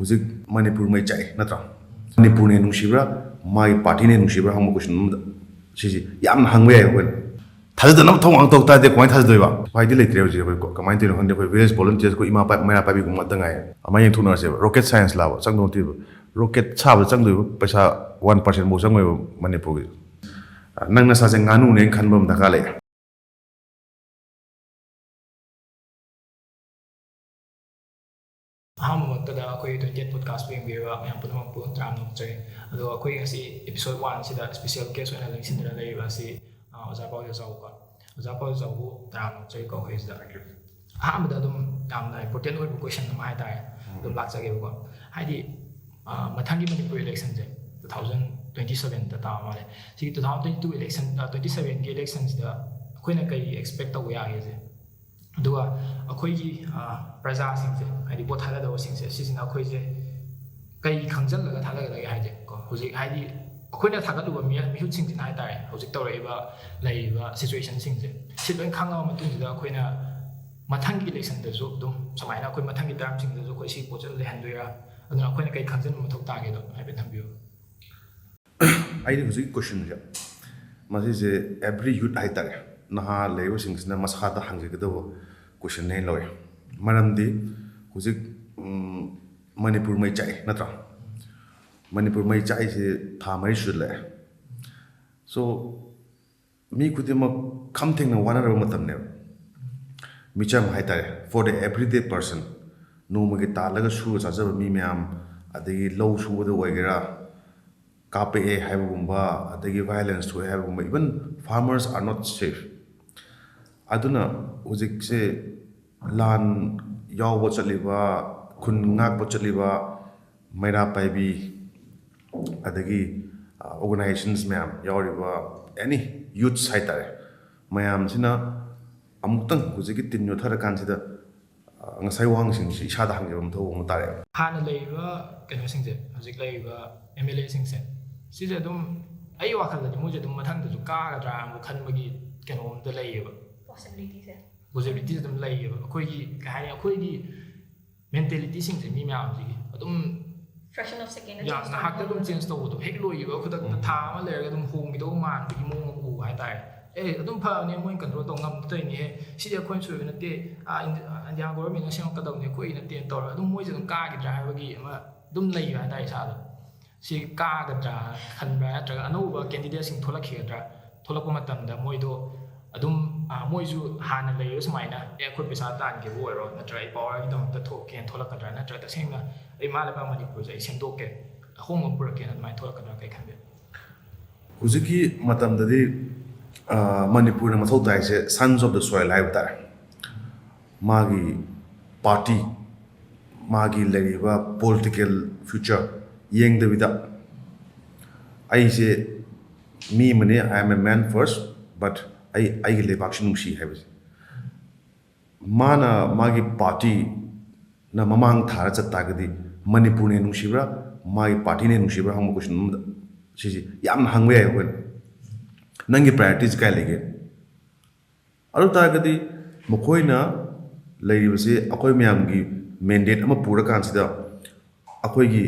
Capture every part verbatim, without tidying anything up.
ꯍꯧꯖꯤꯛ ꯃꯅꯤꯄꯨꯔ ꯃꯩ ꯆꯥꯛꯑꯦ ꯅꯠꯇ꯭ꯔꯥ? ꯃꯅꯤꯄꯨꯔꯅ ꯍꯦꯟꯅ ꯅꯨꯡꯁꯤꯕ꯭ꯔꯥ, ꯃꯥꯒꯤ ꯄꯥꯔꯇꯤꯅ ꯍꯦꯟꯅ ꯅꯨꯡꯁꯤꯕ꯭ꯔꯥ ꯍꯪꯕ ꯀꯣꯏꯁꯟ ꯑꯃꯗ ꯁꯤꯁꯤ ꯌꯥꯝꯅ ꯍꯪꯕ ꯌꯥꯏ ꯑꯩꯈꯣꯏꯅ꯫ ꯊꯥꯖꯗꯅꯕ ꯊꯧꯑꯣꯡ ꯇꯧ ꯇꯥꯔꯗꯤ ꯀꯃꯥꯏꯅ ꯊꯥꯖꯗꯣꯏꯕ? ꯎꯄꯥꯏꯗꯤ ꯂꯩꯇ꯭ꯔꯦ ꯍꯧꯖꯤꯛ ꯑꯩꯈꯣꯏ꯫ ꯀꯃꯥꯏꯅ ꯇꯧꯔꯤꯅꯣ ꯈꯪꯗꯦ꯫ ꯑꯩꯈꯣꯏ ꯚꯤꯂꯦꯖ ꯚꯣꯂꯨꯟꯇꯤꯌꯔꯁ ꯑꯩꯈꯣꯏ ꯏꯃꯥ ꯄꯥꯏ-, ꯃꯩꯔꯥ ꯄꯥꯏꯕꯤꯒꯨꯝꯕ ꯉꯥꯛꯇ ꯉꯥꯏꯔꯦ꯫ ꯑꯗꯨꯃꯥꯏꯅ ꯌꯦꯡꯊꯣꯛꯅꯔꯁꯦꯕ꯫ ꯔꯣꯀꯦꯠ ꯁꯥꯏꯟꯁ ꯂꯥꯕ ꯆꯪꯗꯧ ꯅꯠꯇꯦꯕ꯫ ꯔꯣꯀꯦꯠ ꯁꯥꯕꯗ ꯆꯪꯗꯣꯏꯕ ꯄꯩꯁꯥ ꯋꯥꯟ ꯄꯥꯔꯁꯦꯟ ꯐꯥꯎ ꯆꯪꯉꯣꯏꯕ ꯃꯅꯤꯄꯨꯔꯒꯤ꯫ ꯅꯪ ꯅꯁꯥꯁꯦ ꯉꯥꯅꯨꯅꯦꯅ ꯈꯟꯕ ꯑꯃ ꯗꯔꯀꯥꯔ ꯂꯩ꯫ ꯑꯍꯥꯟꯕꯃꯛꯇꯗ ꯑꯩꯈꯣꯏ ꯇ꯭ꯋꯦꯟꯇꯤ ꯑꯩꯠ ꯄꯣꯗꯀꯥꯁꯄꯨ ꯌꯦꯡꯕꯤꯔꯤꯕ ꯃꯌꯥꯝ ꯄꯨꯝꯅꯃꯛꯄꯨ ꯇꯔꯥꯝꯅ ꯑꯣꯛꯆꯔꯤ꯫ ꯑꯗꯣ ꯑꯩꯈꯣꯏ ꯉꯁꯤ ꯑꯦꯄꯤꯁꯣꯗ ꯋꯥꯟꯁꯤꯗ ꯁ꯭ꯄꯦꯁꯤꯌꯦꯜ ꯒꯦꯁ ꯑꯣꯏꯅ ꯂꯦꯡꯁꯤꯟꯗꯨꯅ ꯂꯩꯔꯤꯕ ꯑꯁꯤ, ꯑ, ꯑꯣꯖꯥ ꯄꯥꯎꯖꯦ ꯆꯥꯎꯕꯀꯣ꯫ ꯑꯣꯖꯥ ꯄꯥꯎꯖꯦ ꯆꯥꯎꯕꯨ ꯇꯔꯥꯝꯅ ꯑꯣꯛꯆꯔꯤꯀꯣ ꯑꯩꯈꯣꯏ ꯁꯤꯗ꯫ ꯑꯍꯥꯟꯕꯗ ꯑꯗꯨꯝ ꯌꯥꯝꯅ ꯏꯝꯄꯣꯔꯇꯦꯟ ꯑꯣꯏꯕ ꯀꯣꯏꯁꯟ ꯑꯃ ꯍꯥꯏꯇꯥꯔꯦ, ꯑꯗꯨꯝ ꯂꯥꯛꯆꯒꯦꯕꯀꯣ꯫ ꯍꯥꯏꯗꯤ, ꯑ, ꯃꯊꯪꯒꯤ ꯃꯅꯤꯄꯨꯔ ꯏꯂꯦꯛꯁꯟꯁꯦ ꯇꯨ ꯊꯥꯎꯖꯟ ꯇ꯭ꯋꯦꯟꯇꯤ ꯁꯕꯦꯟꯗ ꯇꯥꯕ ꯃꯥꯜꯂꯦ꯫ ꯁꯤꯒꯤ two thousand twenty two election, ꯑ, ꯇ꯭ꯋꯦꯟꯇꯤ ꯁꯕꯦꯟꯒꯤ ꯏꯂꯦꯛꯁꯟꯁꯤꯗ ꯑꯩꯈꯣꯏꯅ ꯀꯔꯤ ꯑꯦꯛꯁꯄꯦꯛ ꯇꯧꯕ ꯌꯥꯒꯦꯁꯦ? ꯑꯗꯨꯒ ꯑꯩꯈꯣꯏꯒꯤ, ꯑ, ꯄ꯭ꯔꯖꯥꯁꯤꯡꯁꯦ, ꯍꯥꯏꯗꯤ ꯚꯣꯠ ꯊꯥꯗꯗꯧꯕꯁꯤꯡꯁꯦ, ꯁꯤꯁꯤꯅ ꯑꯩꯈꯣꯏꯁꯦ ꯀꯩ ꯈꯪꯖꯤꯜꯂꯒ ꯊꯥꯗꯒꯗꯒꯦ ꯍꯥꯏꯗꯤ ꯀꯣ, ꯍꯧꯖꯤꯛ ꯍꯥꯏꯗꯤ ꯑꯩꯈꯣꯏꯅ ꯊꯥꯒꯠꯂꯨꯕ ꯃꯤ-, ꯃꯤꯍꯨꯠꯁꯤꯡꯁꯤꯅ ꯍꯥꯏꯇꯥꯔꯦ, ꯍꯧꯖꯤꯛ ꯇꯧꯔꯛꯏꯕ, ꯂꯩꯔꯤꯕ ꯁꯤꯆꯨꯋꯦꯁꯟꯁꯤꯡꯁꯦ, ꯁꯤ ꯂꯣꯏ ꯈꯪꯉꯕ ꯃꯇꯨꯡꯁꯤꯗ ꯑꯩꯈꯣꯏꯅ ꯃꯊꯪꯒꯤ ꯏꯂꯦꯛꯁꯟꯗꯁꯨ ꯑꯗꯨꯝ ꯁꯨꯃꯥꯏꯅ ꯑꯩꯈꯣꯏ ꯃꯊꯪꯒꯤ ꯇꯔꯝꯁꯤꯡꯗꯁꯨ ꯑꯩꯈꯣꯏ ꯁꯤ ꯄꯣꯠꯁꯦ ꯑꯗꯨꯝ ꯂꯩꯍꯟꯗꯣꯏꯔꯥ? ꯑꯗꯨꯅ ꯑꯩꯈꯣꯏꯅ ꯀꯩ ꯈꯪꯖꯤꯟꯕ ꯃꯊꯧ ꯇꯥꯒꯦꯗꯣ ꯍꯥꯏꯐꯦꯠ ꯊꯝꯕꯤꯌꯨ꯫ ꯑꯩꯗꯤ ꯍꯧꯖꯤꯛ ꯀꯣꯏꯁꯟꯁꯦ, ꯃꯁꯤꯁꯦ ꯑꯦꯚ꯭ꯔꯤ ꯌꯨꯠ ꯍꯥꯏꯇꯥꯔꯦ, ꯅꯍꯥ ꯂꯩꯔꯤꯕꯁꯤꯡꯁꯤꯅ ꯃꯁꯥꯗ ꯍꯪꯖꯒꯗꯕ ꯀꯣꯏꯁꯟꯅꯦ ꯍꯥꯏꯅ ꯂꯧꯋꯦ꯫ ꯃꯔꯝꯗꯤ ꯍꯧꯖꯤꯛ, ꯎꯝ, ꯃꯅꯤꯄꯨꯔ ꯃꯩ ꯆꯥꯛꯑꯦ ꯅꯠꯇ꯭ꯔꯥ? ꯃꯅꯤꯄꯨꯔ ꯃꯩ ꯆꯥꯛꯏꯁꯦ ꯊꯥ ꯃꯔꯤ ꯁꯨꯖꯜꯂꯛꯑꯦ꯫ ꯁꯣ, ꯃꯤ ꯈꯨꯗꯤꯡꯃꯛ ꯈꯝ ꯊꯦꯡꯅ ꯋꯥꯅꯔꯕ ꯃꯇꯝꯅꯦꯕ꯫ ꯃꯤꯆꯝ ꯍꯥꯏꯇꯥꯔꯦ, for the everyday person, ꯅꯣꯡꯃꯒꯤ ꯇꯥꯜꯂꯒ ꯁꯨꯔ ꯆꯥꯖꯕ ꯃꯤ ꯃꯌꯥꯝ, ꯑꯗꯒꯤ ꯂꯧ ꯁꯨꯕꯗ ꯑꯣꯏꯒꯦꯔꯥ, ꯀꯥꯞꯄꯛꯑꯦ ꯍꯥꯏꯕꯒꯨꯝꯕ, ꯑꯗꯒꯤ violence ꯊꯣꯛꯑꯦ ꯍꯥꯏꯕꯒꯨꯝꯕ, even farmers are not safe꯫ ꯑꯗꯨꯅ ꯍꯧꯖꯤꯛꯁꯦ ꯂꯥꯟ ꯌꯥꯎꯕ ꯆꯠꯂꯤꯕ, ꯈꯨꯟ ꯉꯥꯛꯄ ꯆꯠꯂꯤꯕ ꯃꯩꯔꯥ ꯄꯥꯏꯕꯤ, ꯑꯗꯒꯤ, ꯑ, organizations ꯃꯌꯥꯝ ꯌꯥꯎꯔꯤꯕ, any youths ꯍꯥꯏꯇꯥꯔꯦ, ꯃꯌꯥꯝꯁꯤꯅ ꯑꯃꯨꯛꯇꯪ ꯍꯧꯖꯤꯛꯀꯤ ꯇꯤꯟ ꯌꯣꯠꯊꯔꯀꯥꯟꯁꯤꯗ, ꯑ, ꯉꯁꯥꯏ ꯋꯥꯍꯪꯁꯤꯡꯁꯤ ꯏꯁꯥꯗ ꯍꯪꯖꯕ ꯑꯃ ꯊꯧꯕ ꯑꯃ ꯇꯥꯔꯛꯑꯦꯕ꯫ ꯍꯥꯟꯅ ꯂꯩꯔꯤꯕ ꯀꯩꯅꯣꯁꯤꯡꯁꯦ, ꯍꯧꯖꯤꯛ ꯂꯩꯔꯤꯕ ꯑꯦꯝ ꯑꯦꯜ ꯑꯦꯁꯤꯡꯁꯦ, ꯁꯤꯁꯦ ꯑꯗꯨꯝ ꯑꯩ ꯋꯥꯈꯜꯗꯗꯤ ꯃꯣꯏꯁꯦ ꯑꯗꯨꯝ ꯃꯊꯪꯗꯁꯨ ꯀꯥꯒꯗ꯭ꯔꯥ ꯑꯃꯨꯛ ꯈꯟꯕꯒꯤ ꯀꯩꯅꯣ ꯑꯝꯇ ꯂꯩꯌꯦꯕ꯫ ꯄꯣꯁꯤꯕꯤꯂꯤꯇꯤꯁꯦ꯫ ꯄꯣꯁꯤꯕꯤꯂꯤꯇꯤꯁꯦ ꯑꯗꯨꯝ ꯂꯩꯌꯦꯕ꯫ ꯑꯩꯈꯣꯏꯒꯤ, ꯀꯩ ꯍꯥꯏꯅꯤ, ꯑꯩꯈꯣꯏꯒꯤ ꯃꯦꯟꯇꯦꯂꯤꯇꯤꯁꯤꯡꯁꯦ ꯃꯤ ꯃꯌꯥꯝꯁꯤꯒꯤ ꯑꯗꯨꯝ fraction of second ꯌꯥ ꯉꯥꯏꯍꯥꯛꯇ ꯑꯗꯨꯝ ꯆꯦꯟꯖ ꯇꯧꯕꯗꯣ, ꯍꯦꯛ ꯂꯣꯏꯈꯤꯕ ꯈꯨꯗꯛꯇ ꯊꯥ ꯑꯃ ꯂꯩꯔꯒ ꯑꯗꯨꯝ ꯍꯣꯡꯈꯤꯗꯧꯕ ꯃꯥꯟꯕꯒꯤ ꯃꯑꯣꯡ ꯑꯃ ꯎꯕ ꯍꯥꯏꯇꯥꯔꯦ꯫ ꯑꯦ ꯑꯗꯨꯝ ꯐꯕꯅꯦ, ꯃꯣꯏꯅ ꯀꯟꯇ꯭ꯔꯣꯜ ꯇꯧ ꯉꯝꯗꯣꯏꯅꯦꯍꯦ, ꯁꯤꯗꯤ ꯑꯩꯈꯣꯏꯅ ꯁꯣꯏꯕ ꯅꯠꯇꯦ, ꯏꯟꯗꯤꯌꯥ ꯒꯣꯚꯔꯟꯃꯦꯟꯅ ꯁꯦꯝꯃꯛꯀꯗꯕꯅꯦ, ꯑꯩꯈꯣꯏꯒꯤ ꯅꯠꯇꯦꯅ ꯇꯧꯔꯒ ꯑꯗꯨꯝ ꯃꯣꯏꯁꯦ ꯑꯗꯨꯝ ꯀꯥꯈꯤꯗ꯭ꯔꯥ ꯍꯥꯏꯕꯒꯤ ꯑꯃ ꯑꯗꯨꯝ ꯂꯩꯕ ꯍꯥꯏꯇꯥꯔꯦ ꯏꯁꯥꯗ꯫ ꯁꯤ ꯀꯥꯒꯗ꯭ꯔꯥ ꯈꯟꯕ꯭ꯔꯥ, ꯅꯠꯇ꯭ꯔꯒ ꯑꯅꯧꯕ ꯀꯦꯟꯗꯤꯗꯦꯠꯁꯤꯡ ꯊꯣꯛꯂꯛꯈꯤꯒꯗ꯭ꯔꯥ, ꯊꯣꯛꯂꯛꯄ ꯃꯇꯝꯗ ꯃꯣꯏꯗꯣ ꯑꯗꯨꯝ ꯃꯣꯏꯁꯨ ꯍꯥꯟꯅ ꯂꯩꯔꯤꯕ ꯁꯨꯃꯥꯏꯅ ꯑꯦ ꯑꯩꯈꯣꯏ ꯄꯩꯁꯥ ꯇꯥꯟꯒꯦꯕꯨ ꯑꯣꯏꯔꯣ, ꯅꯠꯇ꯭ꯔꯒ ꯑꯩ ꯄꯋꯥꯔꯒꯤꯗꯃꯛꯇ ꯊꯣꯛꯀꯦꯅ ꯊꯣꯛꯂꯛꯀꯗ꯭ꯔꯥ, ꯅꯠꯇ꯭ꯔꯒ ꯇꯁꯦꯡꯅ ꯑꯩ ꯏꯃꯥ ꯂꯩꯕꯥꯛ ꯃꯅꯤꯄꯨꯔꯁꯦ ꯑꯩ ꯁꯦꯝꯗꯣꯛꯀꯦ, ꯑꯍꯣꯡꯕ ꯑꯃ ꯄꯨꯔꯛꯀꯦꯅ ꯑꯗꯨꯃꯥꯏꯅ ꯊꯣꯛꯂꯛꯀꯗ꯭ꯔꯥ, ꯀꯩ ꯈꯟꯒꯦ? ꯍꯧꯖꯤꯛꯀꯤ ꯃꯇꯝꯗꯗꯤ ꯃꯅꯤꯄꯨꯔꯅ ꯃꯊꯧ ꯇꯥꯏꯁꯦ sons of the soil ꯍꯥꯏꯕ ꯇꯥꯔꯦ꯫ ꯃꯥꯒꯤ ꯄꯥꯔꯇꯤ, ꯃꯥꯒꯤ ꯂꯩꯔꯤꯕ ꯄꯣꯂꯤꯇꯤꯀꯦꯜ ꯐ꯭ꯌꯨꯆꯔ ꯌꯦꯡꯗꯕꯤꯗ, ꯑꯩꯁꯦ ꯃꯤ ꯑꯃꯅꯤ, I am a man first, but ꯑꯩ ꯑꯩꯒꯤ ꯂꯩꯕꯥꯛꯁꯤ ꯅꯨꯡꯁꯤ ꯍꯥꯏꯕꯁꯦ꯫ ꯃꯥꯅ ꯃꯥꯒꯤ ꯄꯥꯔꯇꯤꯅ ꯃꯃꯥꯡ ꯊꯥꯔ ꯆꯠ ꯇꯥꯔꯒꯗꯤ ꯃꯅꯤꯄꯨꯔꯅ ꯍꯦꯟꯅ ꯅꯨꯡꯁꯤꯕ꯭ꯔꯥ, ꯃꯥꯒꯤ ꯄꯥꯔꯇꯤꯅ ꯍꯦꯟꯅ ꯅꯨꯡꯁꯤꯕ꯭ꯔꯥ ꯍꯪꯕ ꯀꯣꯏꯁꯟ ꯑꯃꯗ ꯁꯤꯁꯤ ꯌꯥꯝꯅ ꯍꯪꯕ ꯌꯥꯏ ꯑꯩꯈꯣꯏꯅ꯫ ꯅꯪꯒꯤ ꯄ꯭ꯔꯥꯏꯌꯣꯔꯤꯇꯤꯁ ꯀꯥꯏ ꯂꯩꯒꯦ? ꯑꯗꯨ ꯇꯥꯔꯒꯗꯤ ꯃꯈꯣꯏꯅ ꯂꯩꯔꯤꯕꯁꯤ ꯑꯩꯈꯣꯏ ꯃꯌꯥꯝꯒꯤ ꯃꯦꯟꯗꯦꯠ ꯑꯃ ꯄꯨꯔꯀꯥꯟꯁꯤꯗ ꯑꯩꯈꯣꯏꯒꯤ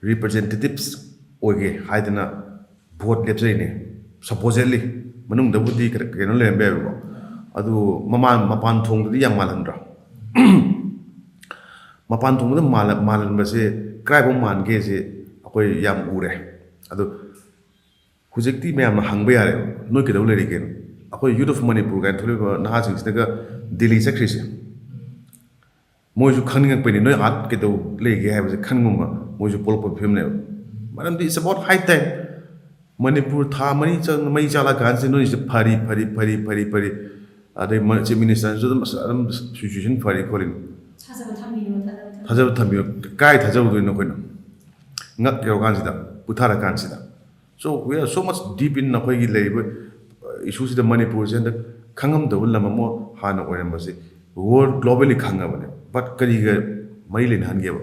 ꯔꯤꯄ꯭ꯔꯖꯦꯟꯇꯦꯇꯤꯞꯁ ꯑꯣꯏꯒꯦ ꯍꯥꯏꯗꯅ ꯚꯣꯠ ꯂꯦꯞꯆꯔꯤꯅꯦ꯫ ꯁꯄꯣꯖꯦꯠꯂꯤ, ꯃꯅꯨꯡꯗꯕꯨꯗꯤ ꯀꯩꯅꯣ ꯂꯩꯔꯝꯕ ꯌꯥꯏꯕꯀꯣ꯫ ꯑꯗꯨ ꯃꯃꯥꯟ ꯃꯄꯥꯟ ꯊꯣꯡꯗꯗꯤ ꯌꯥꯝ ꯃꯥꯜꯍꯟꯗ꯭ꯔꯣ? ꯃꯄꯥꯟ ꯊꯣꯡꯕꯗ ꯃꯥꯜꯍꯟꯕꯁꯦ ꯀꯗꯥꯏꯐꯥꯎ ꯃꯥꯟꯒꯦꯁꯦ ꯑꯩꯈꯣꯏ ꯌꯥꯝ ꯎꯔꯦ꯫ ꯑꯗꯣ ꯍꯧꯖꯤꯛꯇꯤ ꯃꯌꯥꯝꯅ ꯍꯪꯕ ꯌꯥꯔꯦ, ꯅꯣꯏ ꯀꯩꯗꯧ ꯂꯩꯔꯤꯒꯦꯅ? ꯑꯩꯈꯣꯏ Youth of Manipur ꯀꯥꯏꯅ ꯊꯣꯛꯂꯤꯕ ꯅꯍꯥꯁꯤꯡꯁꯤꯅꯒ ꯗꯤꯜꯂꯤ ꯆꯠꯈ꯭ꯔꯤꯁꯦ, ꯃꯣꯏꯁꯨ ꯈꯪꯅꯤꯡꯉꯛꯄꯩꯅꯤ, ꯅꯣꯏ ꯑꯥꯗ ꯀꯩꯗꯧ ꯂꯩꯒꯦ ꯍꯥꯏꯕꯁꯦ ꯈꯪꯅꯤꯡꯕ ꯃꯣꯏꯁꯨ ꯄꯣꯛꯂꯛꯄ ꯐꯤꯕꯝꯅꯦꯕ꯫ ꯃꯔꯝꯗꯤ it's about high time꯫ Manipur ꯊꯥ ꯃꯔꯤ ꯆꯪ ꯃꯩ ꯆꯥꯂꯛ ꯀꯥꯟꯁꯤꯗ ꯅꯣꯏꯁꯦ ꯐꯔꯤ ꯐꯔꯤ ꯐꯔꯤ ꯐꯔꯤ ꯐꯔꯤ, ꯑꯗꯩ ꯆꯤꯐ ꯃꯤꯅꯤꯁꯇꯔꯁꯨ ꯑꯗꯨꯝ ꯑꯁ ꯑꯗꯨꯝ ꯁꯤꯆꯨꯋꯦꯁꯟ ꯐꯔꯤ ꯈꯣꯠꯂꯤ꯫ ꯊꯥꯖꯕ ꯊꯝꯕꯤꯌꯨ, ꯊꯥꯖꯕ ꯊꯝꯕꯤꯌꯨ꯫ ꯊꯥꯖꯕ ꯊꯝꯕꯤꯌꯨ꯫ ꯀꯥꯏ ꯊꯥꯖꯔꯨꯗꯣꯏꯅꯣ ꯑꯩꯈꯣꯏꯅ? ꯉꯛ ꯌꯧꯔꯀꯥꯟꯁꯤꯗ, ꯄꯨꯊꯔꯀꯥꯟꯁꯤꯗ꯫ So we are so much deep in ꯑꯩꯈꯣꯏꯒꯤ ꯂꯩꯔꯤꯕ ꯏꯁꯨꯁꯤꯗ꯫ ꯃꯅꯤꯄꯨꯔꯁꯦ ꯍꯟꯗꯛ ꯈꯪꯉꯝꯗꯕ ꯂꯝ ꯑꯃ ꯍꯥꯟꯅ ꯑꯣꯏꯔꯝꯕꯁꯦ ꯋꯥꯔꯜ ꯒ꯭ꯂꯣꯕꯦꯜꯂꯤ ꯈꯪꯉꯕꯅꯦ꯫ ꯕꯠ ꯀꯔꯤꯒ ꯃꯔꯤ ꯂꯩꯅꯍꯟꯒꯦꯕ?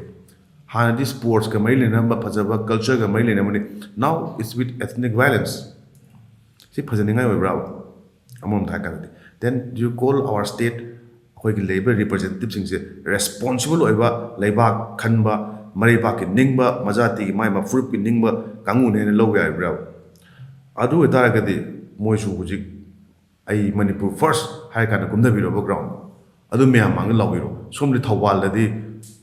ꯍꯥꯟꯅꯗꯤ ꯁ꯭ꯄꯣꯔꯠꯁꯀ ꯃꯔꯤ ꯂꯩꯅꯔꯝꯕ ꯐꯖꯕ ꯀꯜꯆꯔꯒ ꯃꯔꯤ ꯂꯩꯅꯔꯝꯕꯅꯤ꯫ Now it's with ethnic violence꯫ ꯁꯤ ꯐꯖꯅꯤꯡꯉꯥꯏ ꯑꯣꯏꯕ꯭ꯔꯥꯕ? ꯑꯃꯔꯣꯝꯗ ꯍꯥꯏꯔꯀꯥꯟꯗꯗꯤ then you call our state ꯑꯩꯈꯣꯏꯒꯤ ꯂꯩꯔꯤꯕ ꯔꯤꯄ꯭ꯔꯖꯦꯟꯇꯦꯇꯤꯞꯁꯤꯡꯁꯦ ꯔꯦꯁꯄꯣꯟꯁꯤꯕꯜ ꯑꯣꯏꯕ, ꯂꯩꯕꯥꯛ ꯈꯟꯕ, ꯃꯔꯩꯕꯥꯛꯀꯤ ꯅꯤꯡꯕ, ꯃꯖꯥꯇꯤꯒꯤ ꯃꯥꯏ ꯃꯥ ꯐꯨꯔꯨꯞꯀꯤ ꯅꯤꯡꯕ ꯀꯥꯡꯕꯨꯅꯦꯅ ꯂꯧꯕ ꯌꯥꯔꯤꯕ꯭ꯔꯥ? ꯑꯗꯨ ꯑꯣꯏꯇꯥꯔꯒꯗꯤ ꯃꯣꯏꯁꯨ ꯍꯧꯖꯤꯛ "ꯑꯩ ꯃꯅꯤꯄꯨꯔ ꯐꯥꯔꯁ" ꯍꯥꯏꯔ ꯀꯥꯟꯗ ꯀꯨꯝꯊꯕꯤꯔꯕ ꯒ꯭ꯔꯥꯎꯟ ꯑꯗꯨ ꯃꯌꯥꯝ ꯃꯥꯡꯗ ꯂꯥꯎꯕꯤꯔꯣ꯫ ꯁꯣꯝꯗꯤ ꯊꯧꯕꯥꯜꯗꯗꯤ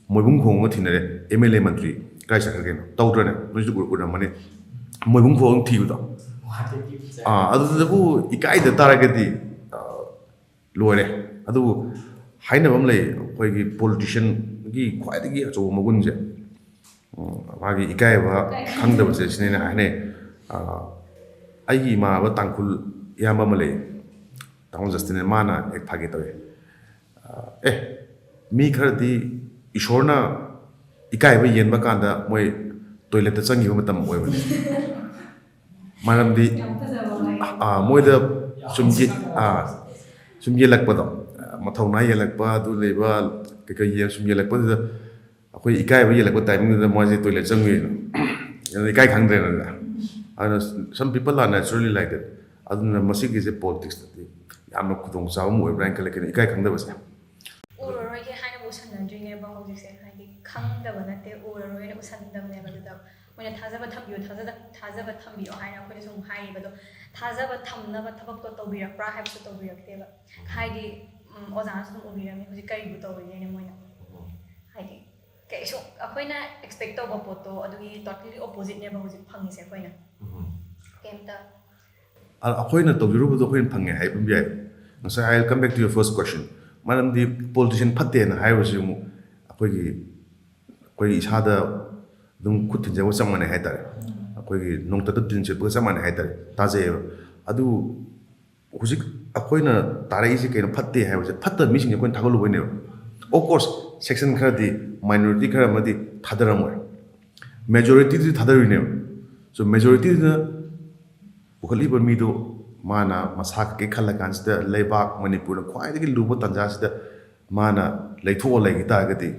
ꯃꯣꯏꯕꯨꯡ ꯈꯣꯡ ꯑꯃ ꯊꯤꯅꯔꯦ, ꯑꯦꯝ ꯑꯦꯜ ꯑꯦ ꯃꯟꯇ꯭ꯔꯤ ꯀꯥꯏ ꯆꯠꯈ꯭ꯔꯒꯦꯅꯣ? ꯇꯧꯗ꯭ꯔꯅꯦ? ꯅꯣꯏꯁꯨ ꯎꯔ-, ꯎꯔꯝꯃꯅꯤ, ꯃꯣꯏꯕꯨꯡ ꯈꯣꯡ ꯑꯃ ꯊꯤꯕꯗꯣ꯫ ꯑꯥ, ꯑꯗꯨꯗꯕꯨ ꯏꯀꯥꯏꯗ ꯇꯥꯔꯒꯗꯤ, ꯑꯥ, ꯂꯣꯏꯔꯦ꯫ ꯑꯗꯨꯕꯨ ꯍꯥꯏꯅꯕ ꯑꯃ ꯂꯩ, ꯑꯩꯈꯣꯏꯒꯤ ꯄꯣꯂꯤꯇꯤꯁꯤꯌꯟꯒꯤ ꯈ꯭ꯋꯥꯏꯗꯒꯤ ꯑꯆꯧꯕ ꯃꯒꯨꯟꯁꯦ, ꯎꯝ, ꯃꯥꯒꯤ ꯏꯀꯥꯏꯕ ꯈꯪꯗꯕꯁꯦ ꯁꯤꯅꯦꯅ ꯍꯥꯏꯅꯩ꯫ ꯑꯥ, ꯑꯩꯒꯤ ꯏꯃꯥꯟꯅꯕ ꯇꯥꯡꯈꯨꯜ ꯏꯌꯥꯝꯕ ꯑꯃ ꯂꯩ, ꯇꯥꯃꯣ ꯖꯁꯇꯤꯟ, ꯃꯥꯅ ꯍꯦꯛ ꯐꯥꯒꯤ ꯇꯧꯋꯦ꯫ ꯑꯥ, "ꯑꯦ, ꯃꯤ ꯈꯔꯗꯤ ꯏꯁꯣꯔꯅ ꯏꯀꯥꯏꯕ ꯌꯦꯟꯕ ꯀꯥꯟꯗ ꯃꯣꯏ ꯇꯣꯏꯂꯦꯠꯇ ꯆꯪꯈꯤꯕ ꯃꯇꯝ ꯑꯣꯏꯕꯅꯤ"꯫ ꯃꯔꯝꯗꯤ, ꯌꯥꯝ ꯐꯖꯕ ꯋꯥꯍꯩ꯫ ꯑꯥ, ꯃꯣꯏꯗ ꯁꯨꯝ ꯌꯦ-, ꯑꯥ, ꯁꯨꯝ ꯌꯦꯜꯂꯛꯄꯗꯣ, ꯃꯊꯧꯅꯥ ꯌꯦꯜꯂꯛꯄ, ꯑꯗꯨ ꯂꯩꯕ, ꯀꯩꯀꯩ ꯌꯦ-, ꯁꯨꯝ ꯌꯦꯜꯂꯛꯄꯗꯨꯗ ꯑꯩꯈꯣꯏ ꯏꯀꯥꯏꯕ ꯌꯦꯜꯂꯛꯄ ꯇꯥꯏꯃꯤꯡꯗꯨꯗ ꯃꯣꯏꯁꯦ ꯇꯣꯏꯂꯦꯠ ꯆꯪꯉꯨꯏꯅ꯫ ꯑꯗꯨꯅ ꯏꯀꯥꯏ ꯈꯪꯗ꯭ꯔꯦꯅ꯫ ꯑꯗꯨꯅ some people are naturally like that꯫ ꯑꯗꯨꯅ ꯃꯁꯤꯒꯤꯁꯦ ꯄꯣꯂꯤꯇꯤꯛꯁꯇꯗꯤ ꯌꯥꯝꯅ ꯈꯨꯗꯣꯡꯆꯥꯕ ꯑꯃ ꯑꯣꯏꯕ꯭ꯔꯥ ꯍꯥꯏꯅ ꯈꯜꯂꯦ, ꯀꯩꯅꯣ ꯏꯀꯥꯏ ꯈꯪꯗꯕꯁꯦ꯫ ꯎꯔꯔꯣꯏꯒꯦ ꯍꯥꯏꯅꯕꯨ ꯎꯁꯟꯅꯗ꯭ꯔꯤꯅꯦꯕ ꯍꯧꯖꯤꯛꯁꯦ, ꯍꯥꯏꯗꯤ ꯈꯪꯗꯕ ꯅꯠꯇꯦ, ꯎꯔꯔꯣꯏꯅ ꯎꯁꯟꯗꯕꯅꯦꯕ꯫ ꯑꯗꯨꯗ ꯃꯣꯏꯅ "ꯊꯥꯖꯕ ꯊꯝꯕꯤꯌꯨ, ꯊꯥꯖꯗ-, ꯊꯥꯖꯕ ꯊꯝꯕꯤꯌꯨ" ꯍꯥꯏꯅ ꯑꯩꯈꯣꯏꯗ ꯁꯨꯝ ꯍꯥꯏꯌꯦꯕ꯫ ꯑꯗꯣ ꯊꯥꯖꯕ ꯊꯝꯅꯕ ꯊꯕꯛꯇꯣ ꯇꯧꯕꯤꯔꯛꯄ꯭ꯔꯥ ꯍꯥꯏꯕꯁꯨ ꯇꯧꯕꯤꯔꯛꯇꯦꯕ꯫ ꯍꯥꯏꯗꯤ, ꯎꯝ, ꯑꯣꯖꯥꯅꯁꯨ ꯑꯗꯨꯝ ꯎꯕꯤꯔꯝꯃꯤ, ꯍꯧꯖꯤꯛ ꯀꯔꯤꯕꯨ ꯇꯧꯔꯤꯒꯦꯅ ꯃꯣꯏꯅ꯫ ꯍꯥꯏꯗꯤ ꯀꯩꯁꯨ ꯑꯩꯈꯣꯏꯅ ꯑꯦꯛꯁꯄꯦꯛ ꯇꯧꯕ ꯄꯣꯠꯇꯣ ꯑꯗꯨꯒꯤ totally opposite ꯅꯦꯕ ꯍꯧꯖꯤꯛ ꯐꯪꯉꯤꯁꯦ ꯑꯩꯈꯣꯏꯅ꯫ ꯀꯩꯝꯇ ꯑ-, ꯑꯩꯈꯣꯏꯅ ꯇꯧꯖꯔꯨꯕꯗꯣ ꯑꯩꯈꯣꯏꯅ ꯐꯪꯉꯦ ꯍꯥꯏꯕ ꯑꯃ ꯌꯥꯏ꯫ ꯉꯁꯥꯏ, I come back to your first question꯫ ꯃꯔꯝꯗꯤ ꯄꯣꯂꯤꯇꯤꯁꯤꯌꯟ ꯐꯠꯇꯦꯅ ꯍꯥꯏꯕꯁꯤ ꯑꯃꯨꯛ ꯑꯩꯈꯣꯏꯒꯤ, ꯑꯩꯈꯣꯏꯒꯤ ꯏꯁꯥꯗ ꯑꯗꯨꯝ ꯈꯨꯠ ꯊꯤꯟꯖꯕꯒ ꯆꯞ ꯃꯥꯟꯅꯩ ꯍꯥꯏꯇꯥꯔꯦ꯫ ꯑꯩꯈꯣꯏꯒꯤ ꯅꯣꯡꯇꯠꯇ ꯇꯤꯟ ꯁꯤꯠꯄꯒ ꯆꯞ ꯃꯥꯟꯅꯩ ꯍꯥꯏꯇꯥꯔꯦ, ꯇꯥꯖꯩꯌꯦꯕ꯫ ꯑꯗꯨ ꯍꯧꯖꯤꯛ ꯑꯩꯈꯣꯏꯅ ꯇꯥꯔꯛꯏꯁꯦ ꯀꯩꯅꯣ? ꯐꯠꯇꯦ ꯍꯥꯏꯕꯁꯦ, ꯐꯠꯇꯕ ꯃꯤꯁꯤꯡꯁꯦ ꯑꯩꯈꯣꯏꯅ ꯊꯥꯒꯠꯂꯨꯕꯩꯅꯦꯕ꯫ Of course, section ꯈꯔꯗꯤ, minority ꯈꯔ ꯑꯃꯗꯤ ꯊꯥꯗꯔꯝꯃꯣꯏ, majority ꯗꯨꯗꯤ ꯊꯥꯗꯔꯨꯏꯅꯦꯕ꯫ So, majority ꯗꯨꯅ ꯄꯨꯈꯠꯂꯤꯕ ꯃꯤꯗꯣ ꯃꯥꯅ ꯃꯁꯥ ꯈꯛꯀꯤ ꯈꯜꯂ ꯀꯥꯟꯁꯤꯗ, ꯂꯩꯕꯥꯛ ꯃꯅꯤꯄꯨꯔꯅ ꯈ꯭ꯋꯥꯏꯗꯒꯤ ꯂꯨꯕ ꯇꯥꯟꯖꯥꯁꯤꯗ ꯃꯥꯅ ꯂꯩꯊꯣꯛꯑ ꯂꯩꯈꯤ ꯇꯥꯔꯒꯗꯤ,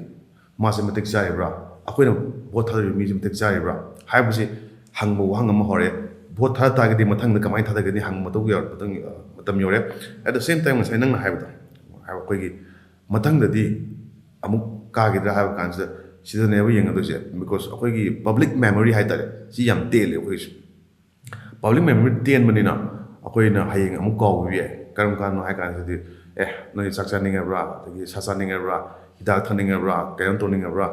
ꯃꯥꯁꯦ ꯃꯇꯤꯛ ꯆꯥꯔꯤꯕ꯭ꯔꯥ? ꯑꯩꯈꯣꯏꯅ ꯚꯣꯠ ꯊꯥꯗꯔꯤꯕ ꯃꯤꯁꯦ ꯃꯇꯤꯛ ꯆꯥꯔꯤꯕ꯭ꯔꯥ ꯍꯥꯏꯕꯁꯤ ꯍꯪꯕ ꯋꯥꯍꯪ ꯑꯃ ꯍꯧꯔꯦ꯫ ꯚꯣꯠ ꯊꯥꯗ ꯇꯥꯔꯒꯗꯤ ꯃꯊꯪꯗ ꯀꯃꯥꯏꯅ ꯊꯥꯗꯒꯅꯤ ꯍꯪꯕ ꯃꯇꯧ ꯌꯧꯔ-, ꯃꯇꯝ, ꯃꯇꯝ ꯌꯧꯔꯦ꯫ At the same time, ꯉꯁꯥꯏ ꯅꯪꯅ ꯍꯥꯏꯕꯗꯣ, ꯍꯥꯏꯕ ꯑꯩꯈꯣꯏꯒꯤ ꯃꯊꯪꯗꯗꯤ ꯑꯃꯨꯛ ꯀꯥꯈꯤꯗ꯭ꯔꯥ ꯍꯥꯏꯕ ꯀꯥꯟꯁꯤꯗ ꯁꯤꯗꯅꯦꯕ ꯌꯦꯡꯒꯗꯣꯏꯁꯦ꯫ Because ꯑꯩꯈꯣꯏꯒꯤ public memory ꯍꯥꯏꯇꯥꯔꯦ, ꯁꯤ ꯌꯥꯝ ꯇꯦꯜꯂꯦ ꯑꯩꯈꯣꯏꯒꯤꯁꯨ꯫ Public memory ꯇꯦꯟꯕꯅꯤꯅ ꯑꯩꯈꯣꯏꯅ ꯍꯌꯦꯡ ꯑꯃꯨꯛ ꯀꯥꯎꯈꯤꯕ ꯌꯥꯏ꯫ ꯀꯔꯝ ꯀꯥꯟꯗꯅꯣ ꯍꯥꯏ ꯀꯥꯟꯗꯗꯤ, "ꯑꯦ, ꯅꯣꯏ ꯆꯥꯛ ꯆꯥꯅꯤꯡꯉꯕ꯭ꯔꯥ, ꯑꯗꯒꯤ ꯁꯥ ꯆꯥꯅꯤꯡꯉꯕ꯭ꯔꯥ, ꯍꯤꯗꯥꯛ ꯊꯛꯅꯤꯡꯉꯕ꯭ꯔꯥ, ꯀꯩꯅꯣꯝ ꯇꯧꯅꯤꯡꯉꯕ꯭ꯔꯥ,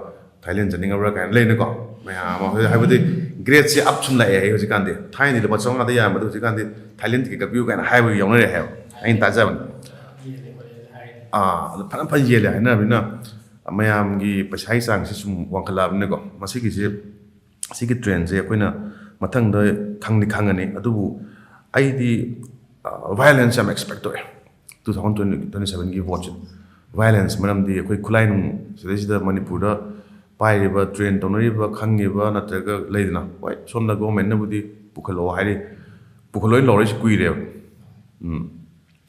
ꯊꯥꯏꯂꯦꯟ ꯆꯠꯅꯤꯡꯉꯕ꯭ꯔꯥ?" ꯀꯥꯏꯅ ꯂꯩꯅꯀꯣ, ꯃꯌꯥꯝ ꯑꯃ꯫ ꯍꯧꯖꯤꯛ ꯍꯥꯏꯕꯗꯤ gradeꯁꯦ up ꯁꯨꯝ ꯂꯥꯛꯑꯦ ꯍꯧꯖꯤꯛꯀꯥꯟꯗꯤ꯫ ꯊꯥꯏꯅꯗꯤ ꯂꯨꯄꯥ ꯆꯥꯝꯃꯉꯥꯗ ꯌꯥꯔꯝꯕꯗꯣ ꯍꯧꯖꯤꯛꯀꯥꯟꯗꯤ ꯊꯥꯏꯂꯦꯟ ꯇꯤꯀꯦꯠ ꯀꯛꯄꯤꯌꯨ ꯀꯥꯏꯅ ꯍꯥꯏꯕ ꯌꯥꯎꯅꯔꯦ ꯍꯥꯏꯕ ꯑꯩꯅ ꯇꯥꯖꯕꯅꯤ꯫ ꯑꯥ, ꯑꯗꯨ ꯐꯖꯅ ꯐꯖꯅ ꯌꯦꯜꯂꯦ ꯍꯥꯏꯅꯔꯕꯅꯤꯅ ꯃꯌꯥꯝꯒꯤ ꯄꯩꯁꯥꯒꯤ ꯆꯥꯡꯁꯤ ꯁꯨꯝ ꯋꯥꯡꯈꯠꯂꯛꯑꯕꯅꯤꯅꯀꯣ, ꯃꯁꯤꯒꯤꯁꯦ, ꯁꯤꯒꯤ trendꯁꯦ ꯑꯩꯈꯣꯏꯅ ꯃꯊꯪꯗ ꯈꯪꯗꯤ ꯈꯪꯒꯅꯤ꯫ ꯑꯗꯨꯕꯨ ꯑꯩꯗꯤ, ꯑ, violence ꯌꯥꯝ expect ꯇꯧꯋꯦ two thousand twenty, twenty sevenꯒꯤ voteꯁꯦ꯫ Violence ꯃꯔꯝꯗꯤ ꯑꯩꯈꯣꯏ ꯈꯨꯠꯂꯥꯏ ꯅꯨꯡ ꯁꯤꯗꯩꯁꯤꯗ ꯃꯅꯤꯄꯨꯔꯗ ꯄꯥꯏꯔꯤꯕ, train ꯇꯧꯅꯔꯤꯕ, ꯈꯪꯉꯤꯕ ꯅꯠꯇ꯭ꯔꯒ ꯂꯩꯗꯅ, ꯍꯣꯏ, ꯁꯣꯝꯗ governmentꯅꯕꯨꯗꯤ ꯄꯨꯈꯠꯂꯛꯑꯣ ꯍꯥꯏꯔꯤ, ꯄꯨꯈꯠꯂꯣꯏꯅ ꯂꯥꯎꯔꯛꯏꯁꯤ ꯀꯨꯏꯔꯦꯕ꯫ ꯎꯝ꯫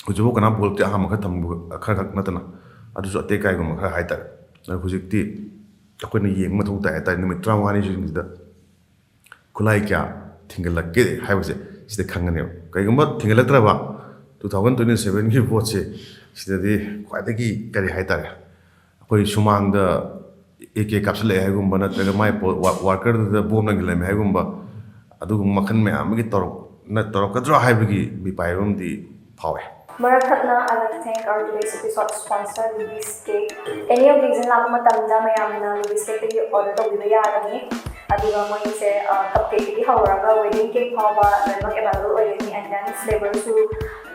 ꯍꯧꯖꯤꯛꯐꯥꯎ ꯀꯅꯥꯝ ꯄꯨꯈꯠꯂꯛꯇꯦ, ꯑꯍꯥꯟꯕ ꯈꯔ ꯊꯝꯕ ꯈꯔ ꯈꯛ ꯅꯠꯇꯅ꯫ ꯑꯗꯨꯁꯨ ꯑꯇꯦꯛ ꯑꯀꯥꯏꯒꯨꯝꯕ ꯈꯔ ꯍꯥꯏꯇꯥꯔꯦ꯫ ꯑꯗꯣ ꯍꯧꯖꯤꯛꯇꯤ ꯑꯩꯈꯣꯏꯅ ꯌꯦꯡꯕ ꯃꯊꯧ ꯇꯥꯏ ꯍꯥꯏꯇꯥꯔꯦ, ꯅꯨꯃꯤꯠ ꯇꯔꯥꯃꯉꯥꯅꯤꯁꯤꯡꯁꯤꯗ ꯈꯨꯠꯂꯥꯏ ꯀꯌꯥ ꯊꯤꯡꯒꯠꯂꯛꯀꯦ ꯍꯥꯏꯕꯁꯦ ꯁꯤꯗ ꯈꯪꯒꯅꯦꯕ꯫ ꯀꯩꯒꯨꯝꯕ ꯊꯤꯡꯒꯠꯂꯛꯇ꯭ꯔꯕ two thousand twenty sevenꯒꯤ voteꯁꯦ, ꯁꯤꯗꯗꯤ ꯈ꯭ꯋꯥꯏꯗꯒꯤ ꯀꯔꯤ ꯍꯥꯏꯇꯥꯔꯦ, ꯑꯩꯈꯣꯏ ꯁꯨꯃꯥꯡꯗ AK ꯀꯥꯞꯁꯤꯜꯂꯛꯑꯦ ꯍꯥꯏꯒꯨꯝꯕ ꯅꯠꯇ꯭ꯔꯒ ꯃꯥꯏ ꯄꯣ-, ꯋꯥ-, workerꯗꯨꯗ bomb ꯂꯪꯁꯤꯜꯂꯝꯃꯦ ꯍꯥꯏꯒꯨꯝꯕ, ꯑꯗꯨꯒꯨꯝꯕ ꯃꯈꯜ ꯃꯌꯥꯝ ꯑꯃꯒꯤ ꯇꯧꯔꯛ-, ꯅ-, ꯇꯧꯔꯛꯀꯗ꯭ꯔꯥ ꯍꯥꯏꯕꯒꯤ ꯃꯤꯄꯥꯏꯕ ꯑꯃꯗꯤ ꯐꯥꯎꯋꯦ꯫ ꯃꯔꯛ ꯊꯠꯅ I would like to thank our today's episode sponsor, Lubi's Cake. Any occasion ꯂꯥꯛꯄ ꯃꯇꯝꯗ ꯃꯌꯥꯝꯅ Lubi's Cakeꯇꯒꯤ order ꯇꯧꯕꯤꯕ ꯌꯥꯒꯅꯤ꯫ ꯑꯗꯨꯒ ꯃꯣꯏꯁꯦ, ꯑ, cupcakeꯇꯒꯤ ꯍꯧꯔꯒ wedding cake ꯐꯥꯎꯕ ꯂꯣꯏꯅꯃꯛ available ꯑꯣꯏꯒꯅꯤ, and then flavorꯁꯨ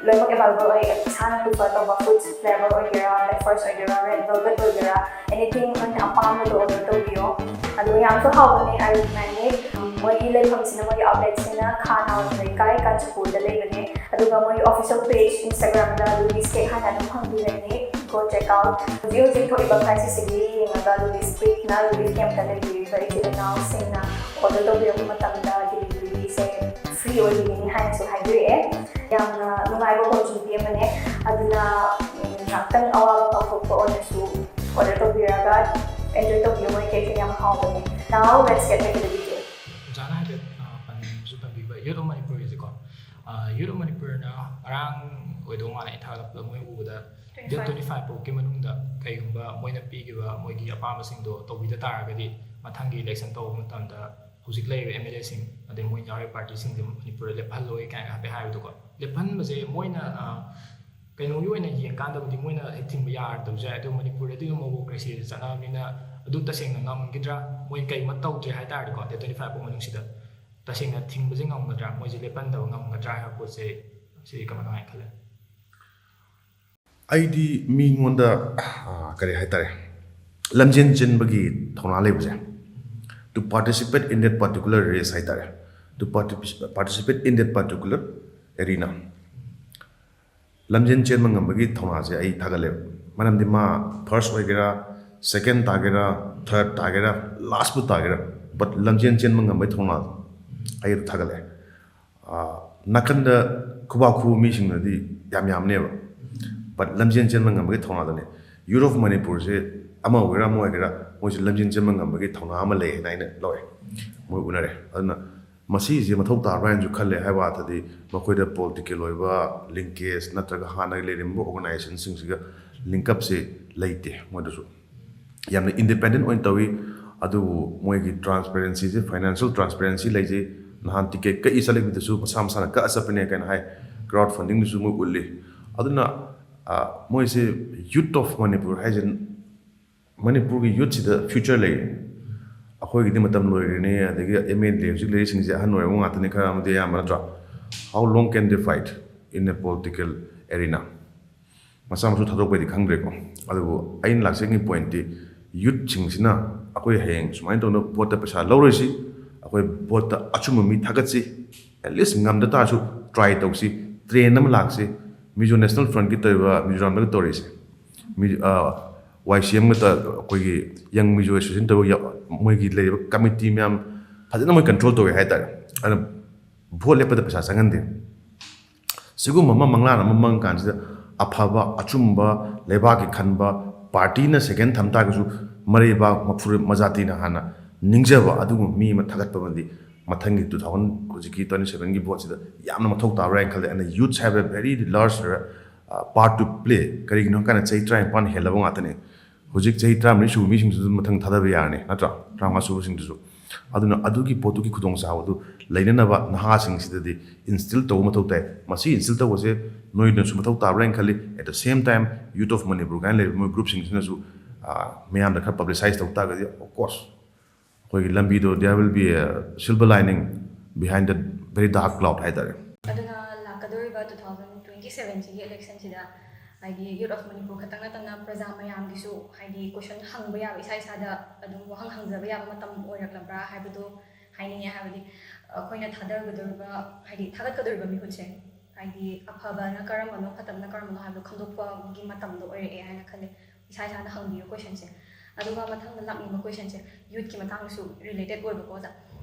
ꯂꯣꯏꯅꯃꯛ available ꯑꯣꯏ꯫ ꯏꯁꯥꯅ prefer ꯇꯧꯕ fruits flavor ꯑꯣꯏꯒꯦꯔꯥ, breakfast ꯑꯣꯏꯒꯦꯔꯥ, red velvet ꯑꯣꯏꯒꯦꯔꯥ, anything ꯅꯣꯏꯅ ꯑꯄꯥꯝꯕꯗꯣ order ꯇꯧꯕꯤꯌꯣ꯫ ꯑꯗꯨꯒ ꯌꯥꯝꯁꯨ ꯍꯥꯎꯕꯅꯦ, I recommend it꯫ ꯃꯣꯏꯒꯤ ꯂꯩꯐꯝꯁꯤꯅ, ꯃꯣꯏꯒꯤ outletꯁꯤꯅ ꯈꯥ ꯅꯥꯎꯔꯤ ꯂꯩꯀꯥꯏ, ꯀꯥꯟꯆꯤꯄꯨꯔꯗ ꯂꯩꯕꯅꯦ꯫ ꯑꯗꯨꯒ ꯃꯣꯏꯒꯤ official page Instagramꯗ Lubi's Cake ꯍꯥꯏꯅ ꯑꯗꯨꯝ ꯐꯪꯕꯤꯒꯅꯤ꯫ Go check out꯫ ꯍꯧꯖꯤꯛ ꯍꯧꯖꯤꯛ ꯊꯣꯛꯏꯕ crisis ꯁꯤꯒꯤ ꯌꯦꯡꯉꯒ Lubi's Cakeꯅ relief campꯇ ꯂꯩꯕꯤꯔꯤꯕ ꯏꯆꯤꯜ ꯏꯅꯥꯎꯁꯤꯡꯅ order ꯇꯧꯕꯤꯔꯛꯄ ꯃꯇꯝꯗ deliveryꯁꯦ free ꯑꯣꯏꯕꯤꯒꯅꯤ ꯍꯥꯏꯅꯁꯨ ꯍꯥꯏꯕꯤꯔꯛꯑꯦ꯫ ꯌꯥꯝꯅ ꯅꯨꯡꯉꯥꯏꯕ opportunity ꯑꯃꯅꯦ꯫ ꯑꯗꯨꯅ, ꯎꯝ, ꯉꯥꯛꯇꯪ ꯑꯋꯥꯕ ꯀꯥꯎꯊꯣꯛꯄ ꯑꯣꯏꯔꯁꯨ order ꯇꯧꯕꯤꯔꯒ enjoy ꯇꯧꯕꯤꯌꯨ꯫ ꯃꯣꯏ cakeꯁꯦ ꯌꯥꯝ ꯍꯥꯎꯕꯅꯦ꯫ Now let's get back to the video꯫ ꯑꯣꯖꯥꯅ ꯍꯥꯏꯐꯦꯠ, ꯑ, ꯄꯟꯁꯨ ꯄꯟꯕꯤꯕ Youth of ꯃꯅꯤꯄꯨꯔꯒꯤꯁꯦꯀꯣ꯫ ꯑ, Youth of ꯃꯅꯤꯄꯨꯔꯅ ꯉꯔꯥꯡ ꯑꯣꯏꯗꯧ ꯃꯥꯜꯂꯦ꯫ ꯑꯩ ꯊꯥꯒꯠꯂꯛꯄꯗ ꯃꯣꯏ ꯎꯕꯗ ꯗꯦꯠ ꯇ꯭ꯋꯦꯟꯇꯤ ꯐꯥꯏꯚ ꯐꯥꯎꯒꯤ ꯃꯅꯨꯡꯗ ꯀꯩꯒꯨꯝꯕ ꯃꯣꯏꯅ ꯄꯤꯈꯤꯕ ꯃꯣꯏꯒꯤ ꯑꯄꯥꯝꯕꯁꯤꯡꯗꯣ ꯇꯧꯕꯤꯗ ꯇꯥꯔꯒꯗꯤ, ꯃꯊꯪꯒꯤ ꯏꯂꯦꯛꯁꯟ ꯇꯧꯕ ꯃꯇꯝꯗ ꯍꯧꯖꯤꯛ ꯂꯩꯔꯤꯕ ꯑꯦꯝ ꯑꯦꯜ ꯑꯦꯁꯤꯡ ꯑꯗꯩ ꯃꯣꯏ ꯌꯥꯎꯔꯤꯕ ꯄꯥꯔꯇꯤꯁꯤꯡꯁꯦ ꯃꯅꯤꯄꯨꯔꯗ ꯂꯦꯞꯍꯜꯂꯣꯏ ꯀꯥꯏꯅ ꯍꯥꯏꯐꯦꯠ ꯍꯥꯏꯕꯗꯣꯀꯣ꯫ ꯂꯦꯞꯍꯟꯕꯁꯦ ꯃꯣꯏꯅ, ꯑ, ꯀꯩꯅꯣꯒꯤ ꯑꯣꯏꯅ ꯌꯦꯡꯀꯥꯟꯗꯕꯨꯗꯤ ꯃꯣꯏꯅ ꯍꯦꯛ ꯊꯤꯡꯕ ꯌꯥꯔꯗꯕꯁꯨ ꯌꯥꯏ, ꯑꯗꯨ ꯃꯅꯤꯄꯨꯔꯗꯗꯤ ꯑꯗꯨꯝ ꯃꯣꯃꯣꯀ꯭ꯔꯦꯁꯤꯗ ꯆꯠꯅꯕꯅꯤꯅ ꯑꯗꯨ ꯇꯁꯦꯡꯅ ꯉꯝꯈꯤꯗ꯭ꯔꯥ? ꯃꯣꯏꯅ ꯀꯩꯒꯨꯝꯕ ꯇꯧꯗ꯭ꯔꯦ ꯍꯥꯏ ꯇꯥꯔꯗꯤꯀꯣ, ꯗꯦꯠ ꯇ꯭ꯋꯦꯟꯇꯤ ꯐꯥꯏꯚ ꯐꯥꯎ ꯃꯅꯨꯡꯁꯤꯗ ꯇꯁꯦꯡꯅ ꯊꯤꯡꯕꯁꯦ ꯉꯝꯒꯗ꯭ꯔꯥ? ꯃꯣꯏꯁꯦ ꯂꯦꯞꯍꯟꯗꯕ ꯉꯝꯒꯗ꯭ꯔꯥ ꯍꯥꯏꯕ ꯄꯣꯠꯁꯦ, ꯁꯤ ꯀꯃꯥꯏ ꯀꯃꯥꯏꯅ ꯈꯜꯂꯦ? ꯑꯩꯗꯤ ꯃꯤꯉꯣꯟꯗ, ꯑꯥ, ꯀꯔꯤ ꯍꯥꯏꯇꯥꯔꯦ, ꯂꯝꯖꯦꯟ ꯆꯦꯟꯕꯒꯤ ꯊꯧꯅꯥ ꯂꯩꯕꯁꯦ, to participate in that particular race ꯍꯥꯏꯇꯥꯔꯦ, to participate in that particular arena, ꯂꯝꯖꯦꯟ ꯆꯦꯟꯕ ꯉꯝꯕꯒꯤ ꯊꯧꯅꯥꯁꯦ ꯑꯩ ꯊꯥꯒꯠꯂꯦꯕ꯫ ꯃꯔꯝꯗꯤ ꯃꯥ ꯐꯥꯔꯁ ꯑꯣꯏꯒꯦꯔꯥ, ꯁꯦꯀꯦꯟ ꯇꯥꯒꯦꯔꯥ, ꯊꯥꯔꯠ ꯇꯥꯒꯦꯔꯥ, ꯂꯥꯁꯄꯨ ꯇꯥꯒꯦꯔꯥ, ꯕꯠ ꯂꯝꯖꯦꯟ ꯆꯦꯟꯕ ꯉꯝꯕꯒꯤ ꯊꯧꯅꯥꯗꯣ ꯑꯩ ꯑꯗꯨ ꯊꯥꯒꯠꯂꯦ꯫ ꯑꯥ, ꯅꯥꯀꯟꯗ ꯈꯨꯕꯥꯛ ꯈꯨꯕ ꯃꯤꯁꯤꯡꯅꯗꯤ ꯌꯥꯝ ꯌꯥꯝꯅꯦꯕ, ꯕꯠ ꯂꯝꯖꯦꯟ ꯆꯦꯟꯕ ꯉꯝꯕꯒꯤ ꯊꯧꯅꯥꯗꯨꯅꯦ꯫ Youth of ꯃꯅꯤꯄꯨꯔꯁꯦ ꯑꯃ ꯑꯣꯏꯒꯦꯔꯥ ꯑꯃ ꯑꯣꯏꯒꯦꯔꯥ, ꯃꯣꯏꯁꯨ ꯂꯝꯖꯦꯟ ꯆꯦꯟꯕ ꯉꯝꯕꯒꯤ ꯊꯧꯅꯥ ꯑꯃ ꯂꯩ ꯍꯥꯏꯅ ꯑꯩꯅ ꯂꯧꯋꯦ, ꯃꯣꯏ ꯎꯅꯔꯦ꯫ ꯑꯗꯨꯅ ꯃꯁꯤꯁꯦ ꯃꯊꯧ ꯇꯥꯕ꯭ꯔꯥ ꯍꯥꯏꯅꯁꯨ ꯈꯜꯂꯦ꯫ ꯍꯥꯏꯕ ꯑꯥꯔꯊꯗꯤ ꯃꯈꯣꯏꯗ ꯄꯣꯂꯤꯇꯤꯀꯦꯜ ꯑꯣꯏꯕ ꯂꯤꯡꯀꯦꯖ ꯅꯠꯇ꯭ꯔꯒ ꯍꯥꯟꯅꯒꯤ ꯂꯩꯔꯝꯕ ꯑꯣꯔꯒꯅꯥꯏꯖꯦꯁꯟꯁꯤꯡꯁꯤꯒ ꯂꯤꯡꯀꯞꯁꯦ ꯂꯩꯇꯦ ꯃꯣꯏꯗꯁꯨ꯫ ꯌꯥꯝꯅ ꯏꯟꯗꯤꯄꯦꯟꯗꯦꯟ ꯑꯣꯏꯅ ꯇꯧꯏ꯫ ꯑꯗꯨꯕꯨ ꯃꯣꯏꯒꯤ ꯇ꯭ꯔꯥꯟꯁꯄꯦꯔꯦꯟꯁꯤꯁꯦ, ꯐꯥꯏꯅꯥꯟꯁꯤꯌꯦꯜ ꯇ꯭ꯔꯥꯟꯁꯄꯦꯔꯦꯟꯁꯤ ꯂꯩꯖꯩ꯫ ꯅꯍꯥꯟ ꯇꯤꯀꯦꯠ ꯀꯛꯏ ꯆꯠꯂꯤꯕꯗꯨꯁꯨ ꯃꯁꯥ ꯃꯁꯥꯅ ꯀꯛꯑ ꯆꯠꯄꯅꯦ ꯀꯥꯏꯅ ꯍꯥꯏ꯫ ꯀ꯭ꯔꯥꯎꯗ ꯐꯟꯗꯤꯡꯗꯨꯁꯨ ꯃꯣꯏ ꯎꯠꯂꯤ꯫ ꯑꯗꯨꯅ, ꯑ, ꯃꯣꯏꯁꯦ Youth of ꯃꯅꯤꯄꯨꯔ ꯍꯥꯏꯁꯦ, ꯃꯅꯤꯄꯨꯔꯒꯤ ꯌꯨꯠꯁꯤꯗ ꯐ꯭ꯌꯨꯆꯔ ꯂꯩ꯫ ꯑꯩꯈꯣꯏꯒꯤꯗꯤ ꯃꯇꯝ ꯂꯣꯏꯈ꯭ꯔꯦꯅꯦ, ꯑꯗꯒꯤ ꯑꯦꯝ ꯑꯦꯜ ꯑꯦ ꯍꯧꯖꯤꯛ ꯂꯩꯔꯤꯁꯤꯡꯁꯦ ꯑꯍꯟ ꯑꯣꯏꯔꯕ ꯉꯥꯛꯇꯅꯤ, ꯈꯔ ꯑꯃꯗꯤ ꯑꯌꯥꯝꯕ ꯅꯠꯇ꯭ꯔꯣ? How long can they fight in a political arena? ꯃꯆꯥ ꯃꯁꯨ ꯊꯥꯗꯣꯛꯄꯩꯗꯤ ꯈꯪꯗ꯭ꯔꯦꯀꯣ꯫ ꯑꯗꯨꯕꯨ ꯑꯩꯅ ꯂꯥꯛꯆꯅꯤꯡꯉꯤ ꯄꯣꯏꯟꯠꯇꯤ, ꯌꯨꯠꯁꯤꯡꯁꯤꯅ ꯑꯩꯈꯣꯏ ꯍꯌꯦꯡ ꯁꯨꯃꯥꯏꯅ ꯇꯧꯅ ꯚꯣꯠꯇ ꯄꯩꯁꯥ ꯂꯧꯔꯣꯏꯁꯤ, ꯑꯩꯈꯣꯏ ꯚꯣꯠꯇ ꯑꯆꯨꯝꯕ ꯃꯤ ꯊꯥꯒꯠꯁꯤ, at least ꯉꯝꯗ ꯇꯥꯔꯁꯨ ꯇ꯭ꯔꯥꯏ ꯇꯧꯁꯤ, ꯇ꯭ꯔꯦꯟ ꯑꯃ ꯂꯥꯛꯁꯤ꯫ ꯃꯤꯖꯣ ꯅꯦꯁꯅꯦꯜ ꯐ꯭ꯔꯟꯠꯀꯤ ꯇꯧꯔꯤꯕ, ꯃꯤꯖꯣꯔꯥꯝꯗꯒ ꯇꯧꯔꯤꯁꯦ, ꯃꯤ-, ꯑ, ꯋꯥꯏ ꯁꯤ ꯑꯦꯝꯒ ꯇ-, ꯑꯩꯈꯣꯏꯒꯤ ꯌꯪ ꯃꯤꯖꯣ ꯑꯦꯁꯣꯁꯤꯌꯦꯁꯟ ꯇꯧꯕ ꯌꯥ-, ꯃꯣꯏꯒꯤ ꯂꯩꯔꯤꯕ ꯀꯃꯤꯇꯤ ꯃꯌꯥꯝ ꯐꯖꯅ ꯃꯣꯏ ꯀꯟꯇ꯭ꯔꯣꯜ ꯇꯧꯋꯦ ꯍꯥꯏꯇꯥꯔꯦ꯫ ꯑꯗꯨꯅ ꯚꯣꯠ ꯂꯦꯞꯄꯗ ꯄꯩꯁꯥ ꯆꯪꯍꯟꯗꯦ꯫ ꯁꯤꯒꯨꯝꯕ ꯑꯃ ꯃꯪꯂꯥꯟ ꯑꯃ ꯃꯪ ꯀꯥꯟꯁꯤꯗ, ꯑꯐꯕ ꯑꯆꯨꯝꯕ ꯂꯩꯕꯥꯛꯀꯤ ꯈꯟꯕ ꯄꯥꯔꯇꯤꯅ ꯁꯦꯀꯦꯟ ꯊꯝ ꯇꯥꯔꯒꯁꯨ, ꯃꯔꯩꯕꯥꯛ ꯃꯐꯨꯔꯨꯞ ꯃꯖꯥꯇꯤꯅ ꯍꯥꯟꯅ ꯅꯤꯡꯖꯕ ꯑꯗꯨꯒꯨꯝꯕ ꯃꯤ ꯑꯃ ꯊꯥꯒꯠꯄ ꯑꯃꯗꯤ ꯃꯊꯪꯒꯤ two thousand, ꯍꯧꯖꯤꯛꯀꯤ twenty sevenꯒꯤ voteꯁꯤꯗ ꯌꯥꯝꯅ ꯃꯊꯧ ꯇꯥꯕ꯭ꯔꯥ ꯍꯥꯏꯅ ꯈꯜꯂꯦ꯫ ꯑꯩꯅ youthꯁꯦ ꯍꯥꯏꯕ very large part to play꯫ ꯀꯔꯤꯒꯤꯅꯣ ꯍꯥꯏ ꯀꯥꯟꯗ ꯆꯍꯤ ꯇꯔꯥꯅꯤꯄꯥꯟ ꯍꯦꯜꯂꯕ ꯉꯥꯛꯇꯅꯤ꯫ ꯍꯧꯖꯤꯛ ꯆꯍꯤ ꯇꯔꯥꯃꯔꯤ ꯁꯨꯕ ꯃꯤꯁꯤꯡꯁꯤꯁꯨ ꯃꯊꯪ ꯊꯥꯗꯕ ꯌꯥꯔꯅꯤ, ꯅꯠꯇ꯭ꯔꯥ? ꯇꯔꯥꯃꯉꯥ ꯁꯨꯕꯁꯤꯡꯗꯨꯁꯨ꯫ ꯑꯗꯨꯅ ꯑꯗꯨꯒꯤ ꯄꯣꯠꯇꯨꯒꯤ ꯈꯨꯗꯣꯡꯆꯥꯕꯗꯨ ꯂꯩꯅꯅꯕ ꯅꯍꯥꯁꯤꯡꯁꯤꯗꯗꯤ instill ꯇꯧꯕ ꯃꯊꯧ ꯇꯥꯏ꯫ ꯃꯁꯤ instill ꯇꯧꯕꯁꯦ ꯅꯣꯏꯅꯁꯨ ꯃꯊꯧ ꯇꯥꯕ꯭ꯔꯥ ꯍꯥꯏꯅ ꯈꯜꯂꯤ꯫ At the same time, Youth of Manipur ꯀꯥꯏꯅ ꯂꯩꯔꯤꯕ ꯃꯣꯏ groupꯁꯤꯡꯁꯤꯅꯁꯨ, ꯑ, ꯃꯤꯌꯥꯝꯗ ꯈꯔ publicize ꯇꯧ ꯇꯥꯔꯒꯗꯤ, of course, ꯑꯩꯈꯣꯏꯒꯤ ꯂꯝꯕꯤꯗꯣ, there will be a silver lining behind that very dark cloud ꯍꯥꯏꯇꯥꯔꯦ꯫ ꯑꯗꯨꯅ ꯂꯥꯛꯀꯗꯧꯔꯤꯕ two thousand twenty sevenꯁꯤꯒꯤ electionꯁꯤꯗ ꯍꯥꯏꯗꯤ Youth of Manipur ꯈꯛꯇꯪ ꯅꯠꯇꯅ ꯄ꯭ꯔꯖꯥ ꯃꯌꯥꯝꯒꯤꯁꯨ ꯍꯥꯏꯗꯤ question ꯍꯪꯕ ꯌꯥꯕ, ꯏꯁꯥ ꯏꯁꯥꯗ ꯑꯗꯨꯝ ꯋꯥꯍꯪ ꯍꯪꯖꯕ ꯌꯥꯕ ꯃꯇꯝ ꯑꯣꯏꯔꯛꯂꯕ꯭ꯔꯥ ꯍꯥꯏꯕꯗꯣ ꯍꯥꯏꯅꯤꯡꯉꯦ꯫ ꯍꯥꯏꯕꯗꯤ ꯑꯩꯈꯣꯏꯅ ꯊꯥꯗꯒꯗꯧꯔꯤꯕ, ꯍꯥꯏꯗꯤ ꯊꯥꯒꯠꯀꯗꯧꯔꯤꯕ ꯃꯤꯍꯨꯠꯁꯦ ꯍꯥꯏꯗꯤ ꯑꯐꯕꯅ ꯀꯔꯝꯕꯅꯣ ꯐꯠꯇꯕꯅ ꯀꯔꯝꯕꯅꯣ ꯍꯥꯏꯕꯗꯣ ꯈꯪꯗꯣꯛꯄꯒꯤ ꯃꯇꯝꯗꯣ ꯑꯣꯏꯔꯛꯑꯦ ꯍꯥꯏꯅ ꯈꯜꯂꯦ꯫ ꯏꯁꯥ ꯏꯁꯥꯅ ꯍꯪꯕꯤꯌꯨ questionꯁꯦ꯫ ꯑꯗꯨꯒ ꯃꯊꯪꯗ ꯂꯥꯛꯅꯤꯡꯕ questionꯁꯦ youthꯀꯤ ꯃꯇꯥꯡꯗꯁꯨ related ꯑꯣꯏꯕꯀꯣ ꯑꯣꯖꯥ꯫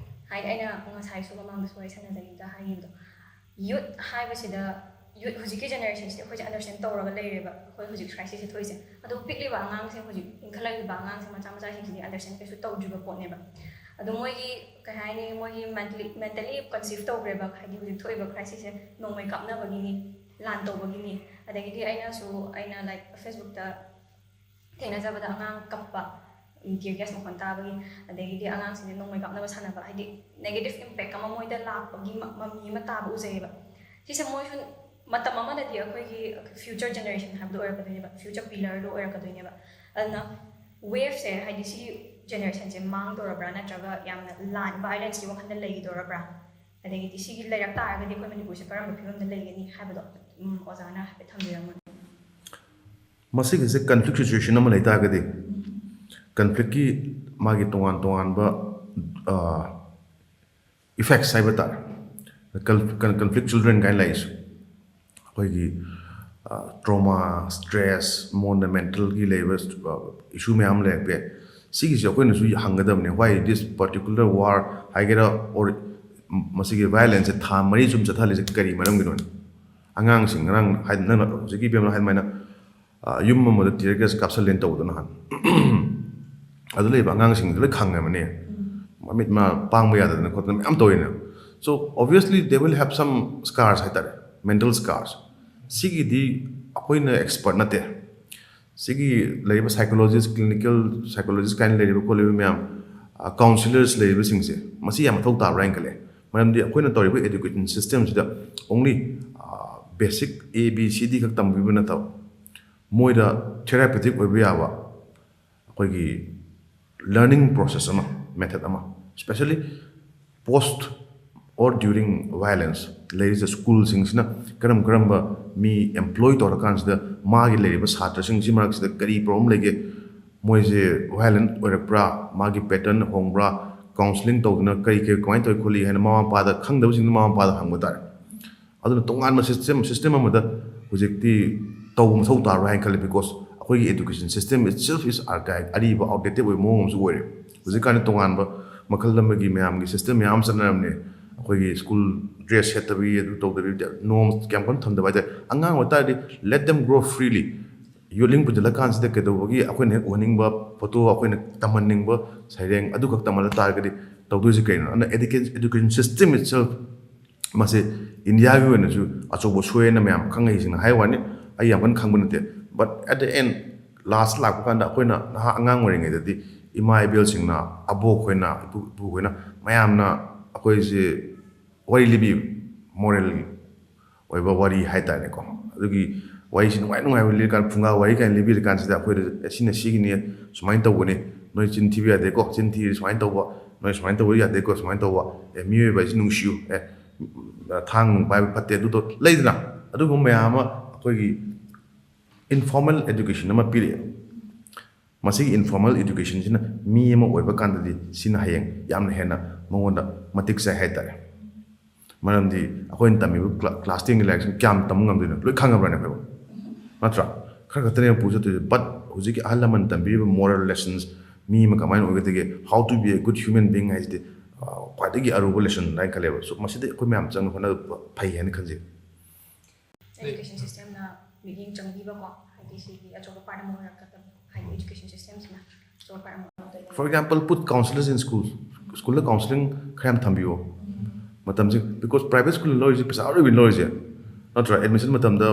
ꯍꯥꯏꯗꯤ ꯑꯩꯅ ꯉꯁꯥꯏꯁꯨ ꯃꯃꯥꯡꯗꯁꯨ ꯋꯥꯔꯤ ꯁꯥꯟꯅꯖꯩꯗ ꯍꯥꯏꯈꯤꯕꯗꯣ, youth ꯍꯥꯏꯕꯁꯤꯗ youth ꯍꯧꯖꯤꯛꯀꯤ generationꯁꯤꯗ ꯑꯩꯈꯣꯏꯁꯦ understand ꯇꯧꯔꯒ ꯂꯩꯔꯦꯕ꯫ ꯑꯩꯈꯣꯏ ꯍꯧꯖꯤꯛ crisisꯁꯦ ꯊꯣꯛꯏꯁꯦ꯫ ꯑꯗꯣ ꯄꯤꯛꯂꯤꯕ ꯑꯉꯥꯡꯁꯤꯡ, ꯍꯧꯖꯤꯛ ꯏꯟꯈꯠꯂꯛꯂꯤꯕ ꯑꯉꯥꯡꯁꯤꯡ, ꯃꯆꯥ ꯃꯆꯥꯁꯤꯡꯁꯤꯗꯤ understand ꯀꯩꯁꯨ ꯇꯧꯗ꯭ꯔꯤꯕ ꯄꯣꯠꯅꯦꯕ꯫ ꯑꯗꯣ ꯃꯣꯏꯒꯤ ꯀꯩ ꯍꯥꯏꯅꯤ, ꯃꯣꯏꯒꯤ mentally, mentally conceive ꯇꯧꯈ꯭ꯔꯦꯕ, ꯍꯥꯏꯗꯤ ꯍꯧꯖꯤꯛ ꯊꯣꯛꯏꯕ crisisꯁꯦ ꯅꯣꯡꯃꯩ ꯀꯥꯞꯅꯕꯒꯤꯅꯤ, ꯂꯥꯟ ꯇꯧꯕꯒꯤꯅꯤ꯫ ꯑꯗꯒꯤꯗꯤ ꯑꯩꯅꯁꯨ, ꯑꯩꯅ like Facebookꯇ ꯊꯦꯡꯅꯖꯕꯗ ꯑꯉꯥꯡ ꯀꯞꯄ, tear gas ꯃꯈꯣꯟ ꯇꯥꯕꯒꯤ, ꯑꯗꯒꯤꯗꯤ ꯑꯉꯥꯡꯁꯤꯡꯁꯦ ꯅꯣꯡꯃꯩ ꯀꯥꯞꯅꯕ ꯁꯥꯟꯅꯕ, ꯍꯥꯏꯗꯤ negative impact ꯑꯃ ꯃꯣꯏꯗ ꯂꯥꯛꯄꯒꯤ ꯃ-, ꯃꯃꯤ ꯑꯃ ꯇꯥꯕ ꯎꯖꯩꯌꯦꯕ꯫ ꯁꯤꯁꯦ ꯃꯣꯏꯁꯨ ꯃꯇꯝ ꯑꯃꯗꯗꯤ ꯑꯩꯈꯣꯏꯒꯤ future generation ꯍꯥꯏꯕꯗꯣ ꯑꯣꯏꯔꯛꯀꯗꯣꯏꯅꯦꯕ, future pillarꯗꯣ ꯑꯣꯏꯔꯛꯀꯗꯣꯏꯅꯦꯕ꯫ ꯑꯗꯨꯅ waveꯁꯦ, ꯍꯥꯏꯗꯤ ꯁꯤꯒꯤ generationꯁꯦ ꯃꯥꯡꯗꯧꯔꯕ꯭ꯔꯥ, ꯅꯠꯇ꯭ꯔꯒ ꯌꯥꯝꯅ ꯂꯥꯟ, violenceꯀꯤ ꯋꯥꯈꯜꯗ ꯂꯩꯈꯤꯗꯧꯔꯕ꯭ꯔꯥ, ꯑꯗꯒꯤꯗꯤ ꯁꯤꯒꯤ ꯂꯩꯔꯛ ꯇꯥꯔꯒꯗꯤ ꯑꯩꯈꯣꯏ ꯃꯅꯤꯄꯨꯔꯁꯦ ꯀꯔꯝꯕ ꯐꯤꯕꯝꯗ ꯂꯩꯒꯅꯤ ꯍꯥꯏꯕꯗꯣ, ꯎꯝ, ꯑꯣꯖꯥꯅ ꯍꯥꯏꯐꯦꯠ ꯊꯝꯕꯤꯔꯝꯃꯣ꯫ ꯃꯁꯤꯒꯤꯁꯦ conflict situation ꯑꯃ ꯂꯩꯇꯥꯔꯒꯗꯤ, conflictꯀꯤ ꯃꯥꯒꯤ ꯇꯣꯉꯥꯟ ꯇꯣꯉꯥꯟꯕ, ꯑ, effects ꯍꯥꯏꯕ ꯇꯥꯔꯦ꯫ Con-, con-, conflict children ꯀꯥꯏꯅ ꯂꯩꯔꯤꯁꯦ꯫ ꯑꯩꯈꯣꯏꯒꯤ, ꯑ, trauma, stress, ꯃꯉꯣꯟꯗ mentalꯒꯤ ꯂꯩꯕ, ꯑ, issue ꯃꯌꯥꯝ ꯂꯩꯔꯛꯄ ꯌꯥꯏ꯫ ꯁꯤꯒꯤꯁꯦ ꯑꯩꯈꯣꯏꯅꯁꯨ ꯍꯪꯒꯗꯕꯅꯦ, why this particular war ꯍꯥꯏꯒꯦꯔꯥ, or ꯃꯁꯤꯒꯤ violenceꯁꯦ ꯊꯥ ꯃꯔꯤ ꯁꯨꯝ ꯆꯠꯊꯍꯜꯂꯤꯁꯦ ꯀꯔꯤ ꯃꯔꯝꯒꯤꯅꯣ? ꯑꯉꯥꯡꯁꯤꯡ, ꯉꯔꯥꯡ ꯍꯥꯏ-, ꯅꯪꯅ ꯍꯧꯖꯤꯛꯀꯤ ꯏꯕꯦꯝꯃꯅ ꯍꯥꯏ ꯑꯗꯨꯃꯥꯏꯅ, ꯑ, ꯌꯨꯝ ꯑꯃꯗ tear gas ꯀꯥꯞꯁꯜꯂꯦꯅ ꯇꯧꯕꯗꯣ ꯅꯍꯥꯟ꯫ ꯑꯗꯨ ꯂꯩꯕ ꯑꯉꯥꯡꯁꯤꯡꯗꯣ ꯂꯣꯏ ꯈꯪꯉꯕꯅꯦ꯫ ꯃꯃꯤꯠ ꯃꯥ ꯄꯥꯡꯕ ꯌꯥꯗꯗꯅ ꯈꯣꯠꯇꯅ ꯃꯌꯥꯝ ꯇꯧꯔꯤꯅꯦ꯫ So obviously they will have some scars ꯍꯥꯏꯇꯥꯔꯦ, mental scars꯫ ꯁꯤꯒꯤꯗꯤ ꯑꯩꯈꯣꯏꯅ expert ꯅꯠꯇꯦ꯫ ꯁꯤꯒꯤ ꯂꯩꯔꯤꯕ psychologist, clinical psychologist ꯀꯥꯏꯅ ꯂꯩꯔꯤꯕ ꯈꯣꯠꯂꯤꯕ ꯃꯌꯥꯝ, counsellors ꯂꯩꯔꯤꯕꯁꯤꯡꯁꯦ, ꯃꯁꯤ ꯌꯥꯝ ꯃꯊꯧ ꯇꯥꯕ꯭ꯔꯥ ꯍꯥꯏꯅ ꯈꯜꯂꯦ꯫ ꯃꯔꯝꯗꯤ ꯑꯩꯈꯣꯏꯅ ꯇꯧꯔꯤꯕ education system ꯁꯤꯗ only basic A B C D ꯈꯛ ꯇꯝꯕꯤꯕ ꯅꯠꯇꯕ, ꯃꯣꯏꯗ therapeutic ꯑꯣꯏꯕ ꯌꯥꯕ ꯑꯩꯈꯣꯏꯒꯤ learning process ꯑꯃ, method ꯑꯃ, especially post or during violence ꯂꯩꯔꯤꯁꯦ, ꯁ꯭ꯀꯨꯜꯁꯤꯡꯁꯤꯅ ꯀꯔꯝ ꯀꯔꯝꯕ ꯃꯤ employ ꯇꯧꯔꯀꯥꯟꯁꯤꯗ ꯃꯥꯒꯤ ꯂꯩꯔꯤꯕ ꯁꯥꯇ꯭ꯔꯁꯤꯡꯁꯤ ꯃꯔꯛꯁꯤꯗ ꯀꯔꯤ problem ꯂꯩꯒꯦ, ꯃꯣꯏꯁꯦ violent ꯑꯣꯏꯔꯛꯄ꯭ꯔꯥ, ꯃꯥꯒꯤ pattern ꯍꯣꯡꯕ꯭ꯔꯥ, counselling ꯇꯧꯗꯅ ꯀꯔꯤ ꯀꯔꯤ ꯀꯃꯥꯏꯅ ꯇꯧꯏ ꯈꯣꯠꯂꯤ ꯍꯥꯏꯅ ꯃꯃꯥ ꯃꯄꯥꯗ ꯈꯪꯗꯕꯁꯤꯡꯗꯨꯅ ꯃꯃꯥ ꯃꯄꯥꯗ ꯍꯪꯕ ꯇꯥꯔꯦ꯫ ꯑꯗꯨꯅ ꯇꯣꯉꯥꯟꯕ system, system ꯑꯃꯗ ꯍꯧꯖꯤꯛꯇꯤ ꯇꯧꯕ ꯃꯊꯧ ꯇꯥꯔꯣꯏ ꯍꯥꯏꯅ ꯈꯜꯂꯤ, because ꯑꯩꯈꯣꯏꯒꯤ education system itself is archaic, ꯑꯔꯤꯕ, outdated ꯑꯣꯏꯕ ꯃꯑꯣꯡ ꯑꯃꯁꯨ ꯑꯣꯏꯔꯦ꯫ ꯍꯧꯖꯤꯛꯀꯥꯟꯗꯤ ꯇꯣꯉꯥꯟꯕ ꯃꯈꯜ ꯑꯃꯒꯤ ꯃꯌꯥꯝꯒꯤ system ꯃꯌꯥꯝ ꯑꯃ ꯆꯠꯅꯔꯝꯅꯦ꯫ ꯑꯩꯈꯣꯏꯒꯤ ꯁ꯭ꯀꯨꯜ dress ꯁꯦꯠꯇꯕꯤ, ꯑꯗꯨ ꯇꯧꯗꯕꯤ, norms ꯀꯌꯥꯝ ꯀꯟꯅ ꯊꯝꯗꯕ ꯍꯥꯏꯇꯥꯔꯦ꯫ ꯑꯉꯥꯡ ꯑꯣꯏꯇꯥꯔꯗꯤ let them grow freely, ꯌꯣꯠꯂꯤꯡ ꯄꯨꯟꯁꯤꯜꯂꯀꯥꯟꯁꯤꯗ ꯀꯩꯗꯧꯕꯒꯤ ꯑꯩꯈꯣꯏꯅ ꯍꯦꯛ ꯎꯍꯟꯅꯤꯡꯕ ꯐꯣꯇꯣ, ꯑꯩꯈꯣꯏꯅ ꯇꯝꯍꯟꯅꯤꯡꯕ ꯁꯩꯔꯦꯡ ꯑꯗꯨꯈꯛ ꯇꯝꯍꯜꯂ ꯇꯥꯔꯒꯗꯤ ꯇꯧꯗꯣꯏꯁꯦ ꯀꯩꯅꯣ? ꯑꯗꯨꯅ education, education system itself ꯃꯁꯤ ꯏꯟꯗꯤꯌꯥꯒꯤ ꯑꯣꯏꯅꯁꯨ ꯑꯆꯧꯕ ꯁꯣꯏꯅ ꯃꯌꯥꯝ ꯈꯪꯍꯩꯁꯤꯡꯅ ꯍꯥꯏ ꯋꯥꯅꯤ, ꯑꯩ ꯌꯥꯝ ꯀꯟꯅ ꯈꯪꯕ ꯅꯠꯇꯦ꯫ But at the end, last ꯂꯥꯛꯄ ꯀꯥꯟꯗ ꯑꯩꯈꯣꯏꯅ ꯅꯍꯥ ꯑꯉꯥꯡ ꯑꯣꯏꯔꯤꯉꯩꯗꯗꯤ ꯏꯃꯥ ꯏꯕꯦꯜꯁꯤꯡꯅ, ꯑꯕꯣꯛ ꯑꯩꯈꯣꯏꯅ, ꯏꯄꯨ ꯏꯄꯨ ꯑꯩꯈꯣꯏꯅ ꯃꯌꯥꯝꯅ ꯑꯩꯈꯣꯏꯁꯦ ꯋꯥꯔꯤ ꯂꯤꯕꯤꯕ, moral ꯑꯣꯏꯕ ꯋꯥꯔꯤ ꯍꯥꯏꯇꯥꯔꯦꯀꯣ꯫ ꯑꯗꯨꯒꯤ ꯋꯥꯔꯤꯁꯤ ꯅꯨꯡꯉꯥꯏ ꯅꯨꯡꯉꯥꯏꯕ ꯂꯤꯔꯀꯥꯟꯗ, ꯐꯨꯡꯒꯥ ꯋꯥꯔꯤ ꯀꯥꯏꯅ ꯂꯤꯕꯤꯔꯀꯥꯟꯁꯤꯗ ꯑꯩꯈꯣꯏꯗ, "ꯑꯦ, ꯁꯤꯅ ꯁꯤꯒꯤꯅꯤ, ꯁꯨꯃꯥꯏꯅ ꯇꯧꯕꯅꯤ, ꯅꯣꯏ ꯆꯤꯟ ꯊꯤꯕ ꯌꯥꯗꯦꯀꯣ, ꯆꯤꯟ ꯊꯤꯔꯗꯤ ꯁꯨꯃꯥꯏꯅ ꯇꯧꯕ, ꯅꯣꯏ ꯁꯨꯃꯥꯏꯅ ꯇꯧꯕ ꯌꯥꯗꯦꯀꯣ, ꯁꯨꯃꯥꯏꯅ ꯇꯧꯕ, ꯑꯦ, ꯃꯤꯑꯣꯏꯕ ꯍꯥꯏꯁꯤ ꯅꯨꯡꯁꯤꯌꯨ, ꯑꯦ, ꯊꯥꯡ ꯅꯨꯡ ꯄꯥꯏꯕ ꯐꯠꯇꯦ", ꯑꯗꯨ ꯇꯧ-, ꯂꯩꯗꯅ, ꯑꯗꯨꯒꯨꯝꯕ ꯃꯌꯥꯝ ꯑꯃ ꯑꯩꯈꯣꯏꯒꯤ informal education ꯑꯃ ꯄꯤꯔꯛꯑꯦ꯫ ꯃꯁꯤꯒꯤ informal educationꯁꯤꯅ ꯃꯤ ꯑꯃ ꯑꯣꯏꯕ ꯀꯥꯟꯗꯗꯤ ꯁꯤꯅ ꯍꯌꯦꯡ ꯌꯥꯝꯅ ꯍꯦꯟꯅ ꯃꯉꯣꯟꯗ ꯃꯇꯤꯛ ꯆꯥꯏ ꯍꯥꯏꯇꯥꯔꯦ꯫ ꯃꯔꯝꯗꯤ ꯑꯩꯈꯣꯏꯅ ꯇꯝꯃꯤꯕ ꯀ꯭ꯂꯥ-, class tenꯒꯤ ꯂꯥꯏꯔꯤꯛꯁꯤꯡ ꯀꯌꯥꯝ ꯇꯝꯕ ꯉꯝꯗꯣꯏꯅꯣ? ꯂꯣꯏ ꯈꯪꯉꯕ꯭ꯔꯥꯅꯦ ꯑꯩꯈꯣꯏꯕꯨ? ꯅꯠꯇ꯭ꯔꯥ? ꯈꯔ ꯈꯛꯇꯅꯦꯕ ꯄꯨ ꯆꯠꯇꯣꯏꯁꯦ꯫ But ꯍꯧꯖꯤꯛꯀꯤ ꯑꯍꯜ ꯂꯃꯟ ꯇꯝꯕꯤꯔꯤꯕ moral lessons, ꯃꯤ ꯑꯃ ꯀꯃꯥꯏꯅ ꯑꯣꯏꯒꯗꯒꯦ, how to be a good human being ꯍꯥꯏꯁꯤꯗꯤ, ꯑ, ꯈ꯭ꯋꯥꯏꯗꯒꯤ ꯑꯔꯨꯕ lesson ꯍꯥꯏꯅ ꯈꯜꯂꯦꯕ꯫ So, ꯃꯁꯤꯗ ꯑꯩꯈꯣꯏ ꯃꯌꯥꯝ ꯆꯪꯅ ꯍꯣꯠꯅꯕ ꯐꯩ ꯍꯥꯏꯅ ꯈꯟꯖꯩ꯫ Education systemꯅ ꯃꯤꯠꯌꯦꯡ ꯆꯪꯕꯤꯕꯀꯣ, ꯍꯥꯏꯗꯤ ꯁꯤꯒꯤ ꯑꯆꯧꯕ part ꯑꯃ ꯑꯣꯏꯔꯛꯀꯗꯕ, ꯍꯥꯏꯗꯤ education systemꯁꯤꯅ ꯑꯆꯧꯕ part ꯑꯃ ꯑꯣꯏꯔꯛꯀꯗꯣꯏꯅꯤ꯫ For example, put counselors in school. ꯁ꯭ꯀꯨꯜꯗ ꯀꯥꯎꯟꯁꯤꯂꯤꯡ ꯈꯔ ꯌꯥꯝ ꯊꯝꯕꯤꯌꯣ꯫ ꯃꯇꯝꯁꯦ, because private school ꯂꯧꯔꯤꯁꯦ ꯄꯩꯁꯥ ꯑꯔꯣꯏꯕꯤꯅ ꯂꯧꯔꯤꯁꯦ, ꯅꯠꯇ꯭ꯔꯥ? Admission ꯃꯇꯝꯗ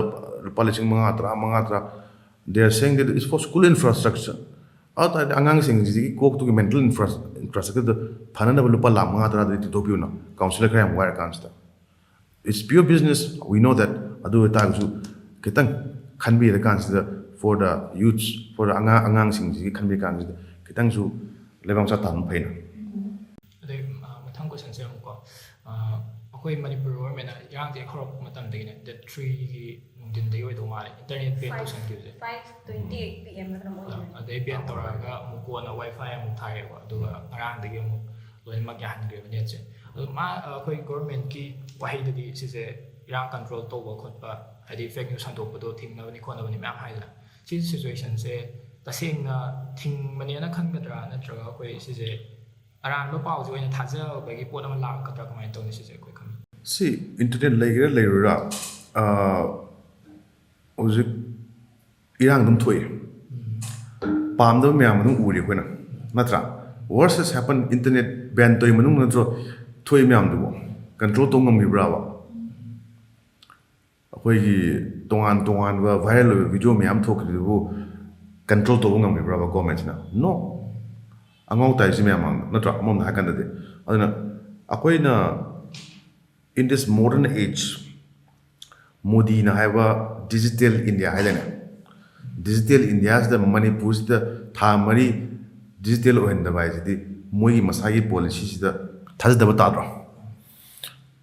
ꯂꯨꯄꯥ ꯂꯤꯁꯤꯡ ꯃꯉꯥ, ꯇꯔꯥ, ꯃꯉꯥ, ꯇꯔꯥ, they are saying that it's for school infrastructure. ꯑꯗꯨ ꯇꯥꯔꯗꯤ ꯑꯉꯥꯡꯁꯤꯡꯁꯤꯒꯤ ꯀꯣꯛꯇꯨꯒꯤ mental infra- infrastructureꯗ ꯐꯅꯅꯕ ꯂꯨꯄꯥ ꯂꯥꯈ ꯃꯉꯥ, ꯇꯔꯥꯗꯤ ꯊꯤꯗꯣꯛꯄꯤꯌꯨꯅ, ꯀꯥꯎꯟꯁꯤꯂꯔ ꯈꯔ ꯌꯥꯝ ꯋꯥꯏꯔꯀꯥꯟꯁꯤꯗ꯫ It's pure business, we know that. ꯑꯗꯨ ꯑꯣꯏꯇꯥꯔꯒꯁꯨ ꯈꯤꯇꯪ ꯈꯟꯕꯤꯔꯀꯥꯟꯁꯤꯗ, for the youths, for the ꯑꯉꯥꯡ ꯑꯉꯥꯡꯁꯤꯡꯁꯤꯒꯤ ꯈꯟꯕꯤꯔꯀꯥꯟꯁꯤꯗ ꯈꯤꯇꯪꯁꯨ ꯂꯩꯕꯥꯛ ꯃꯆꯥ ꯇꯥꯍꯟꯕ ꯐꯩꯅ꯫ ꯑꯗꯩ ꯑ, ꯃꯊꯪ ꯀꯣꯏꯁꯟꯁꯦ ꯑꯃꯨꯛꯀꯣ, ꯑ, ꯑꯩꯈꯣꯏ ꯃꯅꯤꯄꯨꯔ ꯒꯣꯚꯔꯟꯃꯦꯟꯅ ꯏꯔꯥꯡꯁꯦ ꯍꯦꯛ ꯍꯧꯔꯛꯄ ꯃꯇꯝꯗꯒꯤꯅꯦ, ꯗꯦꯠ ꯊ꯭ꯔꯤꯒꯤ ꯅꯨꯡꯊꯤꯟꯗꯒꯤ ꯑꯣꯏꯗꯧ ꯃꯥꯜꯂꯦ, ꯏꯟꯇꯔꯅꯦꯠ ꯕꯦꯟ ꯇꯧꯁꯟꯈꯤꯕꯁꯦ꯫ Five twenty eight P M ꯅ ꯀꯩꯅꯣꯝ ꯑꯣꯏꯕꯅꯦ꯫ ꯑꯗꯩ ꯕꯦꯟ ꯇꯧꯔꯛꯑꯒ ꯑꯃꯨꯛ ꯀꯣꯟꯅ ꯋꯥꯏ ꯐꯥꯏ ꯑꯃꯨꯛ ꯊꯥꯔꯛꯑꯦꯀꯣ, ꯑꯗꯨꯒ ꯉꯔꯥꯡꯗꯒꯤ ꯑꯃꯨꯛ ꯂꯣꯏꯅꯃꯛ ꯌꯥꯍꯟꯈ꯭ꯔꯦꯕ ꯅꯦꯠꯁꯦ꯫ ꯑꯗꯣ ꯃꯥ ꯑꯩꯈꯣꯏ ꯒꯣꯚꯔꯟꯃꯦꯟꯠꯀꯤ ꯋꯥꯍꯩꯗꯗꯤ ꯁꯤꯁꯦ ꯏꯔꯥꯡ ꯀꯟꯇ꯭ꯔꯣꯜ ꯇꯧꯕ ꯈꯣꯠꯄ, ꯍꯥꯏꯗꯤ ꯐꯦꯛ ꯅ꯭ꯌꯨꯁ ꯁꯟꯗꯣꯛꯄꯗꯣ ꯊꯤꯡꯅꯕꯅꯤ ꯈꯣꯠꯅꯕꯅꯤ ꯃꯌꯥꯝ ꯍꯥꯏꯗꯅ, ꯁꯤ ꯁꯤꯆꯨꯋꯦꯁꯟꯁꯦ ꯇꯁꯦꯡꯅ ꯊꯤꯡꯕꯅꯦꯅ ꯈꯟꯒꯗ꯭ꯔꯥ, ꯅꯠꯇ꯭ꯔꯒ ꯑꯩꯈꯣꯏ ꯁꯤꯁꯦ ꯑꯔꯥꯟꯕ ꯄꯥꯎꯁꯦ ꯑꯣꯏꯅ ꯊꯥꯖꯕꯒꯤ ꯄꯣꯠ ꯑꯃ ꯂꯥꯛꯀꯗ꯭ꯔꯥ, ꯀꯃꯥꯏꯅ ꯇꯧꯅꯤ ꯁꯤꯁꯦ ꯑꯩꯈꯣꯏ ꯈꯪ ꯁꯤ ꯏꯟꯇꯔꯅꯦꯠ ꯂꯩꯒꯦꯔꯥ ꯂꯩꯔꯣꯏꯔꯥ, ꯑ, ꯍꯧꯖꯤꯛ ꯏꯔꯥꯡ ꯑꯗꯨꯝ ꯊꯣꯛꯏ, ꯄꯥꯝꯗꯕ ꯃꯌꯥꯝ ꯑꯗꯨꯝ ꯎꯔꯤ ꯑꯩꯈꯣꯏꯅ, ꯅꯠꯇ꯭ꯔꯥ? Worst has happened, internet ban ꯇꯧꯔꯤ ꯃꯅꯨꯡꯗ ꯅꯠꯇ꯭ꯔꯣ ꯊꯣꯛꯏ ꯃꯌꯥꯝꯗꯨꯕꯨ? ꯀꯟꯇ꯭ꯔꯣꯜ ꯇꯧ ꯉꯝꯈꯤꯕ꯭ꯔꯥꯕ? ꯑꯩꯈꯣꯏꯒꯤ ꯇꯣꯉꯥꯟ ꯇꯣꯉꯥꯟꯕ ꯚꯥꯏꯔꯦꯜ ꯑꯣꯏꯕ ꯚꯤꯗꯤꯑꯣ ꯃꯌꯥꯝ ꯊꯣꯛꯈꯤꯕꯗꯨꯕꯨ ꯀꯟꯇ꯭ꯔꯣꯜ ꯇꯧꯕ ꯉꯝꯈꯤꯕ꯭ꯔꯥꯕ ꯒꯣꯔꯃꯦꯟꯁꯤꯅ? No꯫ ꯑꯉꯥꯎ ꯇꯥꯏꯁꯤ ꯃꯌꯥꯝ ꯃꯥꯡꯗ, ꯅꯠꯇ꯭ꯔꯥ? ꯑꯃꯔꯣꯝꯗ ꯍꯥꯏꯀꯥꯟꯗꯗꯤ꯫ ꯑꯗꯨꯅ ꯑꯩꯈꯣꯏꯅ in this modern age, ꯃꯣꯗꯤꯅ ꯍꯥꯏꯕ ꯗꯤꯖꯤꯇꯦꯜ ꯏꯟꯗꯤꯌꯥ ꯍꯥꯏꯗꯅꯦ, ꯗꯤꯖꯤꯇꯦꯜ ꯏꯟꯗꯤꯌꯥꯁꯤꯗ ꯃꯅꯤꯄꯨꯔꯁꯤꯗ ꯊꯥ ꯃꯔꯤ ꯗꯤꯖꯤꯇꯦꯜ ꯑꯣꯏꯍꯟꯗꯕ ꯍꯥꯏꯁꯤꯗꯤ ꯃꯣꯏꯒꯤ ꯃꯁꯥꯒꯤ ꯄꯣꯂꯤꯁꯤꯁꯤꯗ ꯊꯥꯖꯗꯕ ꯇꯥꯗ꯭ꯔꯣ?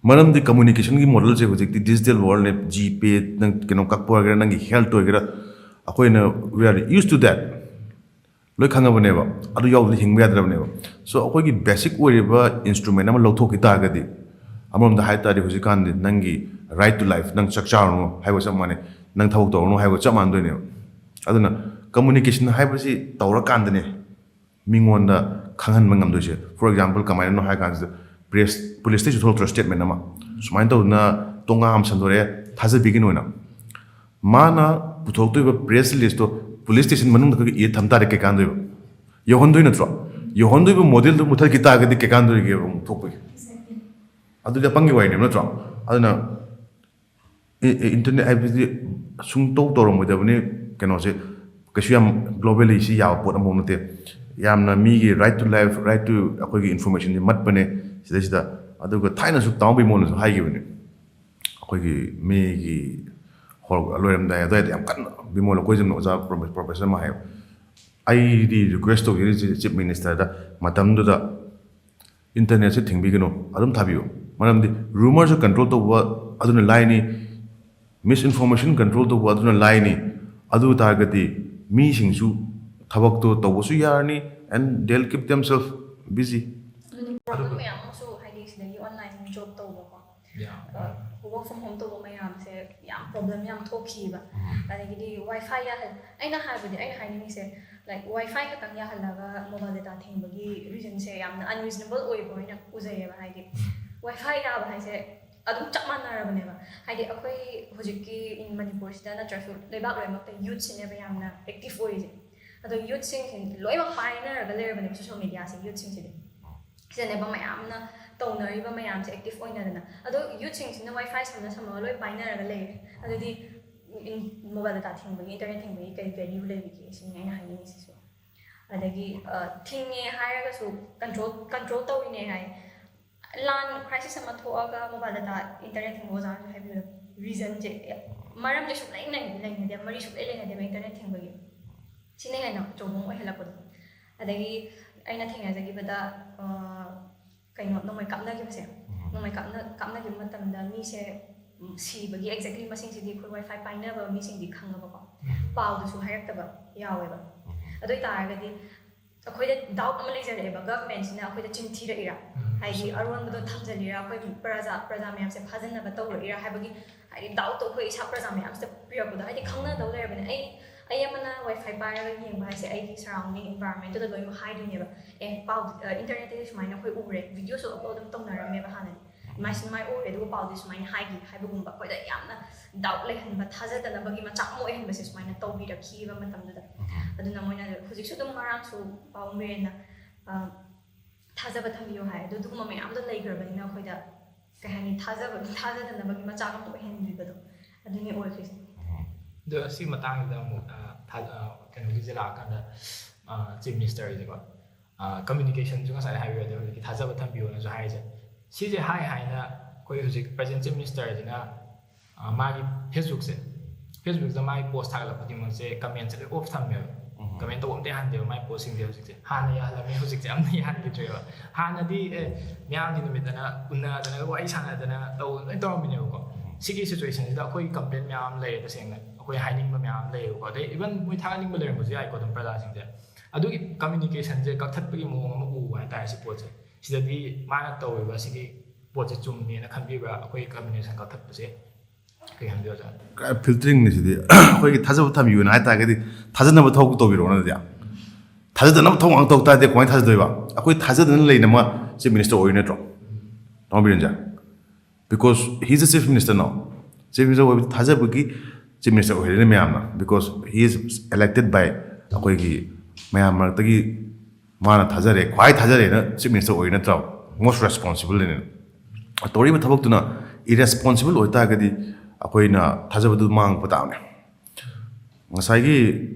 ꯃꯔꯝꯗꯤ ꯀꯝꯃꯨꯅꯤꯀꯦꯁꯟꯒꯤ ꯃꯣꯗꯦꯜꯁꯦ ꯍꯧꯖꯤꯛꯇꯤ ꯗꯤꯖꯤꯇꯦꯜ ꯋꯥꯔꯜꯅꯦ꯫ ꯖꯤ ꯄꯦ, ꯅꯪ ꯀꯩꯅꯣ ꯀꯛꯄ ꯑꯣꯏꯒꯦꯔꯥ, ꯅꯪꯒꯤ ꯍꯦꯜꯠ ꯑꯣꯏꯒꯦꯔꯥ, ꯑꯩꯈꯣꯏꯅ we are used to that, ꯂꯣꯏ ꯈꯪꯉꯕꯅꯦꯕ꯫ ꯑꯗꯨ ꯌꯥꯎꯗꯅ ꯍꯤꯡꯕ ꯌꯥꯗ꯭ꯔꯕꯅꯦꯕ꯫ So ꯑꯩꯈꯣꯏꯒꯤ ꯕꯦꯁꯤꯛ ꯑꯣꯏꯔꯤꯕ ꯏꯟꯁꯇ꯭ꯔꯨꯃꯦꯟ ꯑꯃ ꯂꯧꯊꯣꯛꯈꯤ ꯇꯥꯔꯒꯗꯤ, ꯑꯃꯔꯣꯝꯗ ꯍꯥꯏ ꯇꯥꯔꯗꯤ ꯍꯧꯖꯤꯛꯀꯥꯟꯗꯤ ꯅꯪꯒꯤ right to life, ꯅꯪ ꯆꯥꯛ ꯆꯥꯔꯨꯅꯨ ꯍꯥꯏꯕ ꯆꯞ ꯃꯥꯟꯅꯩ, ꯅꯪ ꯊꯕꯛ ꯇꯧꯔꯨꯅꯨ ꯍꯥꯏꯕ ꯆꯞ ꯃꯥꯟꯅꯗꯣꯏꯅꯦꯕ꯫ ꯑꯗꯨꯅ ꯀꯝꯃꯨꯅꯤꯀꯦꯁꯟ ꯍꯥꯏꯕꯁꯤ ꯇꯧꯔꯀꯥꯟꯗꯅꯦ ꯃꯤꯉꯣꯟꯗ ꯈꯪꯍꯟꯕ ꯉꯝꯗꯣꯏꯁꯦ꯫ For example, ꯀꯃꯥꯏꯅꯅꯣ ꯍꯥꯏ ꯀꯥꯟꯁꯤꯗ, ꯄ꯭ꯔꯦꯁ, ꯄꯨꯂꯤꯁꯇꯩꯁꯨ ꯊꯣꯛꯂꯛꯇ꯭ꯔꯣ ꯁ꯭ꯇꯦꯠꯃꯦꯟ ꯑꯃ, ꯁꯨꯃꯥꯏꯅ ꯇꯧꯗꯅ ꯇꯣꯉꯥ ꯑꯃ ꯁꯟꯗꯣꯔꯛꯑꯦ, ꯊꯥꯖꯕꯤꯒꯅꯣꯅ? ꯃꯥꯅ ꯄꯨꯊꯣꯛꯇꯣꯏꯕ ꯄ꯭ꯔꯦꯁ ꯔꯤꯂꯤꯁꯇꯣ ꯄꯨꯂꯤꯁ ꯁ꯭ꯇꯦꯁꯟ ꯃꯅꯨꯡꯗ ꯈꯛ ꯏꯔ ꯊꯝ ꯇꯥꯔꯦ, ꯀꯩ ꯀꯥꯟꯗꯣꯏꯕ? ꯌꯧꯍꯟꯗꯣꯏ ꯅꯠꯇ꯭ꯔꯣ? ꯌꯧꯍꯟꯗꯣꯏꯕ ꯃꯣꯗꯦꯜꯗꯨ ꯃꯨꯊꯠꯈꯤ ꯇꯥꯔꯒꯗꯤ ꯀꯩ ꯀꯥꯟꯗꯣꯔꯤꯒꯦꯕ ꯑꯃꯨꯛ ꯊꯣꯛꯄꯒꯤ? ꯑꯗꯨꯗꯤ ꯑꯄꯪꯒꯤ ꯋꯥꯔꯤꯅꯦꯕ, ꯅꯠꯇ꯭ꯔꯣ? ꯑꯗꯨꯅ ꯏꯟꯇꯔꯅꯦꯠ ꯍꯥꯏꯕꯁꯤꯗꯤ ꯁꯨꯡꯇꯧ ꯇꯧꯔꯝꯃꯣꯏꯗꯕꯅꯤ꯫ ꯀꯩꯅꯣꯁꯦ ꯀꯩꯁꯨ ꯌꯥꯝ globally ꯁꯤ ꯌꯥꯕ ꯄꯣꯠ ꯑꯃꯐꯥꯎ ꯅꯠꯇꯦ꯫ ꯌꯥꯝꯅ ꯃꯤꯒꯤ right to life, right to ꯑꯩꯈꯣꯏꯒꯤ information ꯁꯦ ꯃꯠꯄꯅꯦ ꯁꯤꯗꯩꯁꯤꯗ꯫ ꯑꯗꯨꯒ ꯊꯥꯏꯅꯁꯨ ꯇꯥꯃꯣ ꯕꯤꯃꯣꯜꯅꯁꯨ ꯍꯥꯏꯈꯤꯕꯅꯦ, ꯑꯩꯈꯣꯏꯒꯤ ꯃꯦꯒꯤ ꯍꯧꯔꯛ-, ꯂꯣꯏꯔꯝꯗꯥꯏ ꯑꯗꯨꯋꯥꯏꯗ ꯌꯥꯝ ꯀꯟꯅ ꯕꯤꯃꯣꯜ ꯑꯩꯈꯣꯏꯁꯤꯅ ꯑꯣꯖꯥ ꯄ꯭ꯔꯣꯐꯦ-, ꯄ꯭ꯔꯣꯐꯦꯁꯔ ꯑꯃ ꯍꯥꯏꯌꯦꯕ, "ꯑꯩꯗꯤ ꯔꯤꯀ꯭ꯋꯦꯁ ꯇꯧꯖꯔꯤꯁꯦ ꯆꯤꯐ ꯃꯤꯅꯤꯁꯇꯔꯗ, ꯃꯇꯝꯗꯨꯗ ꯏꯟꯇꯔꯅꯦꯠꯁꯦ ꯊꯤꯡꯕꯤꯒꯅꯨ, ꯑꯗꯨꯝ ꯊꯥꯕꯤꯌꯨ꯫ ꯃꯔꯝꯗꯤ ꯔꯨꯃꯔꯁꯨ ꯀꯟꯇ꯭ꯔꯣꯜ ꯇꯧꯕ ꯑꯗꯨꯅ ꯂꯥꯏꯅꯤ, ꯃꯤꯁ ꯏꯟꯐꯣꯔꯃꯦꯁꯟ ꯀꯟꯇ꯭ꯔꯣꯜ ꯇꯧꯕ ꯑꯗꯨꯅ ꯂꯥꯏꯅꯤ꯫ ꯑꯗꯨ ꯑꯣꯏ ꯇꯥꯔꯒꯗꯤ ꯃꯤꯁꯤꯡꯁꯨ ꯊꯕꯛꯇꯣ ꯇꯧꯕꯁꯨ ꯌꯥꯔꯅꯤ, and they'll keep themselves busy." ꯑꯗꯨꯅꯤ ꯄ꯭ꯔꯣꯕ꯭ꯂꯦꯝ ꯃꯌꯥꯝ ꯑꯃꯁꯨ ꯍꯥꯏꯗꯤ ꯁꯤꯗꯒꯤ ꯑꯣꯟꯂꯥꯏꯟ ꯖꯣꯕ ꯇꯧꯕꯀꯣ, Yeah. work from home ꯇꯧꯕ ꯃꯌꯥꯝꯁꯦ ꯌꯥꯝ ꯄ꯭ꯔꯣꯕ꯭ꯂꯦꯝ ꯌꯥꯝ ꯊꯣꯛꯈꯤꯕ꯫ ꯑꯗꯒꯤꯗꯤ ꯋꯥꯏ ꯐꯥꯏ ꯌꯥꯍꯜ ꯑꯩꯅ ꯍꯥꯏꯕꯗꯤ ꯑꯩꯅ ꯍꯥꯏꯅꯤꯡꯉꯤꯁꯦ, ꯂꯥꯏꯛ ꯋꯥꯏ ꯐꯥꯏ ꯈꯛꯇꯪ ꯌꯥꯍꯜꯂꯒ ꯃꯣꯕꯥꯏꯜ ꯗꯦꯇꯥ ꯊꯤꯡꯕꯒꯤ ꯔꯤꯖꯟꯁꯦ ꯌꯥꯝꯅ ꯑꯟꯔꯤꯖꯅꯦꯕꯜ ꯑꯣꯏꯕ ꯑꯣꯏꯅ ꯎꯖꯩꯌꯦꯕ꯫ ꯍꯥꯏꯗꯤ ꯋꯥꯏ ꯐꯥꯏ ꯌꯥꯕ ꯍꯥꯏꯁꯦ ꯑꯗꯨꯝ ꯆꯞ ꯃꯥꯟꯅꯔꯕꯅꯦꯕ꯫ ꯍꯥꯏꯗꯤ ꯑꯩꯈꯣꯏ ꯍꯧꯖꯤꯛꯀꯤ ꯏꯟ ꯃꯅꯤꯄꯨꯔꯁꯤꯗ ꯅꯠꯇ꯭ꯔꯁꯨ ꯂꯩꯕꯥꯛ ꯂꯣꯏꯅꯃꯛꯇ ꯌꯨꯠꯁꯤꯅꯦꯕ ꯌꯥꯝꯅ ꯑꯦꯛꯇꯤꯞ ꯑꯣꯏꯔꯤꯁꯦ꯫ ꯑꯗꯣ ꯌꯨꯠꯁꯤꯡꯁꯤ ꯂꯣꯏꯅꯃꯛ ꯄꯥꯏꯅꯔꯒ ꯂꯩꯔꯕꯅꯦꯕ ꯁꯣꯁꯦꯜ ꯃꯦꯗꯤꯌꯥꯁꯦ ꯌꯨꯠꯁꯤꯡꯁꯤꯗꯤ꯫ ꯁꯤꯗꯅꯦꯕ ꯃꯌꯥꯝꯅ ꯇꯧꯅꯔꯤꯕ ꯃꯌꯥꯝꯁꯦ ꯑꯦꯛꯇꯤꯞ ꯑꯣꯏꯅꯗꯅ꯫ ꯑꯗꯣ ꯌꯨꯠꯁꯤꯡꯁꯤꯅ ꯋꯥꯏ ꯐꯥꯏ ꯁꯝꯅ ꯁꯝꯃꯒ ꯂꯣꯏ ꯄꯥꯏꯅꯔꯒ ꯂꯩꯔꯦ꯫ ꯑꯗꯨꯗꯤ ꯃꯣꯕꯥꯏꯜ ꯗꯦꯇꯥ ꯊꯤꯡꯕꯒꯤ, ꯏꯟꯇꯔꯅꯦꯠ ꯊꯤꯡꯕꯒꯤ ꯀꯔꯤ ꯚꯦꯂ꯭ꯌꯨ ꯂꯩꯔꯤꯒꯦ ꯁꯤꯅꯤ ꯑꯩꯅ ꯍꯥꯏꯅꯤꯡꯉꯤꯁꯤꯁꯨ꯫ ꯑꯗꯒꯤ ꯊꯤꯡꯉꯦ ꯍꯥꯏꯔꯒꯁꯨ ꯀꯟꯇ꯭ꯔꯣꯜ ꯀꯟꯇ꯭ꯔꯣꯜ ꯇꯧꯔꯤꯅꯦ ꯍꯥꯏ꯫ ꯂꯥꯟ ꯀ꯭ꯔꯥꯏꯁꯤꯁ ꯑꯃ ꯊꯣꯛꯑꯒ ꯃꯣꯕꯥꯏꯜ ꯗꯦꯇꯥ, ꯏꯟꯇꯔꯅꯦꯠ ꯊꯤꯡꯕ ꯑꯣꯖꯥꯅꯁꯨ ꯍꯥꯏꯕꯤꯕꯗꯣ, ꯔꯤꯖꯟꯁꯦ ꯃꯔꯝꯁꯦ ꯁꯨꯡꯂꯩ ꯂꯩꯅꯗꯦ, ꯃꯔꯤ ꯁꯨꯡꯂꯩ ꯂꯩꯅꯗꯦꯕ ꯏꯟꯇꯔꯅꯦꯠ ꯊꯤꯡꯕꯒꯤ꯫ ꯁꯤꯅ ꯍꯦꯟꯅ ꯑꯆꯧꯕ ꯑꯃ ꯑꯣꯏꯍꯜꯂꯛꯄꯗꯣ꯫ ꯑꯗꯒꯤ ꯑꯩꯅ ꯊꯦꯡꯅꯖꯈꯤꯕꯗ ꯀꯩꯅꯣ ꯅꯣꯡꯃꯩ ꯀꯥꯞꯅꯈꯤꯕꯁꯦ, ꯅꯣꯡꯃꯩ ꯀꯥꯞꯅ ꯀꯥꯞꯅꯈꯤꯕ ꯃꯇꯝꯗ ꯃꯤꯁꯦ ꯁꯤꯕꯒꯤ ꯑꯦꯛꯖꯦꯛꯂꯤ ꯃꯁꯤꯡꯁꯤꯗꯤ ꯑꯩꯈꯣꯏ ꯋꯥꯏ ꯐꯥꯏ ꯄꯥꯏꯅꯕ ꯃꯤꯁꯤꯡꯗꯤ ꯈꯪꯉꯕꯀꯣ, ꯄꯥꯎꯗꯁꯨ ꯍꯥꯏꯔꯛꯇꯕ ꯌꯥꯎꯋꯦꯕ꯫ ꯑꯗꯨ ꯑꯣꯏꯇꯥꯔꯒꯗꯤ ꯑꯩꯈꯣꯏꯗ ꯗꯥꯎꯠ ꯑꯃ ꯂꯩꯖꯔꯛꯑꯦꯕ, ꯒꯚꯔꯟꯃꯦꯟꯠꯁꯤꯅ ꯑꯩꯈꯣꯏꯗ ꯆꯤꯟ ꯊꯤꯔꯛꯏꯔꯥ, ꯍꯥꯏꯗꯤ ꯑꯔꯣꯟꯕꯗꯣ ꯊꯝꯖꯤꯜꯂꯤꯔꯥ, ꯑꯩꯈꯣꯏ ꯄ꯭ꯔꯖꯥ ꯄ꯭ꯔꯖꯥ ꯃꯌꯥꯝꯁꯦ ꯐꯥꯖꯤꯟꯅꯕ ꯇꯧꯔꯛꯏꯔꯥ ꯍꯥꯏꯕꯒꯤ, ꯍꯥꯏꯗꯤ ꯗꯥꯎꯠꯇꯣ ꯑꯩꯈꯣꯏ ꯏꯁꯥ ꯄ꯭ꯔꯖꯥ ꯃꯌꯥꯝꯁꯤꯗ ꯄꯤꯔꯛꯄꯗꯣ, ꯍꯥꯏꯗꯤ ꯈꯪꯅꯗꯧ ꯂꯩꯔꯕꯅꯤ꯫ ꯑꯩ ꯑꯩ ꯑꯃꯅ ꯋꯥꯏ ꯐꯥꯏ ꯄꯥꯏꯔꯒ ꯌꯦꯡꯕ ꯍꯥꯏꯁꯦ ꯑꯩꯒꯤ ꯁꯔꯥꯎꯟꯗꯤꯡ ꯏꯟꯚꯥꯏꯔꯣꯟꯃꯦꯟꯠꯇꯨꯗ ꯂꯣꯏꯅꯃꯛ ꯍꯥꯏꯗꯣꯏꯅꯦꯕ꯫ ꯑꯦ ꯄꯥꯎ, ꯏꯟꯇꯔꯅꯦꯠꯇꯗꯤ ꯁꯨꯃꯥꯏꯅ ꯑꯩꯈꯣꯏ ꯎꯔꯦ, ꯚꯤꯗꯤꯑꯣꯁꯨ ꯑꯞꯂꯣꯗ ꯑꯗꯨꯝ ꯇꯧꯅꯔꯝꯃꯦꯕ ꯍꯥꯟꯅꯗꯤ꯫ ꯁꯨꯃꯥꯏ ꯁꯨꯃꯥꯏ ꯎꯔꯦ, ꯑꯗꯨꯒ ꯄꯥꯎꯗꯤ ꯁꯨꯃꯥꯏꯅ ꯍꯥꯏꯈꯤ ꯍꯥꯏꯕꯒꯨꯝꯕ ꯑꯩꯈꯣꯏꯗ ꯌꯥꯝꯅ ꯗꯥꯎꯠ ꯂꯩꯍꯟꯕ, ꯊꯥꯖꯗꯅꯕꯒꯤ ꯃꯆꯥꯛ ꯑꯃ ꯑꯣꯏꯍꯟꯕꯁꯦ ꯁꯨꯃꯥꯏꯅ ꯇꯧꯕꯤꯔꯛꯈꯤꯕ ꯃꯇꯝꯗꯨꯗ꯫ ꯑꯗꯨꯅ ꯃꯣꯏꯅ ꯍꯧꯖꯤꯛꯁꯨ ꯑꯗꯨꯝ, ꯉꯔꯥꯡꯁꯨ ꯄꯥꯕꯨꯡ ꯕꯤꯔꯦꯟꯅ ꯊꯥꯖꯕ ꯊꯝꯕꯤꯌꯣ ꯍꯥꯏ꯫ ꯑꯗꯣ ꯑꯗꯨꯒꯨꯝꯕ ꯃꯌꯥꯝꯗꯣ ꯂꯩꯈ꯭ꯔꯕꯅꯤꯅ ꯑꯩꯈꯣꯏꯗ, ꯀꯩ ꯍꯥꯏꯅꯤ, ꯊꯥꯖꯕ ꯊꯥꯖꯗꯅꯕꯒꯤ ꯃꯆꯥꯛ ꯑꯃ ꯑꯣꯏꯍꯟꯕꯤꯕꯗꯣ, ꯑꯗꯨꯅꯤ ꯑꯣꯏꯈ꯭ꯔꯤꯁꯦ꯫ ꯑꯗꯣ ꯁꯤ ꯃꯇꯥꯡꯁꯤꯗ ꯑꯃꯨꯛ ꯑ, ꯊꯥ- ꯑ, ꯀꯩꯅꯣꯒꯤꯁꯦ ꯂꯥꯛꯑꯀꯥꯟꯗ, ꯆꯤꯐ ꯃꯤꯅꯤꯁꯇꯔꯁꯦꯀꯣ, ꯀꯝꯃ꯭ꯌꯨꯅꯤꯀꯦꯁꯟꯁꯨ ꯉꯁꯥꯏ ꯍꯥꯏꯕꯤꯔꯗꯤ ꯍꯧꯖꯤꯛꯀꯤ ꯊꯥꯖꯕ ꯊꯝꯕꯤꯌꯣꯅꯁꯨ ꯍꯥꯏꯔꯤꯁꯦ, ꯁꯤꯁꯦ ꯍꯥꯏ ꯍꯥꯏꯅ ꯑꯩꯈꯣꯏ ꯍꯧꯖꯤꯛ ꯄ꯭ꯔꯖꯦꯟ ꯆꯤꯐ ꯃꯤꯅꯤꯁꯇꯔꯁꯤꯅ ꯑ, ꯃꯥꯒꯤ ꯐꯦꯁꯕꯨꯛꯁꯦ, ꯐꯦꯁꯕꯨꯛꯇ ꯃꯥꯒꯤ ꯄꯣꯁ ꯊꯥꯒꯠꯂꯛꯄ ꯈꯨꯗꯤꯡꯃꯛꯁꯦ ꯀꯃꯦꯟꯁꯦ ꯂꯣꯏ ꯑꯣꯐ ꯊꯝꯃꯦꯕ꯫ ꯀꯃꯦꯟ ꯇꯧꯕ ꯑꯝꯇ ꯌꯥꯍꯟꯗꯦꯕ ꯃꯥꯒꯤ ꯄꯣꯁꯁꯤꯡꯁꯦ꯫ ꯍꯧꯖꯤꯛꯁꯦ ꯍꯥꯟꯅ ꯌꯥꯍꯜꯂꯝꯃꯤ, ꯍꯧꯖꯤꯛꯁꯦ ꯑꯝꯇ ꯌꯥꯍꯟꯈꯤꯗ꯭ꯔꯦꯕ꯫ ꯍꯥꯟꯅꯗꯤ ꯑꯦ ꯃꯤꯌꯥꯝꯒꯤ ꯅꯨꯃꯤꯠꯇꯅ ꯎꯅꯗꯅ ꯋꯥꯔꯤ ꯁꯥꯟꯅꯗꯅ ꯇꯧ ꯂꯣꯏ ꯇꯧꯔꯝꯃꯤꯅꯦꯕꯀꯣ꯫ ꯁꯤꯒꯤ ꯁꯤꯆꯨꯋꯦꯁꯟꯁꯤꯗ ꯑꯩꯈꯣꯏ ꯀꯝꯄ꯭ꯂꯦꯟ ꯃꯌꯥꯝ ꯑꯃ ꯂꯩꯔꯦ, ꯇꯁꯦꯡꯅ ꯑꯩꯈꯣꯏ ꯍꯥꯏꯅꯤꯡꯕ ꯃꯌꯥꯝ ꯑꯃ ꯂꯩꯌꯦꯕꯀꯣ꯫ ꯑꯗꯩ ꯏꯚꯟ ꯃꯣꯏ ꯊꯥꯒꯠꯅꯤꯡꯕ ꯂꯩꯔꯝꯕꯁꯨ ꯌꯥꯏꯀꯣ ꯑꯗꯨꯝ ꯄ꯭ꯔꯖꯥꯁꯤꯡꯁꯦ꯫ ꯑꯗꯨꯒꯤ ꯀꯝꯃ꯭ꯌꯨꯅꯤꯀꯦꯁꯟꯁꯦ ꯀꯛꯊꯠꯄꯒꯤ ꯃꯑꯣꯡ ꯑꯃ ꯎꯕ ꯍꯥꯏꯇꯥꯔꯦ ꯁꯤ ꯄꯣꯠꯁꯦ꯫ ꯁꯤꯗꯗꯤ ꯃꯥꯅ ꯇꯧꯔꯤꯕ ꯁꯤꯒꯤ ꯄꯣꯠꯁꯦ ꯆꯨꯝꯃꯦꯅ ꯈꯟꯕꯤꯕ꯭ꯔꯥ ꯑꯩꯈꯣꯏ ꯀꯝꯃ꯭ꯌꯨꯅꯤꯀꯦꯁꯟ ꯀꯛꯊꯠꯄꯁꯦ? ꯀꯩ ꯈꯟꯕꯤꯕ꯭ꯔꯥ ꯖꯥ? ꯐꯤꯜꯇꯔꯤꯡꯅꯤ ꯁꯤꯗꯤ꯫ ꯑꯩꯈꯣꯏꯒꯤ ꯊꯥꯖꯕ ꯊꯝꯕꯤꯌꯨꯅ ꯍꯥꯏ ꯇꯥꯔꯒꯗꯤ ꯊꯥꯖꯅꯕ ꯊꯕꯛ ꯇꯧꯕꯤꯔꯛꯑꯣꯅꯗꯤ꯫ ꯊꯥꯖꯗꯅꯕ ꯊꯕꯛ ꯉꯥꯛ ꯇꯧ ꯇꯥꯔꯗꯤ ꯀꯃꯥꯏꯅ ꯊꯥꯖꯗꯣꯏꯕ? ꯑꯩꯈꯣꯏ ꯊꯥꯖꯗꯅ ꯂꯩꯅꯕ ꯆꯤꯐ ꯃꯤꯅꯤꯁꯇꯔ ꯑꯣꯏꯔꯤ ꯅꯠꯇ꯭ꯔꯣ? ꯇꯥꯃꯣ ꯕꯤꯔꯦꯟꯖꯥ? Because he is the chief minister now. Chief minister ꯑꯣꯏꯕꯗꯤ ꯊꯥꯖꯕꯒꯤ ꯆꯤꯐ ꯃꯤꯅꯤꯁꯇꯔ ꯑꯣꯏꯍꯜꯂꯤꯅꯦ ꯃꯌꯥꯝꯅ꯫ Because he is elected by ꯑꯩꯈꯣꯏꯒꯤ ꯃꯌꯥꯝ ꯃꯔꯛꯇꯒꯤ ꯃꯥꯅ ꯊꯥꯖꯔꯦ, ꯈ꯭ꯋꯥꯏ ꯊꯥꯖꯔꯦꯅ ꯆꯤꯐ ꯃꯤꯅꯤꯁꯇꯔ ꯑꯣꯏꯔꯤ ꯅꯠꯇ꯭ꯔꯣ? ꯃꯣꯁ ꯔꯦꯁꯄꯣꯟꯁꯤꯕꯜꯅꯦ꯫ ꯇꯧꯔꯤꯕ ꯊꯕꯛꯇꯨꯅ ꯏꯔꯦꯁꯄꯣꯟꯁꯤꯕꯜ ꯑꯣꯏꯇꯥꯔꯒꯗꯤ ꯑꯩꯈꯣꯏꯅ ꯊꯥꯖꯕꯗꯨ ꯃꯥꯡꯉꯛꯄ ꯇꯥꯕꯅꯦ꯫ ꯉꯁꯥꯏꯒꯤ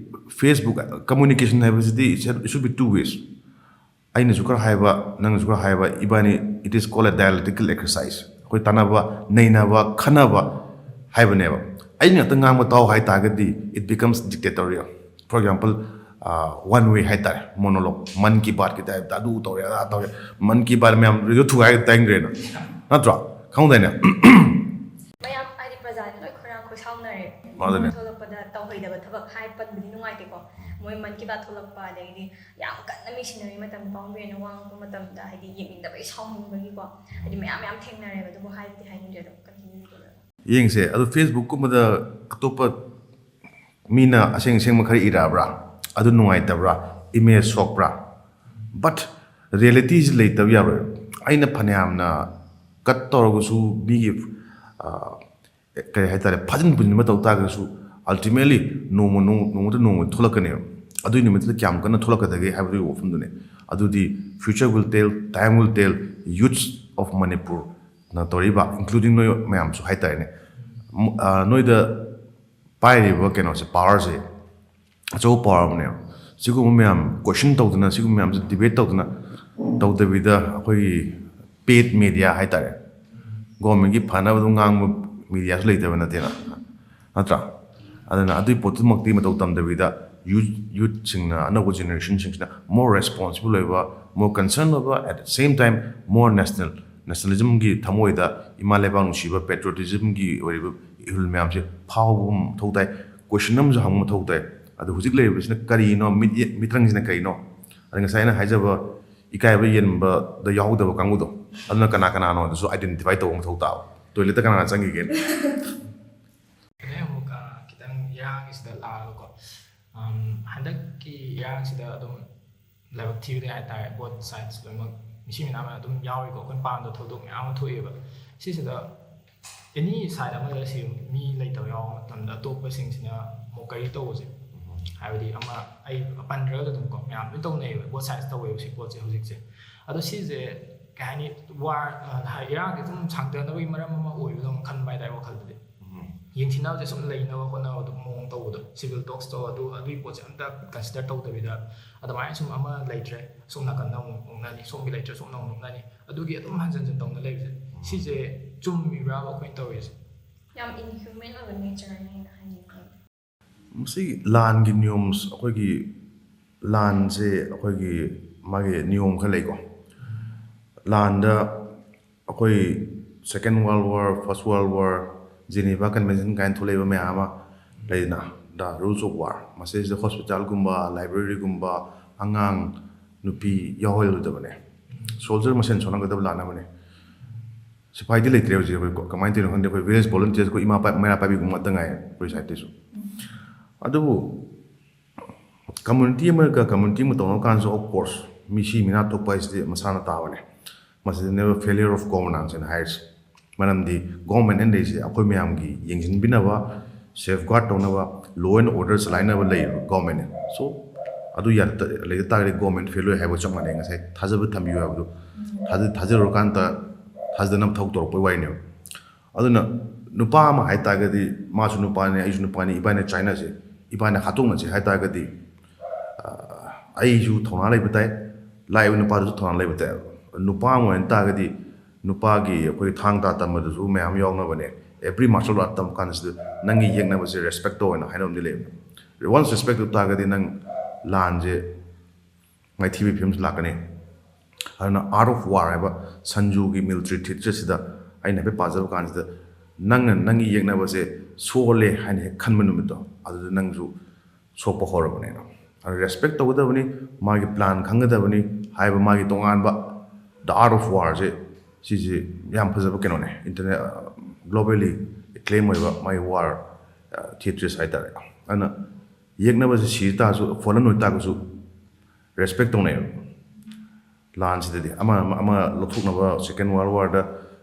ꯐꯦꯁꯕꯨꯛ ꯀꯝꯃ꯭ꯌꯨꯅꯤꯀꯦꯁꯟ ꯍꯥꯏꯕꯁꯤꯗꯤ it should be two ways. ꯑꯩꯅꯁꯨ ꯈꯔ ꯍꯥꯏꯕ, ꯅꯪꯅꯁꯨ ꯈꯔ ꯍꯥꯏꯕ, ꯏꯕꯥꯅꯤ, it is called a dialectical exercise. ꯑꯩꯈꯣꯏ ꯇꯥꯟꯅꯕ, ꯅꯩꯅꯕ, ꯈꯟꯅꯕ ꯍꯥꯏꯕꯅꯦꯕ꯫ ꯑꯩꯅ ꯉꯥꯛꯇ ꯉꯥꯡꯕ ꯇꯥꯎ ꯍꯥꯏ ꯇꯥꯔꯒꯗꯤ it becomes dictatorial. For example, one way ꯍꯥꯏ ꯇꯥꯔꯦ, monologue, ꯃꯟ ꯀꯤ ꯕꯥꯠꯀꯤ ꯇꯥꯏꯞꯇ ꯑꯗꯨ ꯇꯧꯔꯦ ꯑꯗꯥ ꯇꯧꯔꯦ, ꯃꯟ ꯀꯤ ꯕꯥꯠ ꯃꯌꯥꯝ ꯔꯦꯗꯤꯑꯣ ꯊꯨꯒꯥꯏ ꯇꯥꯏꯅꯤꯡꯗ꯭ꯔꯦꯅ, ꯅꯠꯇ꯭ꯔꯣ? ꯈꯪꯍꯧꯗꯥꯏꯅꯦ? ꯃꯌꯥꯝ ꯍꯥꯏꯗꯤ ꯄ꯭ꯔꯖꯥꯁꯦ ꯂꯣꯏ ꯈꯣꯏꯔꯥꯡ ꯈꯣꯏꯁꯥꯎꯅꯔꯦ꯫ ꯑꯗꯨꯅꯦ꯫ ꯊꯣꯛꯂꯛꯄꯗ ꯇꯧꯍꯩꯗꯕ ꯊꯕꯛ ꯍꯥꯏ ꯄꯟꯕꯗꯤ ꯅꯨꯡꯉꯥꯏꯇꯦꯀꯣ꯫ ꯃꯣꯏ ꯃꯟ ꯀꯤ ꯕꯥꯠ ꯊꯣꯛꯂꯛꯄ, ꯑꯗꯒꯤꯗꯤ ꯌꯥꯝ ꯀꯟꯅ ꯃꯤ ꯁꯤꯟꯅꯔꯤ ꯃꯇꯝꯗ ꯄꯥꯎꯃꯤꯕꯤꯔꯦꯟꯅ ꯋꯥ ꯉꯥꯡꯕ ꯃꯇꯝꯗ ꯍꯥꯏꯗꯤ ꯌꯦꯡꯅꯤꯡꯗꯕꯒꯤ ꯁꯥꯎꯅꯤꯡꯕꯒꯤ ꯀꯣ, ꯍꯥꯏꯗꯤ ꯃꯌꯥꯝ ꯃꯌꯥꯝ ꯊꯦꯡꯅꯔꯦꯕ꯫ ꯑꯗꯨꯕꯨ ꯍꯥꯏꯕꯗꯤ ꯍꯥꯏꯅꯤꯡꯗ꯭ꯔꯦ ꯑꯗꯨꯝ continue ꯇꯧꯔꯒ꯫ ꯌꯦꯡꯁꯦ꯫ ꯑꯗꯣ ꯐꯦꯁꯕꯨꯛꯀꯨꯝꯕꯗ ꯑꯇꯣꯞꯄ ꯃꯤꯅ ꯑꯁꯦꯡ ꯑꯁꯦꯡꯕ ꯈꯔ ꯏꯔꯛꯑꯕ꯭ꯔꯥ? ꯑꯗꯨ ꯅꯨꯡꯉꯥꯏꯇꯕ꯭ꯔꯥ? ꯏꯃꯦꯖ ꯁꯣꯛꯄ꯭ꯔꯥ? But ꯔꯤꯌꯦꯂꯤꯇꯤꯁꯤ ꯂꯩꯇꯕ ꯌꯥꯔꯣꯏ꯫ ꯑꯩꯅ ꯐꯅꯌꯥꯝꯅ ꯀꯠ ꯇꯧꯔꯒꯁꯨ ꯃꯤꯒꯤ ꯑ, ꯀꯔꯤ ꯍꯥꯏꯇꯥꯔꯦ, ꯐꯥꯖꯤꯟ ꯄꯨꯟꯖꯤꯟꯕ ꯇꯧ ꯇꯥꯔꯒꯁꯨ ultimately ꯅꯣꯡꯃ ꯅꯣꯡ- ꯅꯣꯡꯃꯗ ꯅꯣꯡꯃ ꯊꯣꯛꯂꯛꯀꯅꯦꯕ꯫ ꯑꯗꯨꯒꯤ ꯅꯨꯃꯤꯠꯇꯨꯗ ꯀꯌꯥꯝ ꯀꯟꯅ ꯊꯣꯛꯂꯛꯀꯗꯒꯦ ꯍꯥꯏꯕꯗꯨꯒꯤ ꯋꯥꯐꯝꯗꯨꯅꯦ꯫ ꯑꯗꯨꯗꯤ future will tell, time will tell, youths of Manipur ꯅ ꯇꯧꯔꯤꯕ, including ꯅꯣꯏ ꯃꯌꯥꯝꯁꯨ ꯍꯥꯏꯇꯥꯔꯦꯅꯦ, ꯅꯣꯏꯗ ꯄꯥꯏꯔꯤꯕ ꯀꯩꯅꯣꯁꯦ, ꯄꯥꯋꯔꯁꯦ ꯑꯆꯧꯕ ꯄꯥꯋꯔ ꯑꯃꯅꯦꯕ꯫ ꯁꯤꯒꯨꯝꯕ ꯃꯌꯥꯝ ꯀꯣꯏꯁꯟ ꯇꯧꯗꯅ, ꯁꯤꯒꯨꯝꯕ ꯃꯌꯥꯝꯁꯦ ꯗꯤꯕꯦꯠ ꯇꯧꯗꯅ ꯇꯧꯗꯕꯤꯗ, ꯑꯩꯈꯣꯏꯒꯤ ꯄꯦꯠ ꯃꯦꯗꯤꯌꯥ ꯍꯥꯏꯇꯥꯔꯦ, ꯒꯣꯔꯃꯦꯟꯒꯤ ꯐꯅꯕ ꯑꯗꯨꯝ ꯉꯥꯡꯕ ꯃꯦꯗꯤꯌꯥꯁꯨ ꯂꯩꯇꯕ ꯅꯠꯇꯦꯅ, ꯅꯠꯇ꯭ꯔꯥ? ꯑꯗꯨꯅ ꯑꯗꯨꯒꯤ ꯄꯣꯠꯇꯨꯃꯛꯇꯤ ꯃꯇꯧ ꯇꯝꯗꯕꯤꯗ, ꯌꯨꯠ ꯌꯨꯠꯁꯤꯡꯅ, ꯑꯅꯧꯕ ꯖꯦꯅꯦꯔꯦꯁꯟꯁꯤꯡꯁꯤꯅ more responsible ꯑꯣꯏꯕ, more concern ꯑꯣꯏꯕ, at the same time more national, ꯅꯦꯁꯅꯦꯂꯤꯖꯝꯒꯤ ꯊꯃꯣꯏꯗ ꯏꯃꯥ ꯂꯩꯕꯥꯛ ꯅꯨꯡꯁꯤꯕ, ꯄꯦꯇ꯭ꯔꯣꯇꯤꯖꯝꯒꯤ ꯑꯣꯏꯔꯤꯕ ꯏꯍꯨꯜ ꯃꯌꯥꯝꯁꯦ ꯐꯥꯎꯕ ꯑꯃ ꯃꯊꯧ ꯇꯥꯏ꯫ ꯀꯣꯏꯁꯟ ꯑꯃꯁꯨ ꯍꯪꯕ ꯃꯊꯧ ꯇꯥꯏ꯫ ꯑꯗꯨ ꯍꯧꯖꯤꯛ ꯂꯩꯔꯤꯕꯁꯤꯅ ꯀꯔꯤꯅꯣ? ꯃꯤꯠꯌꯦꯡ, ꯃꯤꯇ꯭ꯔꯪꯁꯤꯅ ꯀꯔꯤꯅꯣ? ꯑꯗ ꯉꯁꯥꯏ ꯑꯩꯅ ꯍꯥꯏꯖꯕ ꯏꯀꯥꯏꯕ ꯌꯦꯟꯕꯗ ꯌꯥꯎꯗꯕ ꯀꯥꯡꯕꯨꯗꯣ, ꯑꯗꯨꯅ ꯀꯅꯥ ꯀꯅꯥꯅꯣ ꯑꯗꯨꯁꯨ ꯑꯥꯏꯗꯦꯟꯇꯤꯐꯥꯏ ꯇꯧꯕ ꯃꯊꯧ ꯇꯥꯕ꯫ ꯇꯣꯏꯂꯦꯠꯇ ꯀꯅꯥ ꯀꯅꯥ ꯆꯪꯈꯤꯒꯦꯅ꯫ ꯑꯗꯩ ꯑꯃꯨꯛ, ꯑ, ꯈꯤꯇꯪ ꯏꯔꯥꯡꯒꯤꯁꯤꯗ ꯂꯥꯛꯑꯒꯀꯣ, ꯑꯝ, ꯍꯟꯗꯛꯀꯤ ꯏꯔꯥꯡꯁꯤꯗ ꯑꯗꯨꯝ ꯂꯥꯏꯕꯛ ꯊꯤꯕꯗꯤ ꯍꯥꯏꯇꯥꯔꯦ, both sides ꯂꯣꯏꯅꯃꯛ ꯃꯤꯁꯤ ꯃꯤꯅꯥ ꯑꯗꯨꯝ ꯌꯥꯎꯔꯤꯀꯣ꯫ ꯑꯩꯈꯣꯏ ꯃꯄꯥꯟꯗ ꯊꯧꯗꯣꯛ ꯃꯌꯥꯝ ꯑꯃ ꯊꯣꯛꯑꯦꯕ꯫ ꯁꯤꯁꯤꯗ any side ꯑꯃꯗ ꯁꯤ ꯃꯤ ꯂꯩꯇꯕ ꯌꯥꯎꯕ ꯃꯇꯝꯗ ꯑꯇꯣꯞꯄꯁꯤꯡꯁꯤꯅ ꯃꯣꯀꯩ ꯇꯧꯕꯁꯦ, ꯍꯥꯏꯕꯗꯤ ꯑꯃ ꯑꯩ ꯄꯟꯗ꯭ꯔꯒꯁꯨ ꯑꯗꯨꯝꯀꯣ, ꯃꯌꯥꯝ ꯂꯣꯏ ꯇꯧꯅꯩꯌꯦꯕ, both sides ꯇꯧꯋꯦꯕ ꯁꯤ ꯄꯣꯠꯁꯦ ꯍꯧꯖꯤꯛꯁꯦ꯫ ꯑꯗꯣ ꯁꯤꯁꯦ ꯀꯩ ꯍꯥꯏꯅꯤ, ꯋꯥꯔ, ꯏꯔꯥꯡꯁꯦ ꯑꯗꯨꯝ ꯁꯥꯡꯊꯅꯕꯒꯤ ꯃꯔꯝ ꯑꯃ ꯑꯣꯏꯕꯗꯧꯅ ꯈꯟꯕ ꯍꯥꯏꯇꯥꯔꯦ ꯋꯥꯈꯜꯗꯗꯤ꯫ ꯌꯦꯡꯊꯤꯅꯕꯁꯦ ꯁꯨꯝ ꯂꯩꯅꯕ ꯍꯣꯠꯅꯕꯗꯣ, ꯃꯑꯣꯡ ꯇꯧꯕꯗꯣ, civil talks ꯇꯧ, ꯑꯗꯨ, ꯑꯗꯨꯒꯤ ꯄꯣꯠꯁꯦ ꯑꯝꯇ consider ꯇꯧꯗꯕꯤꯗ, ꯑꯗꯨꯃꯥꯏꯅ ꯁꯨꯝ ꯑꯃ ꯂꯩꯇ꯭ꯔꯦ, ꯁꯣꯝ ꯅꯥꯀꯟꯗ ꯑꯃꯨꯛ ꯅꯣꯛꯅꯅꯤ, ꯁꯣꯝꯒꯤ ꯂꯩꯇ꯭ꯔꯦ, ꯁꯣꯝꯅ ꯑꯃꯨꯛ ꯅꯣꯛꯅꯅꯤ, ꯑꯗꯨꯒꯤ ꯑꯗꯨꯝ ꯍꯟꯖꯟ ꯍꯟꯖꯟ ꯇꯧꯅ ꯂꯩꯕꯁꯦ, ꯁꯤꯁꯦ ꯆꯨꯝꯃꯤꯕ꯭ꯔꯥꯕ ꯑꯩꯈꯣꯏꯅ ꯇꯧꯔꯤꯁꯦ? ꯌꯥꯝ inhuman ꯑꯣꯏꯕ nature ꯅꯦꯅ ꯍꯥꯏꯅꯤꯡꯉꯦ꯫ ꯃꯁꯤ ꯂꯥꯟꯒꯤ ꯅꯤꯌꯣꯝꯁ, ꯑꯩꯈꯣꯏꯒꯤ ꯂꯥꯟꯁꯦ ꯑꯩꯈꯣꯏꯒꯤ ꯃꯥꯒꯤ ꯅꯤꯌꯣꯝ ꯈꯔ ꯂꯩꯀꯣ꯫ ꯂꯥꯟꯗ ꯑꯩꯈꯣꯏ Second World War, First World War, Geneva Convention ꯀꯥꯏꯅ ꯊꯣꯛꯂꯛꯏꯕ ꯃꯌꯥꯝ ꯑꯃ ꯂꯩꯗꯅ, the rules of war, ꯃꯁꯤꯗꯩꯁꯤꯗ ꯍꯣꯁꯄꯤꯇꯥꯜꯒꯨꯝꯕ, ꯂꯥꯏꯕ꯭ꯔꯦꯔꯤꯒꯨꯝꯕ, ꯑꯉꯥꯡ, ꯅꯨꯄꯤ ꯌꯥꯎꯍꯜꯂꯣꯏꯗꯕꯅꯦ꯫ ꯁꯣꯜꯖꯔ ꯃꯁꯦꯟ ꯁꯣꯟꯅꯒꯗꯕ ꯂꯥꯟ ꯑꯃꯅꯦ꯫ ꯁꯤꯐꯥꯏꯗꯤ ꯂꯩꯇ꯭ꯔꯦ ꯍꯧꯖꯤꯛ ꯑꯩꯈꯣꯏ꯫ ꯀꯃꯥꯏꯅ ꯇꯧꯔꯤꯅꯣ ꯈꯪꯗꯦ, ꯑꯩꯈꯣꯏ village volunteers, ꯑꯩꯈꯣꯏ ꯏꯃꯥ ꯄꯥꯏ-, ꯃꯩꯔꯥ ꯄꯥꯏꯕꯤꯒꯨꯝꯕ ꯉꯥꯛꯇ ꯉꯥꯏꯔꯦ ꯑꯩꯈꯣꯏ ꯁꯥꯏꯠꯇꯁꯨ꯫ ꯑꯗꯨꯕꯨ community ꯑꯃꯒ community ꯑꯃꯒ ꯇꯧꯅꯕ ꯀꯥꯟꯗꯁꯨ, of course, ꯃꯤꯁꯤ ꯃꯤꯅꯥ ꯊꯣꯛꯄ ꯍꯥꯏꯁꯤꯗꯤ ꯃꯁꯥꯅ ꯇꯥꯕꯅꯦ꯫ ꯃꯁꯤꯗꯅꯦꯕ failure of governance ꯍꯥꯏꯅ ꯍꯥꯏꯔꯤꯁꯦ꯫ ꯃꯔꯝꯗꯤ government ꯑꯅ ꯂꯩꯔꯤꯁꯦ ꯑꯩꯈꯣꯏ ꯃꯌꯥꯝꯒꯤ ꯌꯦꯡꯁꯤꯟꯕꯤꯅꯕ, safeguard ꯇꯧꯅꯕ, law and order ꯆꯂꯥꯏꯅꯕ ꯂꯩꯔꯤꯕ government ꯅꯦ꯫ So, ꯑꯗꯨ ꯌꯥꯗ ꯂꯩꯇ ꯇꯥꯔꯒꯗꯤ ꯒꯣꯔꯃꯦꯟ ꯐꯦꯜ ꯑꯣꯏ ꯍꯥꯏꯕꯒ ꯆꯞ ꯃꯥꯟꯅꯩ꯫ ꯉꯁꯥꯏ ꯊꯥꯖꯕ ꯊꯝꯕꯤꯌꯨ ꯍꯥꯏꯕꯗꯣ ꯊꯥꯖ- ꯊꯥꯖꯔꯨꯔꯀꯥꯟꯗ ꯊꯥꯖꯗꯅꯕ ꯊꯕꯛ ꯇꯧꯔꯛꯄꯩ ꯋꯥꯔꯤꯅꯦꯕ꯫ ꯑꯗꯨꯅ ꯅꯨꯄꯥ ꯑꯃ ꯍꯥꯏꯇꯥꯔꯒꯗꯤ ꯃꯥꯁꯨ ꯅꯨꯄꯥꯅꯤ, ꯑꯩꯁꯨ ꯅꯨꯄꯥꯅꯤ, ꯏꯕꯥꯅꯤ ꯆꯥꯏꯅꯁꯦ, ꯏꯕꯥꯅꯤ ꯍꯥꯠꯇꯣꯛꯅꯁꯦ ꯍꯥꯏꯇꯥꯔꯒꯗꯤ ꯑꯩꯁꯨ ꯊꯧꯅꯥ ꯂꯩꯕ ꯇꯥꯏ, ꯂꯥꯛꯏꯕ ꯅꯨꯄꯥꯗꯨꯁꯨ ꯊꯧꯅꯥ ꯂꯩꯕ ꯇꯥꯏ꯫ ꯅꯨꯄꯥ ꯑꯃ ꯑꯣꯏꯅ ꯇꯥꯔꯒꯗꯤ ꯅꯨꯄꯥꯒꯤ ꯑꯩꯈꯣꯏ ꯊꯥꯡ ꯇꯥ ꯇꯝꯕꯗꯨꯁꯨ ꯃꯌꯥꯝ ꯌꯥꯎꯅꯕꯅꯦ꯫ Every martial art ꯇꯝꯕ ꯀꯥꯟꯗꯁꯤꯗ ꯅꯪꯒꯤ ꯌꯦꯛꯅꯕꯁꯦ ꯔꯦꯁꯄꯦꯛ ꯇꯧ ꯍꯥꯏꯅ ꯍꯥꯏꯅꯕ ꯑꯃꯗꯤ ꯂꯩꯕꯅꯦ꯫ Once ꯔꯦꯁꯄꯦꯛ ꯇꯧ ꯇꯥꯔꯒꯗꯤ ꯅꯪ ꯂꯥꯟꯁꯦ ꯃꯥꯏꯊꯤꯕꯒꯤ ꯐꯤꯕꯝꯁꯨ ꯂꯥꯛꯀꯅꯤ꯫ ꯑꯗꯨꯅ Art of War ꯍꯥꯏꯕ ꯁꯟꯖꯨꯒꯤ military theatre ꯁꯤꯗ ꯑꯩꯅ ꯍꯥꯏꯐꯦꯠ ꯄꯥꯖꯕ ꯀꯥꯟꯁꯤꯗ ꯅꯪꯅ ꯅꯪꯒꯤ ꯌꯦꯛꯅꯕꯁꯦ ꯁꯣꯛꯍꯜꯂꯦ ꯍꯥꯏꯅ ꯍꯦꯛ ꯈꯟꯕ ꯅꯨꯃꯤꯠꯇꯣ ꯑꯗꯨꯗ ꯅꯪꯁꯨ ꯁꯣꯛꯄ ꯍꯧꯔꯕꯅꯦꯅ꯫ ꯑꯗꯨ ꯔꯦꯁꯄꯦꯛ ꯇꯧꯒꯗꯕꯅꯤ, ꯃꯥꯒꯤ ꯄ꯭ꯂꯥꯟ ꯈꯪꯒꯗꯕꯅꯤ ꯍꯥꯏꯕ ꯃꯥꯒꯤ ꯇꯣꯉꯥꯟꯕ The Art of War ꯁꯦ ꯁꯤꯁꯦ ꯌꯥꯝ ꯐꯖꯕ ꯀꯩꯅꯣꯅꯦ꯫ Internet globally acclaim ꯑꯣꯏꯕ ꯃꯥꯒꯤ ꯋꯥꯔ ꯊꯤꯌꯦꯇ꯭ꯔꯤꯁ ꯍꯥꯏꯇꯥꯔꯦ꯫ ꯑꯗꯨꯅ ꯌꯦꯛꯅꯕꯁꯦ ꯁꯤ ꯇꯥꯔꯁꯨ, ꯐꯣꯂꯟ ꯑꯣꯏ ꯇꯥꯔꯒꯁꯨ ꯔꯦꯁꯄꯦꯛ ꯇꯧꯅꯩꯌꯦꯕ꯫ ꯂꯥꯟꯁꯤꯗꯗꯤ ꯑꯃ ꯑꯃ ꯑꯃ ꯂꯧꯊꯣꯛꯅꯕ, Second World War ꯗ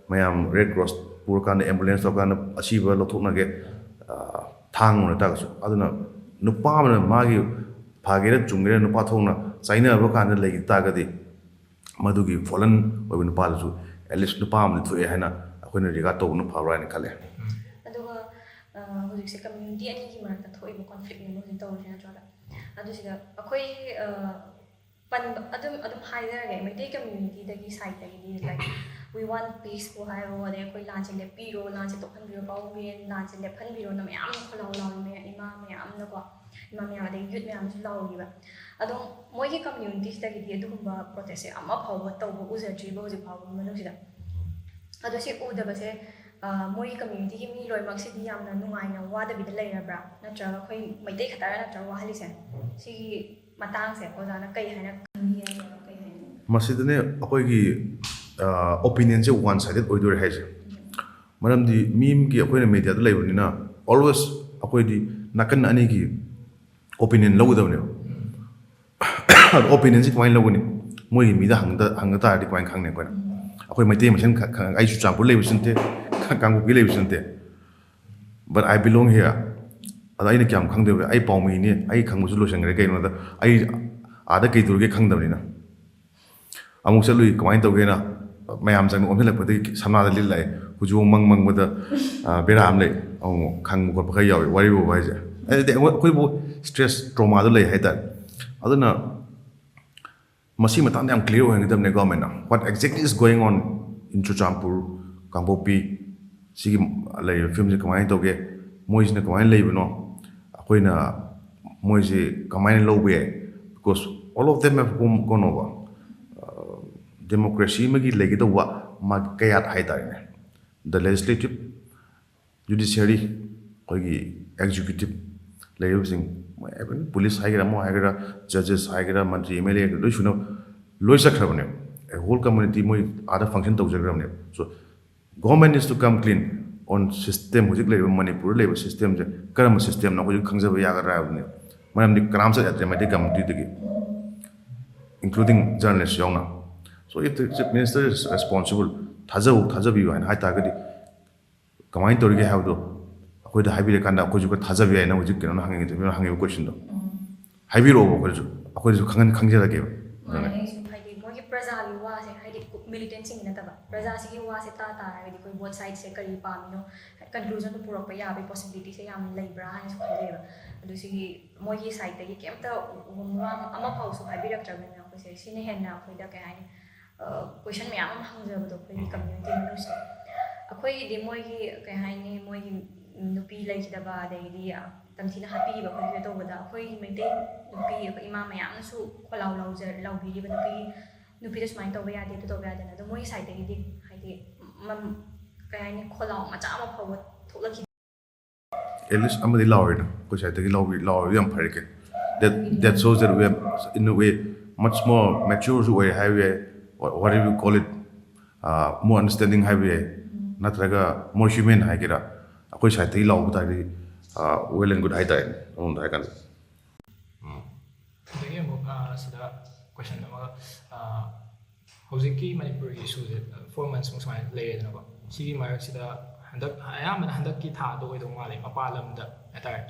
ꯃꯌꯥꯝ ꯔꯦꯗ ꯀ꯭ꯔꯣꯁ ꯄꯨꯔꯀꯥꯟꯗ, ꯑꯦꯝꯕꯨꯂꯦꯟꯁ ꯇꯧꯔꯀꯥꯟꯗ ꯑꯁꯤꯕ ꯂꯧꯊꯣꯛꯅꯒꯦ, ꯊꯥꯡ ꯑꯣꯏꯅ ꯇꯥꯔꯒꯁꯨ꯫ ꯑꯗꯨꯅ ꯅꯨꯄꯥ ꯑꯃꯅ ꯃꯥꯒꯤ ꯐꯒꯦꯔꯥ ꯆꯨꯝꯒꯦꯔꯥ ꯅꯨꯄꯥ ꯊꯣꯛꯅ ꯆꯥꯏꯅꯕ ꯀꯥꯟꯗ ꯂꯩꯈꯤ ꯇꯥꯔꯒꯗꯤ ꯃꯗꯨꯒꯤ ꯐꯣꯂꯟ ꯑꯣꯏꯕ ꯅꯨꯄꯥꯗꯨꯁꯨ at least ꯅꯨꯄꯥ ꯑꯃꯗꯤ ꯊꯣꯛꯑꯦ ꯍꯥꯏꯅ ꯑꯩꯈꯣꯏꯅ ꯔꯤꯒꯥꯔꯗ ꯇꯧꯕꯅ ꯐꯕ꯭ꯔꯥ ꯍꯥꯏꯅ ꯈꯜꯂꯦ꯫ ꯑꯗꯨꯒ ꯑ, ꯍꯧꯖꯤꯛꯁꯦ ꯀꯝꯃ꯭ꯌꯨꯅꯤꯇꯤ ꯑꯅꯤꯒꯤ ꯃꯔꯛꯇ ꯊꯣꯛꯏꯕ ꯀꯣꯟꯐ꯭ꯂꯤꯛꯅꯦꯕ ꯍꯧꯖꯤꯛ ꯇꯧꯔꯤꯁꯦ, ꯅꯠꯇ꯭ꯔꯣ? ꯑꯗꯨꯁꯤꯗ ꯑꯩꯈꯣꯏ ꯑ, ꯄꯟꯕ ꯑꯗꯨꯝ ꯑꯗꯨꯝ ꯍꯥꯏꯖꯔꯒꯦ, Meitei ꯀꯝꯃ꯭ꯌꯨꯅꯤꯇꯤꯗꯒꯤ ꯁꯥꯏꯠꯇꯒꯤꯗꯤ, like, "We want peace" ꯄꯨ ꯍꯥꯏꯔꯣ, ꯑꯗꯩ "ꯑꯩꯈꯣꯏ ꯂꯥꯟꯁꯦ ꯂꯦꯞꯄꯤꯔꯣ, ꯂꯥꯟꯁꯦ ꯇꯣꯛꯍꯟꯕꯤꯔꯣ, ꯄꯥꯕꯨꯡꯒꯤ ꯂꯥꯟꯁꯦ ꯂꯦꯞꯍꯟꯕꯤꯔꯣꯅ" ꯃꯌꯥꯝ ꯈꯣꯜꯂꯥꯎ ꯂꯥꯎꯔꯝꯃꯦ, ꯏꯃꯥ ꯃꯌꯥꯝꯅꯀꯣ, ꯏꯃꯥ ꯃꯌꯥꯝ ꯑꯗꯩ ꯌꯨꯠ ꯃꯌꯥꯝꯁꯨ ꯂꯥꯎꯈꯤꯕ꯫ ꯑꯗꯣ ꯃꯣꯏꯒꯤ ꯀꯝꯃ꯭ꯌꯨꯅꯤꯇꯤꯁꯤꯗꯒꯤꯗꯤ ꯑꯗꯨꯒꯨꯝꯕ ꯄ꯭ꯔꯣꯇꯦꯁꯁꯦ ꯑꯃ ꯐꯥꯎꯕ ꯇꯧꯕ ꯎꯖꯗ꯭ꯔꯤꯕ ꯍꯧꯖꯤꯛ ꯐꯥꯎꯕꯒꯤ ꯃꯅꯨꯡꯁꯤꯗ꯫ ꯑꯗꯣ ꯁꯤ ꯎꯗꯕꯁꯦ, ꯑ, ꯃꯣꯏꯒꯤ ꯀꯝꯃ꯭ꯌꯨꯅꯤꯇꯤꯒꯤ ꯃꯤ ꯂꯣꯏꯅꯃꯛꯁꯤꯗꯤ ꯌꯥꯝꯅ ꯅꯨꯡꯉꯥꯏꯅ ꯋꯥꯗꯕꯤꯗ ꯂꯩꯔꯕ꯭ꯔꯥ? ꯅꯠꯇ꯭ꯔꯒ ꯑꯩꯈꯣꯏ ꯃꯩꯇꯩ ꯈꯛꯇꯔ ꯅꯠꯇ꯭ꯔꯒ ꯋꯥꯍꯜꯂꯤꯁꯦ? ꯁꯤꯒꯤ ꯃꯇꯥꯡꯁꯦ ꯑꯣꯖꯥꯅ ꯀꯩ ꯍꯥꯏꯅ ꯈꯟꯕꯤꯒꯦ ꯅꯠꯇ꯭ꯔꯒ ꯀꯩ ꯍꯥꯏꯅ? ꯃꯁꯤꯗꯅꯦ ꯑꯩꯈꯣꯏꯒꯤ ꯑꯣꯄꯤꯅꯤꯌꯟꯁꯦ ꯋꯥꯟ ꯁꯥꯏꯗꯦꯠ ꯑꯣꯏꯗꯣꯔꯦ ꯍꯥꯏꯁꯦ꯫ ꯃꯔꯝꯗꯤ ꯃꯤ ꯑꯃꯒꯤ, ꯑꯩꯈꯣꯏꯅ ꯃꯦꯗꯤꯌꯥꯗ ꯂꯩꯕꯅꯤꯅ always ꯑꯩꯈꯣꯏꯗꯤ ꯅꯥꯀꯟ ꯑꯅꯤꯒꯤ ꯑꯣꯄꯤꯅꯤꯌꯟ ꯂꯧꯒꯗꯕꯅꯦꯕ꯫ ꯑꯗꯣ ꯑꯣꯄꯤꯅꯤꯌꯟꯁꯤ ꯀꯃꯥꯏꯅ ꯂꯧꯒꯅꯤ? ꯃꯣꯏꯒꯤ ꯃꯤꯗ ꯍꯪꯗ ꯍꯪꯗ ꯇꯥꯔꯗꯤ ꯀꯃꯥꯏꯅ ꯈꯪꯅꯤ ꯑꯩꯈꯣꯏꯅ? ꯑꯩꯈꯣꯏ ꯃꯩꯇꯩ ꯃꯁꯦꯟ ꯈ- ꯈ- ꯑꯩ ꯆꯨꯔꯆꯥꯟꯄꯨꯔ ꯂꯩꯕꯁꯨ ꯅꯠꯇꯦ, ꯈ- ꯀꯥꯡꯄꯣꯛꯄꯤ ꯂꯩꯕꯁꯨ ꯅꯠꯇꯦ, but I belong here꯫ ꯑꯗꯣ ꯑꯩꯅ ꯀꯌꯥꯝ ꯈꯪꯗꯣꯏꯕ? ꯑꯩ ꯄꯥꯎꯃꯤꯅꯤ, ꯑꯩ ꯈꯪꯕꯁꯨ ꯂꯣꯏꯁꯤꯟꯈ꯭ꯔꯦ꯫ ꯀꯩꯅꯣꯗ ꯑꯩ ꯑꯥꯗ ꯀꯩ ꯇꯧꯔꯤꯒꯦ ꯈꯪꯗꯕꯅꯤꯅ꯫ ꯑꯃꯨꯛ ꯆꯠꯂꯨꯏ꯫ ꯀꯃꯥꯏꯅ ꯇꯧꯒꯦꯅ ꯃꯌꯥꯝ ꯆꯪꯅ ꯑꯣꯟꯁꯤꯜꯂꯛꯄꯗꯒꯤ ꯁꯝꯅꯥꯗ ꯂꯤꯠ ꯂꯥꯛꯑꯦ꯫ ꯀꯨꯆꯨ ꯃꯪ ꯃꯪꯕꯗ, ꯑ, ꯕꯦꯔꯥ ꯑꯃ ꯂꯩ꯫ ꯑꯃꯨꯛ ꯈꯪꯕ ꯈꯣꯠꯄ ꯈꯔ ꯌꯥꯎꯋꯤ꯫ ꯋꯥꯔꯤꯕꯨ ꯍꯥꯏꯁꯦ꯫ ꯑꯗꯨꯗꯤ ꯑꯩꯈꯣꯏ-, ꯑꯩꯈꯣꯏꯕꯨ stress trauma ꯗꯣ ꯂꯩ ꯍꯥꯏꯇꯥꯔꯦ꯫ ꯑꯗꯨꯅ ꯃꯁꯤ ꯃꯇꯥꯡꯗ ꯌꯥꯝ clear ꯑꯣꯏꯍꯟꯒꯗꯕꯅꯦ government ꯅ꯫ What exactly is going on in Churachandpur, ꯀꯥꯡꯄꯣꯛꯄꯤ, ꯁꯤꯒꯤ ꯂꯩꯔꯤꯕ ꯐꯤꯕꯝꯁꯦ ꯀꯃꯥꯏꯅ ꯇꯧꯒꯦ, ꯃꯣꯏꯁꯤꯅ ꯀꯃꯥꯏꯅ ꯂꯩꯕꯅꯣ, ꯑꯩꯈꯣꯏꯅ ꯃꯣꯏꯁꯤ ꯀꯃꯥꯏꯅ ꯂꯧꯕ ꯌꯥꯏ? Because all of them have gone, gone over. Democracy ꯑꯃꯒꯤ ꯂꯩꯒꯗꯧꯕ ꯃꯥꯒꯤ ꯀꯌꯥꯠ ꯍꯥꯏꯇꯥꯔꯦꯅꯦ꯫ The legislative, judiciary, ꯑꯩꯈꯣꯏꯒꯤ executive ꯂꯩꯔꯤꯕꯁꯤꯡ, ꯃꯣꯏ even police ꯍꯥꯏꯒꯦꯔꯥ, ꯑꯃ ꯍꯥꯏꯒꯦꯔꯥ, judges ꯍꯥꯏꯒꯦꯔꯥ, ꯃꯟꯇ꯭ꯔꯤ, M L A ꯂꯣꯏ ꯁꯨꯅ ꯂꯣꯏ ꯆꯠꯈ꯭ꯔꯕꯅꯦꯕ꯫ A whole community ꯃꯣꯏ ꯑꯥꯗ function ꯇꯧꯖꯈ꯭ꯔꯕꯅꯦꯕ꯫ So government needs to come clean on system, ꯍꯧꯖꯤꯛ ꯂꯩꯔꯤꯕ ꯃꯅꯤꯄꯨꯔꯗ ꯂꯩꯔꯤꯕ system ꯁꯦ ꯀꯔꯝꯕ system ꯅꯣ ꯑꯩꯈꯣꯏꯁꯨ ꯈꯪꯖꯕ ꯌꯥꯒꯗ꯭ꯔꯥ ꯍꯥꯏꯕꯅꯦꯕ꯫ ꯃꯔꯝꯗꯤ ꯀꯅꯥꯝ ꯆꯠ ꯌꯥꯗ꯭ꯔꯦ ꯃꯩꯇꯩ community ꯗꯒꯤ, including journalist ꯌꯥꯎꯅ꯫ So if the chief minister is responsible, ꯊꯥꯖꯧ, ꯊꯥꯖꯕꯤꯌꯨ ꯍꯥꯏꯅ ꯍꯥꯏꯇꯥꯔꯒꯗꯤ ꯀꯃꯥꯏꯅ ꯇꯧꯔꯤꯒꯦ ꯍꯥꯏꯕꯗꯣ ꯑꯩꯈꯣꯏꯗ ꯍꯥꯏꯕꯤꯔꯀꯥꯟꯗ ꯑꯩꯈꯣꯏꯁꯨ ꯈꯔ ꯊꯥꯖꯕ ꯌꯥꯏꯅ꯫ ꯍꯧꯖꯤꯛ ꯀꯩꯅꯣꯅ ꯍꯪꯉꯤꯗꯣ, ꯍꯪꯉꯤꯕ question ꯗꯣ ꯍꯥꯏꯕꯤꯔꯛꯑꯣꯕ, ꯑꯩꯈꯣꯏꯁꯨ, ꯑꯩꯈꯣꯏꯁꯨ ꯈꯪꯍꯟ-, ꯈꯪꯖꯔꯒꯦꯕ꯫ ꯃꯥꯅꯦ, ꯑꯗꯨꯅ ꯑꯩꯁꯨ ꯍꯥꯏꯗꯤ ꯃꯣꯏꯒꯤ ꯄ꯭ꯔꯖꯥꯒꯤ ꯋꯥꯁꯦ, ꯍꯥꯏꯗꯤ militants ꯁꯤꯡꯒꯤ ꯅꯠꯇꯕ, ꯄ꯭ꯔꯖꯥꯁꯤꯒꯤ ꯋꯥꯁꯦ ꯇꯥ ꯇꯥꯔꯒꯗꯤ ꯑꯩꯈꯣꯏ both side ꯁꯦ ꯀꯔꯤ ꯄꯥꯝꯃꯤꯅꯣ, conclusion ꯗꯣ ꯄꯨꯔꯛꯄ ꯌꯥꯕꯒꯤ possibility ꯁꯦ ꯌꯥꯝ ꯂꯩꯕ꯭ꯔꯥ ꯍꯥꯏꯅꯁꯨ ꯈꯟꯖꯩꯕ꯫ ꯑꯗꯨ ꯁꯤꯒꯤ ꯃꯣꯏꯒꯤ side ꯇꯒꯤ ꯀꯩꯝꯇ ꯋꯥ ꯑꯃꯐꯥꯎꯁꯨ ꯍꯥꯏꯕꯤꯔꯛꯇ꯭ꯔꯕꯅꯤꯅ ꯑꯩꯈꯣꯏꯁꯦ ꯁꯤꯅ ꯍꯦꯟꯅ ꯑꯩꯈꯣꯏꯗ ꯀꯩ ꯍꯥꯏꯅꯤ, ꯑ, question ꯃꯌꯥꯝ ꯑꯃ ꯍꯪꯖꯕꯗꯣ ꯑꯩꯈꯣꯏꯒꯤ community ꯃꯅꯨꯡꯁꯤꯗ꯫ ꯑꯩꯈꯣꯏꯒꯤꯗꯤ ꯃꯣꯏꯒꯤ ꯀꯩ ꯍꯥꯏꯅꯤ, ꯃꯣꯏꯒꯤ ꯅꯨꯄꯤ ꯂꯩꯈꯤꯗꯕ, ꯑꯗꯩꯗꯤ ꯇꯝꯊꯤꯅ ꯍꯥꯠꯄꯤꯈꯤꯕ ꯈꯣꯠꯈꯤꯕ ꯇꯧꯕꯗ ꯑꯩꯈꯣꯏꯒꯤ ꯃꯩꯇꯩ ꯅꯨꯄꯤ, ꯑꯩꯈꯣꯏ ꯏꯃꯥ ꯃꯌꯥꯝꯅꯁꯨ ꯈꯣꯜꯂꯥꯎ ꯂꯥꯎꯖ-, ꯂꯥꯎꯕꯤꯔꯤꯕ ꯅꯨꯄꯤ, ꯅꯨꯄꯤꯗ ꯁꯨꯃꯥꯏꯅ ꯇꯧꯕ ꯌꯥꯗꯦ, ꯑꯗꯨ ꯇꯧꯕ ꯌꯥꯗꯦꯅ꯫ ꯑꯗꯣ ꯃꯣꯏꯒꯤ side ꯇꯒꯤꯗꯤ ꯍꯥꯏꯗꯤ ꯃꯝ-, ꯀꯩ ꯍꯥꯏꯅꯤ, ꯈꯣꯜꯂꯥꯎ ꯃꯆꯥ ꯑꯃ ꯐꯥꯎꯕ ꯊꯣꯛꯂꯛꯈꯤ꯫ At least ꯑꯃꯗꯤ ꯂꯥꯎꯔꯦꯅ, ꯑꯩꯈꯣꯏ side ꯇꯒꯤ ꯂꯥꯎꯕꯤ-, ꯂꯥꯎꯔꯤꯗꯣ ꯌꯥꯝ ꯐꯔꯦ ꯀꯩꯅꯣ꯫ That, that shows that we are in a way much more mature ꯁꯨ ꯑꯣꯏꯔꯦ ꯍꯥꯏꯕ ꯌꯥꯏ, wha-, whatever you call it, uh, more understanding ꯍꯥꯏꯕ ꯌꯥꯏ, ꯅꯠꯇ꯭ꯔꯒ more human ꯍꯥꯏꯒꯦꯔꯥ, ꯑꯩꯈꯣꯏ side ꯇꯒꯤ ꯂꯥꯎꯕ ꯇꯥꯔꯗꯤ, uh, well and good ꯍꯥꯏꯇꯥꯔꯦꯅꯦ, ꯑꯃꯔꯣꯝꯗ ꯍꯥꯏꯔꯀꯥꯟꯗ꯫ ꯑꯗꯒꯤ ꯑꯃꯨꯛ, ꯑ, ꯁꯤꯗ question ꯑꯃꯒ, ꯑ, ꯍꯧꯖꯤꯛꯀꯤ ꯃꯅꯤꯄꯨꯔꯒꯤ issue ꯁꯦ four months ꯃꯨꯛ ꯁꯨꯃꯥꯏꯅ ꯂꯩꯔꯦꯗꯅꯀꯣ꯫ ꯁꯤꯒꯤ ꯃꯔꯛꯁꯤꯗ ꯍꯟꯗꯛ, ꯑꯌꯥꯝꯕꯅ ꯍꯟꯗꯛꯀꯤ ꯊꯥꯗ ꯑꯣꯏꯗꯧ ꯃꯥꯜꯂꯦ, ꯃꯄꯥꯟ ꯂꯝꯗ ꯍꯥꯏꯇꯥꯔꯦ,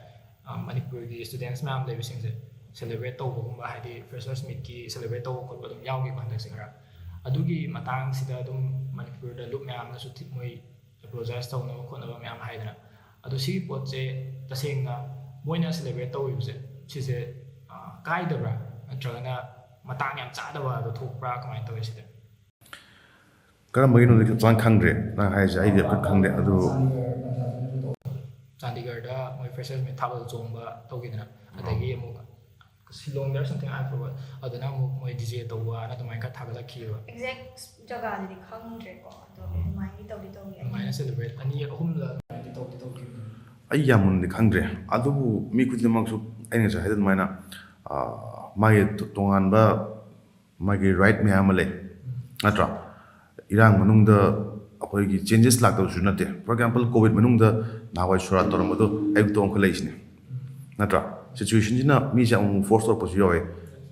ꯃꯅꯤꯄꯨꯔꯒꯤ ꯁ꯭ꯇꯨꯗꯦꯟꯁ ꯃꯌꯥꯝ ꯂꯩꯕꯁꯤꯡꯁꯦ ꯁꯦꯂꯦꯕ꯭ꯔꯦꯠ ꯇꯧꯕꯒꯨꯝꯕ, ꯍꯥꯏꯗꯤ ꯐ꯭ꯔꯦꯁꯔꯁ ꯃꯤꯠꯀꯤ ꯁꯦꯂꯦꯕ꯭ꯔꯦꯠ ꯇꯧꯕ ꯈꯣꯠꯄ ꯑꯗꯨꯝ ꯌꯥꯎꯈꯤꯕ ꯍꯟꯗꯛꯁꯦ ꯈꯔ꯫ ꯑꯗꯨꯒꯤ ꯃꯇꯥꯡꯁꯤꯗ ꯑꯗꯨꯝ ꯃꯅꯤꯄꯨꯔꯗ ꯂꯨꯞ ꯃꯌꯥꯝꯅꯁꯨ ꯊꯤ- ꯃꯣꯏ ꯑꯦꯄꯣꯂꯣꯖꯥꯏꯁ ꯇꯧꯅꯕ ꯈꯣꯠꯅꯕ ꯃꯌꯥꯝ ꯍꯥꯏꯗꯅ꯫ ꯑꯗꯣ ꯁꯤꯒꯤ ꯄꯣꯠꯁꯦ ꯇꯁꯦꯡꯅ ꯃꯣꯏꯅ ꯁꯦꯂꯦꯕ꯭ꯔꯦꯠ ꯇꯧꯔꯤꯕꯁꯦ ꯁꯤꯁꯦ ꯀꯥꯏꯗꯕ꯭ꯔꯥ, ꯅꯠꯇ꯭ꯔꯒꯅ ꯃꯇꯥꯡ ꯌꯥꯝ ꯆꯥꯗꯕ ꯑꯗꯣ ꯊꯣꯛꯄ꯭ꯔꯥ, ꯀꯃꯥꯏꯅ ꯇꯧꯋꯤ ꯁꯤꯗ? ꯀꯔꯝꯕꯒꯤꯅꯣꯗꯤ ꯆꯞ ꯆꯥꯅ ꯈꯪꯗ꯭ꯔꯦ꯫ ꯅꯪ ꯍꯥꯏꯔꯤꯁꯦ ꯑꯩꯗꯤ ꯑꯝꯇ ꯈꯪꯗꯦ ꯑꯗꯨ꯫ ꯆꯥꯟꯗꯤꯒꯔꯗ ꯃꯣꯏ ꯐ꯭ꯔꯦꯁꯔꯁ ꯃꯤꯠ ꯊꯥꯕꯜ ꯆꯣꯡꯕ ꯇꯧꯈꯤꯗꯅ, ꯑꯗꯒꯤ ꯑꯃꯨꯛ ꯁꯤꯂꯣꯡꯗꯔ ꯁꯝꯊꯤꯡ, ꯑꯥꯏ ꯐꯣꯔꯒꯣꯠ, ꯑꯗꯨꯅ ꯑꯃꯨꯛ ꯃꯣꯏ ꯗꯤ ꯖꯦ ꯇꯧꯕꯅ ꯑꯗꯨꯃꯥꯏꯅ ꯈꯔ ꯊꯥꯒꯠꯂꯛꯈꯤꯑꯕ꯫ ꯑꯦꯛꯖꯦꯛ ꯖꯒꯥꯗꯗꯤ ꯈꯪꯗ꯭ꯔꯦꯀꯣ, ꯑꯗꯣ ꯑꯗꯨꯃꯥꯏꯅꯗꯤ ꯇꯧꯗꯤ ꯇꯧꯈꯤ꯫ ꯑꯗꯨꯃꯥꯏꯅ ꯁꯦꯂꯦꯕ꯭ꯔꯦꯠ ꯑꯅꯤ ꯑꯍꯨꯝꯂ ꯑꯗꯨꯃꯥꯏꯅꯗꯤ ꯇꯧꯗꯤ ꯇꯧꯈꯤꯕꯅꯤ꯫ ꯑꯩ ꯌꯥꯝ ꯃꯨꯟꯅꯗꯤ ꯈꯪꯗ꯭ꯔꯦ꯫ ꯑꯗꯨꯕꯨ ꯃꯤ ꯈꯨꯗꯤꯡꯃꯛꯁꯨ ꯑꯩꯅ ꯉꯁꯥꯏ ꯍꯥꯏꯖ ꯑꯗꯨꯃꯥꯏꯅ ꯃꯥꯒꯤ ꯇꯣꯉꯥꯟꯕ ꯃꯥꯒꯤ ꯔꯥꯏꯠ ꯃꯌꯥꯝ ꯑꯃ ꯂꯩ, ꯅꯠꯇ꯭ꯔꯥ? ꯏꯔꯥꯡ ꯃꯅꯨꯡꯗ ꯑꯩꯈꯣꯏꯒꯤ ꯆꯦꯟꯖꯦꯁ ꯂꯥꯛꯇꯕꯁꯨ ꯅꯠꯇꯦ꯫ ꯐꯣꯔ ꯑꯦꯛꯖꯥꯝꯄꯜ, ꯀꯣꯚꯤꯗ ꯃꯅꯨꯡꯗ ꯅꯍꯥꯟꯋꯥꯏ ꯁꯣꯔꯥꯠ ꯇꯧꯔꯝꯕꯗꯣ ꯑꯌꯨꯛꯇ ꯑꯣꯟꯈꯠꯂꯛꯏꯁꯤꯅꯦ, ꯅꯠꯇ꯭ꯔꯥ? ꯁꯤꯆꯨꯋꯦꯁꯟꯁꯤꯅ ꯃꯤꯁꯦ ꯑꯃꯨꯛ ꯐꯣꯔꯁ ꯇꯧꯔꯛꯄꯁꯨ ꯌꯥꯎꯋꯦ,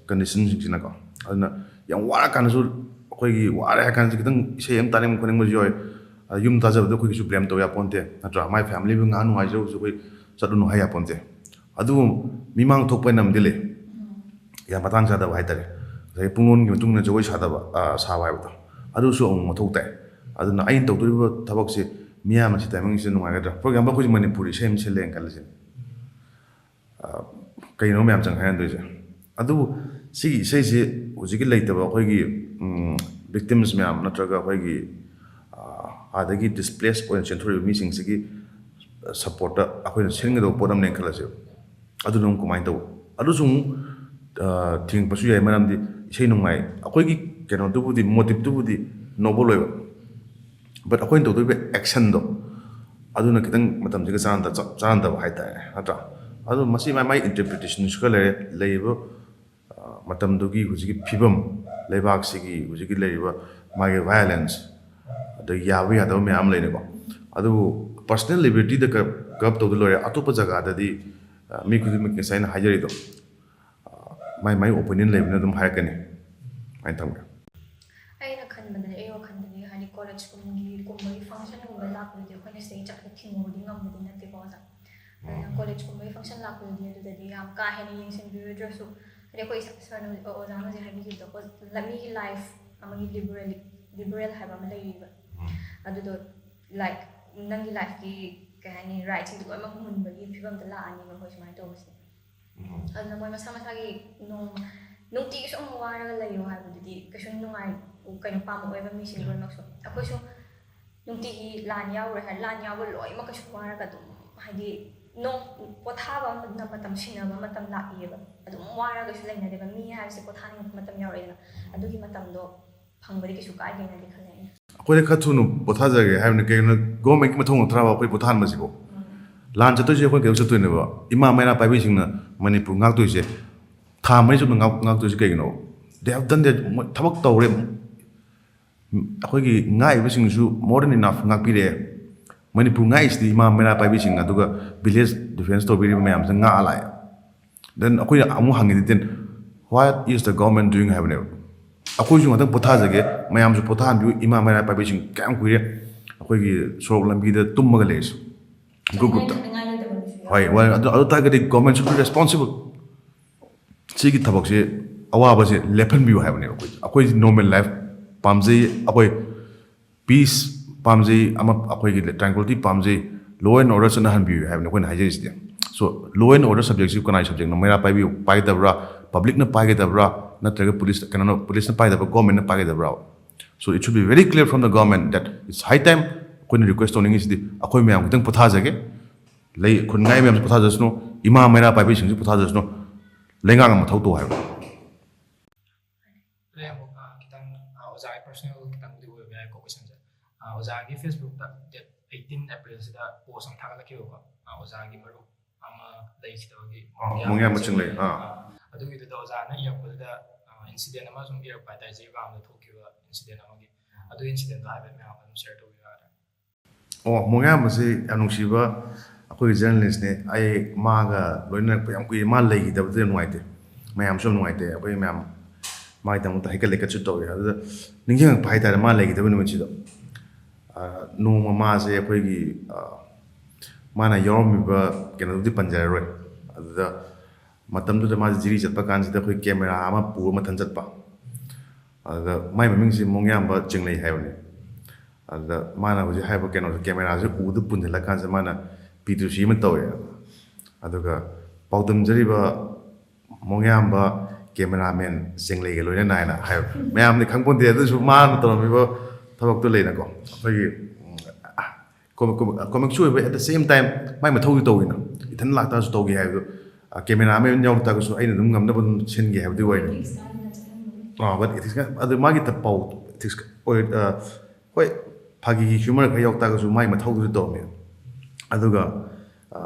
ꯀꯟꯗꯤꯁꯟꯁꯤꯡꯁꯤꯅꯀꯣ꯫ ꯑꯗꯨꯅ ꯌꯥꯝ ꯋꯥꯔꯀꯥꯟꯗꯁꯨ ꯑꯩꯈꯣꯏꯒꯤ ꯋꯥꯔꯦ ꯍꯥꯏ ꯀꯥꯟꯗ ꯈꯤꯇꯪ ꯏꯁꯩ ꯑꯃ ꯇꯥꯅꯤꯡꯕ ꯈꯣꯠꯅꯤꯡꯕꯁꯨ ꯌꯥꯎꯋꯦ꯫ ꯑꯗ ꯌꯨꯝ ꯇꯥꯖꯕꯗꯣ ꯑꯩꯈꯣꯏ ꯀꯩꯁꯨ ꯕ꯭ꯂꯦꯝ ꯇꯧ ꯌꯥꯄꯣꯟꯇꯦ, ꯅꯠꯇ꯭ꯔꯥ? ꯃꯥꯏ ꯐꯦꯃꯤꯂꯤꯕꯨ ꯉꯥꯏꯍꯥꯛ ꯅꯨꯡꯉꯥꯏꯖꯔꯨꯁꯨ ꯑꯩꯈꯣꯏ ꯆꯠꯂꯨꯅꯨ ꯍꯥꯏ ꯌꯥꯄꯣꯟꯇꯦ꯫ ꯑꯗꯨꯕꯨ ꯃꯤꯃꯥꯡ ꯊꯣꯛꯄ ꯍꯥꯏꯅ ꯑꯃꯗꯤ ꯂꯩ, ꯌꯥꯝ ꯃꯇꯥꯡ ꯆꯥꯗꯕ ꯍꯥꯏꯇꯥꯔꯦ꯫ ꯉꯁꯥꯏꯒꯤ ꯄꯨꯡꯂꯣꯟꯒꯤ ꯃꯇꯨꯡ ꯏꯟꯅ ꯖꯒꯣꯏ ꯁꯥꯗꯕ, ꯑꯥ, ꯁꯥꯕ ꯍꯥꯏꯕꯗꯣ, ꯑꯗꯨꯁꯨ ꯑꯃꯨꯛ ꯃꯊꯧ ꯇꯥꯏ꯫ ꯑꯗꯨꯅ ꯑꯩꯅ ꯇꯧꯗꯣꯔꯤꯕ ꯊꯕꯛꯁꯦ ꯃꯤꯌꯥꯝ ꯑꯁꯤ ꯇꯥꯏꯃꯤꯡꯁꯤꯗ ꯅꯨꯡꯉꯥꯏꯒꯗ꯭ꯔꯥ? ꯐꯣꯔ ꯑꯦꯛꯖꯥꯝꯄꯜ, ꯑꯩꯈꯣꯏꯁꯦ ꯃꯅꯤꯄꯨꯔꯤ ꯏꯁꯩ ꯑꯃ ꯁꯤꯜꯂꯦꯅ ꯈꯜꯂꯁꯤꯅꯦ꯫ ꯑꯥ, ꯀꯩꯅꯣ ꯃꯌꯥꯝ ꯆꯪ ꯍꯥꯏꯅꯗꯣꯏꯁꯦ? ꯑꯗꯨꯕꯨ ꯁꯤꯒꯤ ꯏꯁꯩꯁꯤ ꯍꯧꯖꯤꯛꯀꯤ ꯂꯩꯇꯕ ꯑꯩꯈꯣꯏꯒꯤ ꯚꯤꯛꯇꯤꯝꯁ ꯃꯌꯥꯝ ꯅꯠꯇ꯭ꯔꯒ ꯑꯩꯈꯣꯏꯒꯤ, ꯑꯥ, ꯑꯥꯗꯒꯤ ꯗꯤꯁꯄ꯭ꯂꯦꯁ ꯑꯣꯏꯅ ꯆꯦꯟꯊꯣꯔꯛꯏꯕ ꯃꯤꯁꯤꯡꯁꯤꯒꯤ ꯁꯞꯄꯣꯔꯠꯇ ꯑꯩꯈꯣꯏꯅ ꯁꯤꯟꯒꯗꯧꯕ ꯄꯣꯠ ꯑꯃꯅꯦꯅ ꯈꯜꯂꯁꯦꯕ꯫ ꯑꯗꯨꯅ ꯑꯃꯨꯛ ꯀꯃꯥꯏꯅ ꯇꯧꯕ? ꯑꯗꯨꯁꯨ ꯑꯃꯨꯛ, ꯑꯥ, ꯊꯤꯡꯉꯛꯄꯁꯨ ꯌꯥꯏ, ꯃꯔꯝꯗꯤ ꯏꯁꯩ ꯅꯣꯡꯃꯥꯏ ꯑꯩꯈꯣꯏꯒꯤ ꯀꯩꯅꯣꯗꯨꯕꯨꯗꯤ, ꯃꯣꯇꯤꯞꯇꯨꯕꯨꯗꯤ ꯅꯣꯕꯜ ꯑꯣꯏꯕ, ꯕꯠ ꯑꯩꯈꯣꯏꯅ ꯇꯧꯗꯣꯔꯤꯕ ꯑꯦꯛꯁꯟꯗꯣ ꯑꯗꯨꯅ ꯈꯤꯇꯪ ꯃꯇꯝꯁꯤꯒ ꯆꯥꯟꯅꯗ-, ꯆꯞ ꯆꯥꯟꯅꯗꯕ ꯍꯥꯏꯇꯥꯔꯦ, ꯅꯠꯇ꯭ꯔꯥ? ꯑꯗꯨ ꯃꯁꯤ ꯃꯥꯏ ꯃꯥꯏ ꯏꯟꯇꯔꯄ꯭ꯔꯤꯇꯦꯁꯟꯁꯨ ꯈꯔ ꯂꯩꯔꯦ꯫ ꯂꯩꯔꯤꯕ, ꯑꯥ, ꯃꯇꯝꯗꯨꯒꯤ ꯍꯧꯖꯤꯛꯀꯤ ꯐꯤꯕꯝ, ꯂꯩꯕꯥꯛꯁꯤꯒꯤ ꯍꯧꯖꯤꯛꯀꯤ ꯂꯩꯔꯤꯕ ꯃꯥꯒꯤ ꯚꯥꯏꯑꯣꯂꯦꯟꯁ, ꯑꯗꯒꯤ ꯌꯥꯕ ꯌꯥꯗꯕ ꯃꯌꯥꯝ ꯂꯩꯔꯦꯀꯣ꯫ ꯑꯗꯨꯕꯨ ꯄꯔꯁꯅꯦꯜ ꯂꯤꯕꯔꯇꯤꯗ ꯀꯔꯞ, ꯀꯔꯞ ꯇꯧꯗ ꯂꯣꯏꯔꯦ꯫ ꯑꯇꯣꯞꯄ ꯖꯒꯥꯗꯗꯤ, ꯑꯥ, ꯃꯤ ꯈꯨꯗꯤꯡꯃꯛ ꯉꯁꯥꯏ ꯑꯩꯅ ꯍꯥꯏꯖꯔꯤꯗꯣ, ꯑꯥ, ꯃꯥꯏ ꯃꯥꯏ ꯑꯣꯄꯤꯅꯤꯌꯟ ꯂꯩꯕꯅ ꯑꯗꯨꯝ ꯍꯥꯏꯔꯛꯀꯅꯤ, ꯑꯗꯨꯃꯥꯏꯅ ꯊꯝꯒꯦ꯫ ꯑꯩꯅ ꯈꯟꯕꯗꯗꯤ, ꯑꯩ ꯋꯥꯈꯜꯗꯗꯤ, ꯍꯥꯏꯗꯤ ꯀꯣꯂꯦꯖꯀꯨꯝꯒꯤ ꯀꯨꯝꯕꯒꯤ ꯐꯪꯁꯟꯒꯨꯝꯕ ꯂꯥꯛꯄꯗꯗꯤ ꯑꯩꯈꯣꯏꯅ ꯁꯤꯗꯒꯤ ꯆꯠꯂꯒ ꯊꯤꯡꯉꯨꯕꯗꯤ ꯉꯝꯕꯗꯤ ꯅꯠꯇꯦꯀꯣ ꯑꯣꯖꯥ꯫ ꯑꯗꯨꯅ ꯀꯣꯂꯦꯖꯀꯨꯝꯕꯒꯤ ꯐꯪꯁꯟ ꯂꯥꯛꯄꯗꯗꯤ ꯑꯗꯨꯗꯗꯤ ꯌꯥꯝ ꯀꯥ ꯍꯦꯟꯅ ꯌꯦꯡꯁꯤꯟꯕꯤꯔꯣꯏꯗ꯭ꯔꯁꯨ, ꯍꯥꯏꯗꯤ ꯑꯩꯈꯣꯏ ꯁꯥꯔꯅ, ꯑꯣꯖꯥꯅ ꯍꯧꯖꯤꯛ ꯍꯥꯏꯕꯤꯈꯤꯕꯗꯣ, ꯀꯣ-, ꯂ-, ꯃꯤꯒꯤ ꯂꯥꯏꯐ ꯑꯃꯒꯤ ꯂꯤꯕꯔꯦꯜ, ꯂꯤꯕꯔꯦꯜ ꯍꯥꯏꯕ ꯑꯃ ꯂꯩꯔꯤꯕ꯫ ꯑꯗꯨꯗꯣ, ꯂꯥꯏꯛ, ꯅꯪꯒꯤ ꯂꯥꯏꯐꯀꯤ, ꯀꯩ ꯍꯥꯏꯅꯤ, ꯔꯥꯏꯠꯁꯤꯡꯗꯣ ꯂꯣꯏꯅꯃꯛ ꯃꯨꯟꯕꯒꯤ ꯐꯤꯕꯝꯗ ꯂꯥꯛꯑꯅꯤꯕ ꯑꯩꯈꯣꯏ ꯁꯨꯃꯥꯏꯅ ꯇꯧꯕꯁꯦ꯫ ꯑꯗꯨꯅ ꯃꯣꯏ ꯃꯁꯥ ꯃꯁꯥꯒꯤ ꯅꯣꯡ-, ꯅꯨꯡꯇꯤꯒꯤ ꯁꯨꯝ ꯋꯥꯔꯒ ꯂꯩꯌꯣ ꯍꯥꯏꯕꯗꯨꯗꯤ ꯀꯩꯁꯨ ꯅꯨꯡꯉꯥꯏ-, ꯀꯩꯅꯣ, ꯄꯥꯝꯃꯛꯑꯣꯏꯕ ꯃꯤꯁꯤꯡ ꯂꯣꯏꯅꯃꯛꯁꯨ꯫ ꯑꯩꯈꯣꯏꯁꯨ ꯅꯨꯡꯇꯤꯒꯤ ꯂꯥꯟ ꯌꯥꯎꯔꯨꯔꯦ ꯍꯥꯏꯔ, ꯂꯥꯟ ꯌꯥꯎꯕ ꯂꯣꯏꯅꯃꯛ ꯀꯩꯁꯨ ꯋꯥꯔꯒ ꯑꯗꯨꯝ, ꯍꯥꯏꯗꯤ, ꯅꯣꯡ-, ꯄꯣꯊꯥꯕ ꯑꯃ-, ꯃꯇꯝ, ꯁꯤꯟꯅꯕ ꯃꯇꯝ ꯂꯥꯛꯏꯌꯦꯕ꯫ ꯑꯗꯨꯝ ꯋꯥꯔꯒꯁꯨ ꯂꯩꯅꯗꯦꯕ꯫ ꯃꯤ ꯍꯥꯏꯕꯁꯦ ꯄꯣꯊꯥꯅꯤꯡꯕ ꯃꯇꯝ ꯌꯥꯎꯔꯛꯑꯦꯗꯅ, ꯑꯗꯨꯒꯤ ꯃꯇꯝꯗꯣ ꯐꯪꯕꯗꯤ ꯀꯩꯁꯨ ꯀꯥꯏꯗꯦꯅꯗꯤ ꯈꯜꯂꯦ ꯑꯩꯅ꯫ ꯑꯩꯈꯣꯏꯅ ꯈꯔ ꯊꯨꯅ ꯄꯣꯊꯥꯖꯒꯦ ꯍꯥꯏꯕꯅꯤ꯫ ꯀꯩꯒꯤꯅꯣ, ꯒꯣꯔꯃꯦꯟꯒꯤ ꯃꯊꯧ ꯅꯠꯇ꯭ꯔꯕ ꯑꯩꯈꯣꯏ ꯄꯣꯊꯥꯍꯟꯕꯁꯤꯕꯨ? ꯂꯥꯟ ꯆꯠꯇꯣꯏꯁꯦ ꯑꯩꯈꯣꯏ ꯀꯩꯗꯧ ꯆꯠꯇꯣꯏꯅꯦꯕ? ꯏꯃꯥ ꯃꯩꯔꯥ ꯄꯥꯏꯕꯤꯁꯤꯡꯅ ꯃꯅꯤꯄꯨꯔ ꯉꯥꯛꯇꯣꯏꯁꯦ, ꯊꯥ ꯃꯔꯤ ꯆꯨꯞꯅ ꯉꯥꯛ-, ꯉꯥꯛꯇꯣꯏꯁꯦ ꯀꯩꯒꯤꯅꯣ? They have done their, ꯃꯣꯏ ꯊꯕꯛ ꯇꯧꯔꯦ꯫ ꯑꯩꯈꯣꯏꯒꯤ ꯉꯥꯛꯏꯕꯁꯤꯡꯁꯨ more than enough ꯉꯥꯛꯄꯤꯔꯛꯑꯦ꯫ ꯃꯅꯤꯄꯨꯔ ꯉꯥꯛꯏꯁꯤꯗꯤ ꯏꯃꯥ ꯃꯩꯔꯥ ꯄꯥꯏꯕꯤꯁꯤꯡ, ꯑꯗꯨꯒ village defence ꯇꯧꯕꯤꯔꯤꯕ ꯃꯌꯥꯝꯁꯤꯅ ꯉꯥꯛꯑ ꯂꯥꯛꯑꯦ꯫ Then ꯑꯩꯈꯣꯏꯅ ꯑꯃꯨꯛ ꯍꯪꯉꯤꯗꯤ, then what is the government doing ꯍꯥꯏꯕꯅꯦꯕ꯫ ꯑꯩꯈꯣꯏꯁꯨ ꯉꯥꯛꯇꯪ ꯄꯣꯊꯥꯖꯒꯦ, ꯃꯌꯥꯝꯁꯨ ꯄꯣꯊꯥꯍꯟꯕꯤꯌꯨ, ꯏꯃꯥ ꯃꯩꯔꯥ ꯄꯥꯏꯕꯤꯁꯤꯡ ꯀꯌꯥꯝ ꯀꯨꯏꯔꯦ ꯑꯩꯈꯣꯏꯒꯤ ꯁꯣꯔꯣꯛ ꯂꯝꯕꯤꯗ ꯇꯨꯝꯃꯒ ꯂꯩꯔꯤꯁꯨ, group groupꯇ꯫ ꯍꯣꯏ, ꯍꯣꯏ, ꯑꯗꯨ, ꯑꯗꯨ ꯇꯥꯔꯒꯗꯤ government should be responsible꯫ ꯁꯤꯒꯤ ꯊꯕꯛꯁꯦ ꯑꯋꯥꯕꯁꯦ ꯂꯦꯞꯍꯟꯕꯤꯌꯨ ꯍꯥꯏꯕꯅꯦꯕ꯫ ꯑꯩꯈꯣꯏ, ꯑꯩꯈꯣꯏ normal life ꯄꯥꯝꯖꯩ, ꯑꯩꯈꯣꯏ peace ꯄꯥꯝꯖꯩ, ꯑꯃ ꯑꯩꯈꯣꯏꯒꯤ tranquility ꯄꯥꯝꯖꯩ, law and order ꯆꯠꯅꯍꯟꯕꯤꯌꯨ ꯍꯥꯏꯕꯅꯤ ꯑꯩꯈꯣꯏꯅ ꯍꯥꯏꯖꯔꯤꯁꯤꯗꯤ꯫ So, law and order subjectꯁꯤ ꯀꯅꯥꯒꯤ subjectꯅꯣ? ꯃꯩꯔꯥ ꯄꯥꯏꯕꯤꯌꯨ, ꯄꯥꯏꯒꯗꯕ꯭ꯔꯥ? Publicꯅ ꯄꯥꯏꯒꯗꯕ꯭ꯔꯥ? ꯅꯠꯇ꯭ꯔꯒ police, ꯀꯩꯅꯣꯅ, policeꯅ ꯄꯥꯏꯒꯗꯕ꯭ꯔꯥ? Governmentꯅ ꯄꯥꯏꯒꯗꯕ꯭ꯔꯥ? So, it should be very clear from the government that it's high time꯫ ꯑꯩꯈꯣꯏꯅ request ꯇꯧꯅꯤꯡꯉꯤꯁꯤꯗꯤ ꯑꯩꯈꯣꯏ ꯃꯌꯥꯝ ꯈꯤꯇꯪ ꯄꯣꯊꯥꯖꯒꯦ, ꯂꯩ ꯈꯨꯟ ꯉꯥꯛꯏ ꯃꯌꯥꯝꯁꯤ ꯄꯣꯊꯥꯖꯁꯅꯨ, ꯏꯃꯥ ꯃꯩꯔꯥ ꯄꯥꯏꯕꯤꯁꯤꯡꯁꯤ ꯄꯣꯊꯥꯖꯁꯅꯨ, ꯂꯩꯉꯥꯛꯅ ꯃꯊꯧ ꯇꯧ ꯍꯥꯏꯕ꯫ ꯑꯩ ꯑꯃꯨꯛ, ꯑ, ꯈꯤꯇꯪ, ꯑ, ꯑꯣꯖꯥꯒꯤ personal ꯈꯤꯇꯪꯕꯨꯗꯤ ꯑꯣꯏꯕ ꯌꯥꯏꯀꯣ questionꯁꯦ꯫ ꯑ, ꯑꯣꯖꯥꯒꯤ Facebookꯇ date eighteen Aprilꯁꯤꯗ post ꯑꯃ ꯊꯥꯒꯠꯂꯛꯈꯤꯕꯀꯣ꯫ ꯑ, ꯑꯣꯖꯥꯒꯤ ꯃꯔꯨꯞ ꯑꯃ ꯂꯩꯈꯤꯗꯕꯒꯤ, ꯑ, ꯃꯣꯡꯌꯥꯝ ꯃꯣꯡꯌꯥꯝ ꯃꯆꯤꯡꯂꯩ, ꯑ꯫ ꯑ, ꯑꯗꯨꯒꯤꯗꯨꯗ ꯑꯣꯖꯥꯅ ꯏꯔꯛꯄꯗꯨꯗ, ꯑ, incident ꯑꯃ ꯁꯨꯝ ꯏꯔꯛꯄ ꯍꯥꯏꯇꯥꯔꯦ, ꯖꯤꯔꯤꯕꯥꯝꯗ ꯊꯣꯛꯈꯤꯕ incident ꯑꯃꯒꯤ꯫ ꯑꯗꯨ incidentꯗꯣ ꯍꯥꯏꯐꯦꯠ ꯃꯌꯥꯝ ꯑꯗꯨꯝ share ꯇꯧꯕꯤꯔꯛꯑꯣ꯫ ꯑꯣ, ꯃꯣꯡꯌꯥꯝ ꯑꯁꯤ ꯌꯥꯝ ꯅꯨꯡꯁꯤꯕ ꯑꯩꯈꯣꯏꯒꯤ journalistꯅꯦ꯫ ꯑꯩ ꯃꯥꯒ ꯂꯣꯏꯅꯔꯛꯄ ꯌꯥꯝ ꯀꯨꯏꯔꯦ꯫ ꯃꯥ ꯂꯩꯈꯤꯗꯕꯗꯨꯗ ꯌꯥꯝ ꯅꯨꯡꯉꯥꯏꯇꯦ, ꯃꯌꯥꯝꯁꯨ ꯌꯥꯝ ꯅꯨꯡꯉꯥꯏꯇꯦ꯫ ꯑꯩꯈꯣꯏ ꯃꯌꯥꯝ ꯃꯥꯒꯤꯗꯃꯛꯇ ꯍꯩꯀꯠ ꯂꯩꯀꯠꯁꯨ ꯇꯧꯋꯦ꯫ ꯑꯗꯨꯗ ꯅꯤꯡꯁꯤꯡꯉꯛꯄ ꯍꯥꯏꯇꯥꯔꯦ, ꯃꯥ ꯂꯩꯈꯤꯗꯕ ꯅꯨꯃꯤꯠꯁꯤꯗ꯫ ꯑ, ꯅꯣꯡꯃ ꯃꯥꯁꯦ ꯑꯩꯈꯣꯏꯒꯤ, ꯑ, ꯃꯥꯅ ꯌꯥꯎꯔꯝꯃꯤꯕ ꯀꯩꯅꯣꯗꯨꯗꯤ ꯄꯟꯖꯔꯔꯣꯏ꯫ ꯑꯗꯨꯗ ꯃꯇꯝꯗꯨꯗ ꯃꯥꯁꯦ ꯖꯤꯔꯤ ꯆꯠꯄ ꯀꯥꯟꯁꯤꯗ ꯑꯩꯈꯣꯏ ꯀꯦꯃꯦꯔꯥ ꯑꯃ ꯄꯨꯔ ꯃꯊꯟ ꯆꯠꯄ꯫ ꯑꯗꯨꯗ ꯃꯥꯏ ꯃꯃꯤꯡꯁꯤ ꯃꯣꯡꯌꯥꯝꯕ ꯆꯤꯡꯂꯩ ꯍꯥꯏꯕꯅꯤ꯫ ꯑꯗꯨꯗ ꯃꯥꯅ ꯍꯧꯖꯤꯛ ꯍꯥꯏꯕ ꯀꯩꯅꯣꯁꯦ, ꯀꯦꯃꯦꯔꯥꯁꯦ ꯎꯗ ꯄꯨꯟꯁꯤꯜꯂꯀꯥꯟꯁꯤꯗ ꯃꯥꯅ ꯄꯤ ꯇꯨ ꯁꯤ ꯑꯃ ꯇꯧꯋꯦ꯫ ꯑꯗꯨꯒ ꯄꯥꯎꯗꯝꯖꯔꯤꯕ ꯃꯣꯡꯌꯥꯝꯕ ꯀꯦꯃꯦꯔꯥꯃꯦꯟ ꯆꯤꯡꯂꯩꯒ ꯂꯣꯏꯅꯅ ꯍꯥꯏꯅ ꯍꯥꯏꯕ ꯃꯌꯥꯝꯗꯤ ꯈꯪꯄꯣꯟꯇꯦ꯫ ꯑꯗꯨꯁꯨ ꯃꯥꯅ ꯇꯧꯔꯝꯃꯤꯕ ꯊꯕꯛꯇꯨ ꯂꯩꯅꯀꯣ, ꯑꯩꯈꯣꯏꯒꯤ ꯎꯝ, ꯀꯣꯃꯤꯛ, ꯀꯣꯃꯤꯛ, ꯀꯣꯃꯤꯛꯁꯨ ꯑꯣꯏꯕ, at the same time ꯃꯥꯏ ꯃꯊꯧꯁꯨ ꯇꯧꯋꯤꯅ꯫ ꯏꯊꯟ ꯂꯥꯛꯇꯥꯔꯁꯨ ꯇꯧꯒꯦ ꯍꯥꯏꯕꯗꯣ, ꯀꯦꯃꯦꯔꯥꯃꯦꯟ ꯌꯥꯎ ꯇꯥꯔꯒꯁꯨ ꯑꯩꯅ ꯑꯗꯨꯝ ꯉꯝꯅꯕ ꯑꯗꯨꯝ ꯁꯤꯟꯒꯦ ꯍꯥꯏꯕꯗꯨꯒꯤ ꯋꯥꯔꯤꯅꯤ꯫ ꯑꯥ, but ethics ꯑꯗꯨ ꯃꯥꯒꯤ ꯊ-, ꯄꯥꯎ ethics ꯑꯣꯏ-, ꯑ, ꯍꯣꯏ, ꯐꯥꯒꯤꯒꯤ ꯍ꯭ꯌꯨꯃꯔ ꯈꯔ ꯌꯥꯎ ꯇꯥꯔꯒꯁꯨ ꯃꯥꯏ ꯃꯊꯧꯗꯨꯁꯨ ꯇꯧꯔꯝꯃꯦ꯫ ꯑꯗꯨꯒ, ꯑ,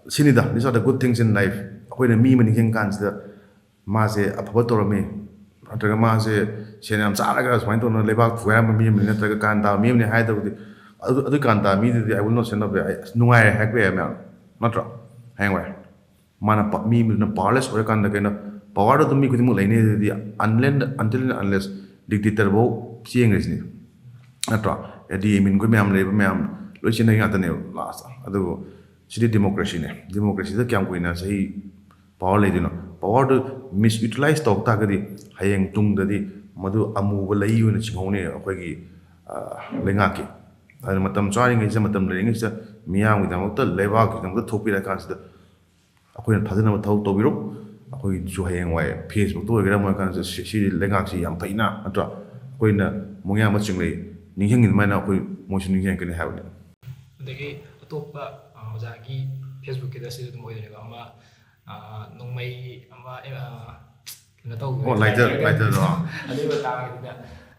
ꯁꯤꯅꯤꯗ, these are the good things in life꯫ ꯑꯩꯈꯣꯏꯅ ꯃꯤ ꯑꯃ ꯅꯤꯡꯁꯤꯡ ꯀꯥꯟꯁꯤꯗ ꯃꯥꯁꯦ ꯑꯐꯕ ꯇꯧꯔꯝꯃꯤ, ꯅꯠꯇ꯭ꯔꯒ ꯃꯥꯁꯦ ꯁꯦꯟ ꯌꯥꯝ ꯆꯥꯔꯒ ꯁꯨꯃꯥꯏꯅ ꯇꯧꯅ ꯂꯩꯕꯥꯛ ꯊꯨꯒꯥꯏꯔꯝꯕ ꯃꯤ ꯑꯃꯅꯤ, ꯅꯠꯇ꯭ꯔꯒ ꯀꯥꯔꯟ ꯇꯥꯕ ꯃꯤ ꯑꯃꯅꯤ ꯍꯥꯏꯗꯕꯨꯗꯤ, ꯑꯗꯨ, ꯑꯗꯨꯒꯤ ꯀꯥꯔꯟ ꯇꯥꯕ ꯃꯤꯗꯨꯗꯤ "I will not stand up", ꯑꯩ ꯑꯁ ꯅꯨꯡꯉꯥꯏꯔꯦ ꯍꯥꯏꯔꯛꯄ ꯌꯥꯏ ꯃꯌꯥꯝ, ꯅꯠꯇ꯭ꯔꯣ? ꯍꯌꯦꯡꯋꯥꯏ ꯃꯥꯅ ꯄ-, ꯃꯤ ꯑꯃꯗꯨꯅ powerless ꯑꯣꯏꯔꯀꯥꯟꯗ ꯀꯩꯅꯣ, powerꯗꯣ ꯑꯗꯨꯝ ꯃꯤ ꯈꯨꯗꯤꯡꯃꯛ ꯂꯩꯅꯤ ꯑꯗꯨꯗꯤ, unless, until and unless dictator ꯐꯧ ꯆꯦꯟꯈ꯭ꯔꯤꯁꯤꯅꯤ, ꯅꯠꯇ꯭ꯔꯣ? ꯑꯦꯗꯤ ꯑꯃꯤꯟꯈꯣꯏ ꯃꯌꯥꯝ ꯂꯩꯕ ꯃꯌꯥꯝ ꯂꯣꯏ ꯆꯦꯟꯅꯩ ꯉꯥꯛꯇꯅꯦꯕ ꯂꯥꯁꯇ꯫ ꯑꯗꯨꯕꯨ ꯁꯤꯗꯤ ꯗꯦꯃꯣꯀ꯭ꯔꯦꯁꯤꯅꯦ꯫ ꯗꯦꯃꯣꯀ꯭ꯔꯦꯁꯤꯗ ꯀꯌꯥꯝ ꯀꯨꯏꯅ ꯆꯍꯤ ꯄꯥꯋꯔ ꯂꯩꯗꯣꯏꯅꯣ? ꯄꯥꯋꯔꯗꯨ ꯃꯤꯁꯌꯨꯇꯤꯂꯥꯏꯁ ꯇꯧꯔꯛ ꯇꯥꯔꯒꯗꯤ ꯍꯌꯦꯡ ꯇꯨꯡꯗꯗꯤ ꯃꯗꯨ ꯑꯃꯨꯕ ꯂꯩ ꯑꯣꯏꯅ ꯆꯤꯡꯍꯧꯅꯤ ꯑꯩꯈꯣꯏꯒꯤ, ꯑ, ꯂꯩꯉꯥꯛꯀꯤ꯫ ꯑꯗꯨꯅ ꯃꯇꯝ ꯆꯥꯔꯤꯉꯩꯁꯤꯗ, ꯃꯇꯝ ꯂꯩꯔꯤꯉꯩꯁꯤꯗ ꯃꯤꯌꯥꯝꯒꯤꯗꯃꯛꯇ, ꯂꯩꯕꯥꯛꯀꯤꯗꯃꯛꯇ ꯊꯣꯛꯄꯤꯔꯛꯑ ꯀꯥꯟꯁꯤꯗ ꯑꯩꯈꯣꯏꯅ ꯊꯥꯖꯅꯕ ꯊꯕꯛ ꯇꯧꯕꯤꯔꯣ꯫ ꯑꯩꯈꯣꯏꯒꯤꯁꯨ ꯍꯌꯦꯡꯋꯥꯏ ꯐꯦꯁꯕꯨꯛꯇ ꯑꯣꯏꯒꯦꯔꯥ ꯑꯃ ꯑꯣꯏꯔꯀꯥꯟꯗ ꯁꯤ, ꯁꯤ ꯂꯩꯉꯥꯛꯁꯤ ꯌꯥꯝ ꯐꯩꯅ, ꯅꯠꯇ꯭ꯔꯥ? ꯑꯩꯈꯣꯏꯅ ꯃꯣꯡꯌꯥꯝꯕ ꯆꯤꯡꯂꯩ ꯅꯤꯡꯁꯤꯡꯉꯤ ꯑꯗꯨꯃꯥꯏꯅ ꯑꯩꯈꯣꯏ ꯃꯣꯏꯁꯨ ꯅꯤꯡꯁꯤꯡꯉꯛꯀꯅꯤ ꯍꯥꯏꯕꯅꯤ꯫ ꯑꯗꯒꯤ ꯑꯇꯣꯞꯄ, ꯑ, ꯑꯣꯖꯥꯒꯤ ꯐꯦꯁꯕꯨꯛꯀꯤꯗ ꯁꯤꯁꯨ ꯑꯗꯨꯝ ꯑꯣꯏꯗꯣꯏꯅꯦꯀꯣ, ꯑꯃ, ꯑ, ꯅꯣꯡꯃꯩ ꯑꯃ, ꯑꯦ, ꯑ, ꯀꯩꯅꯣ ꯇꯧꯕꯗꯣ, ꯑꯣ, lighter, lighterꯗꯣ, ꯑꯥ꯫ ꯑꯗꯨꯒꯤ ꯃꯇꯥꯡꯒꯤꯗꯨꯗ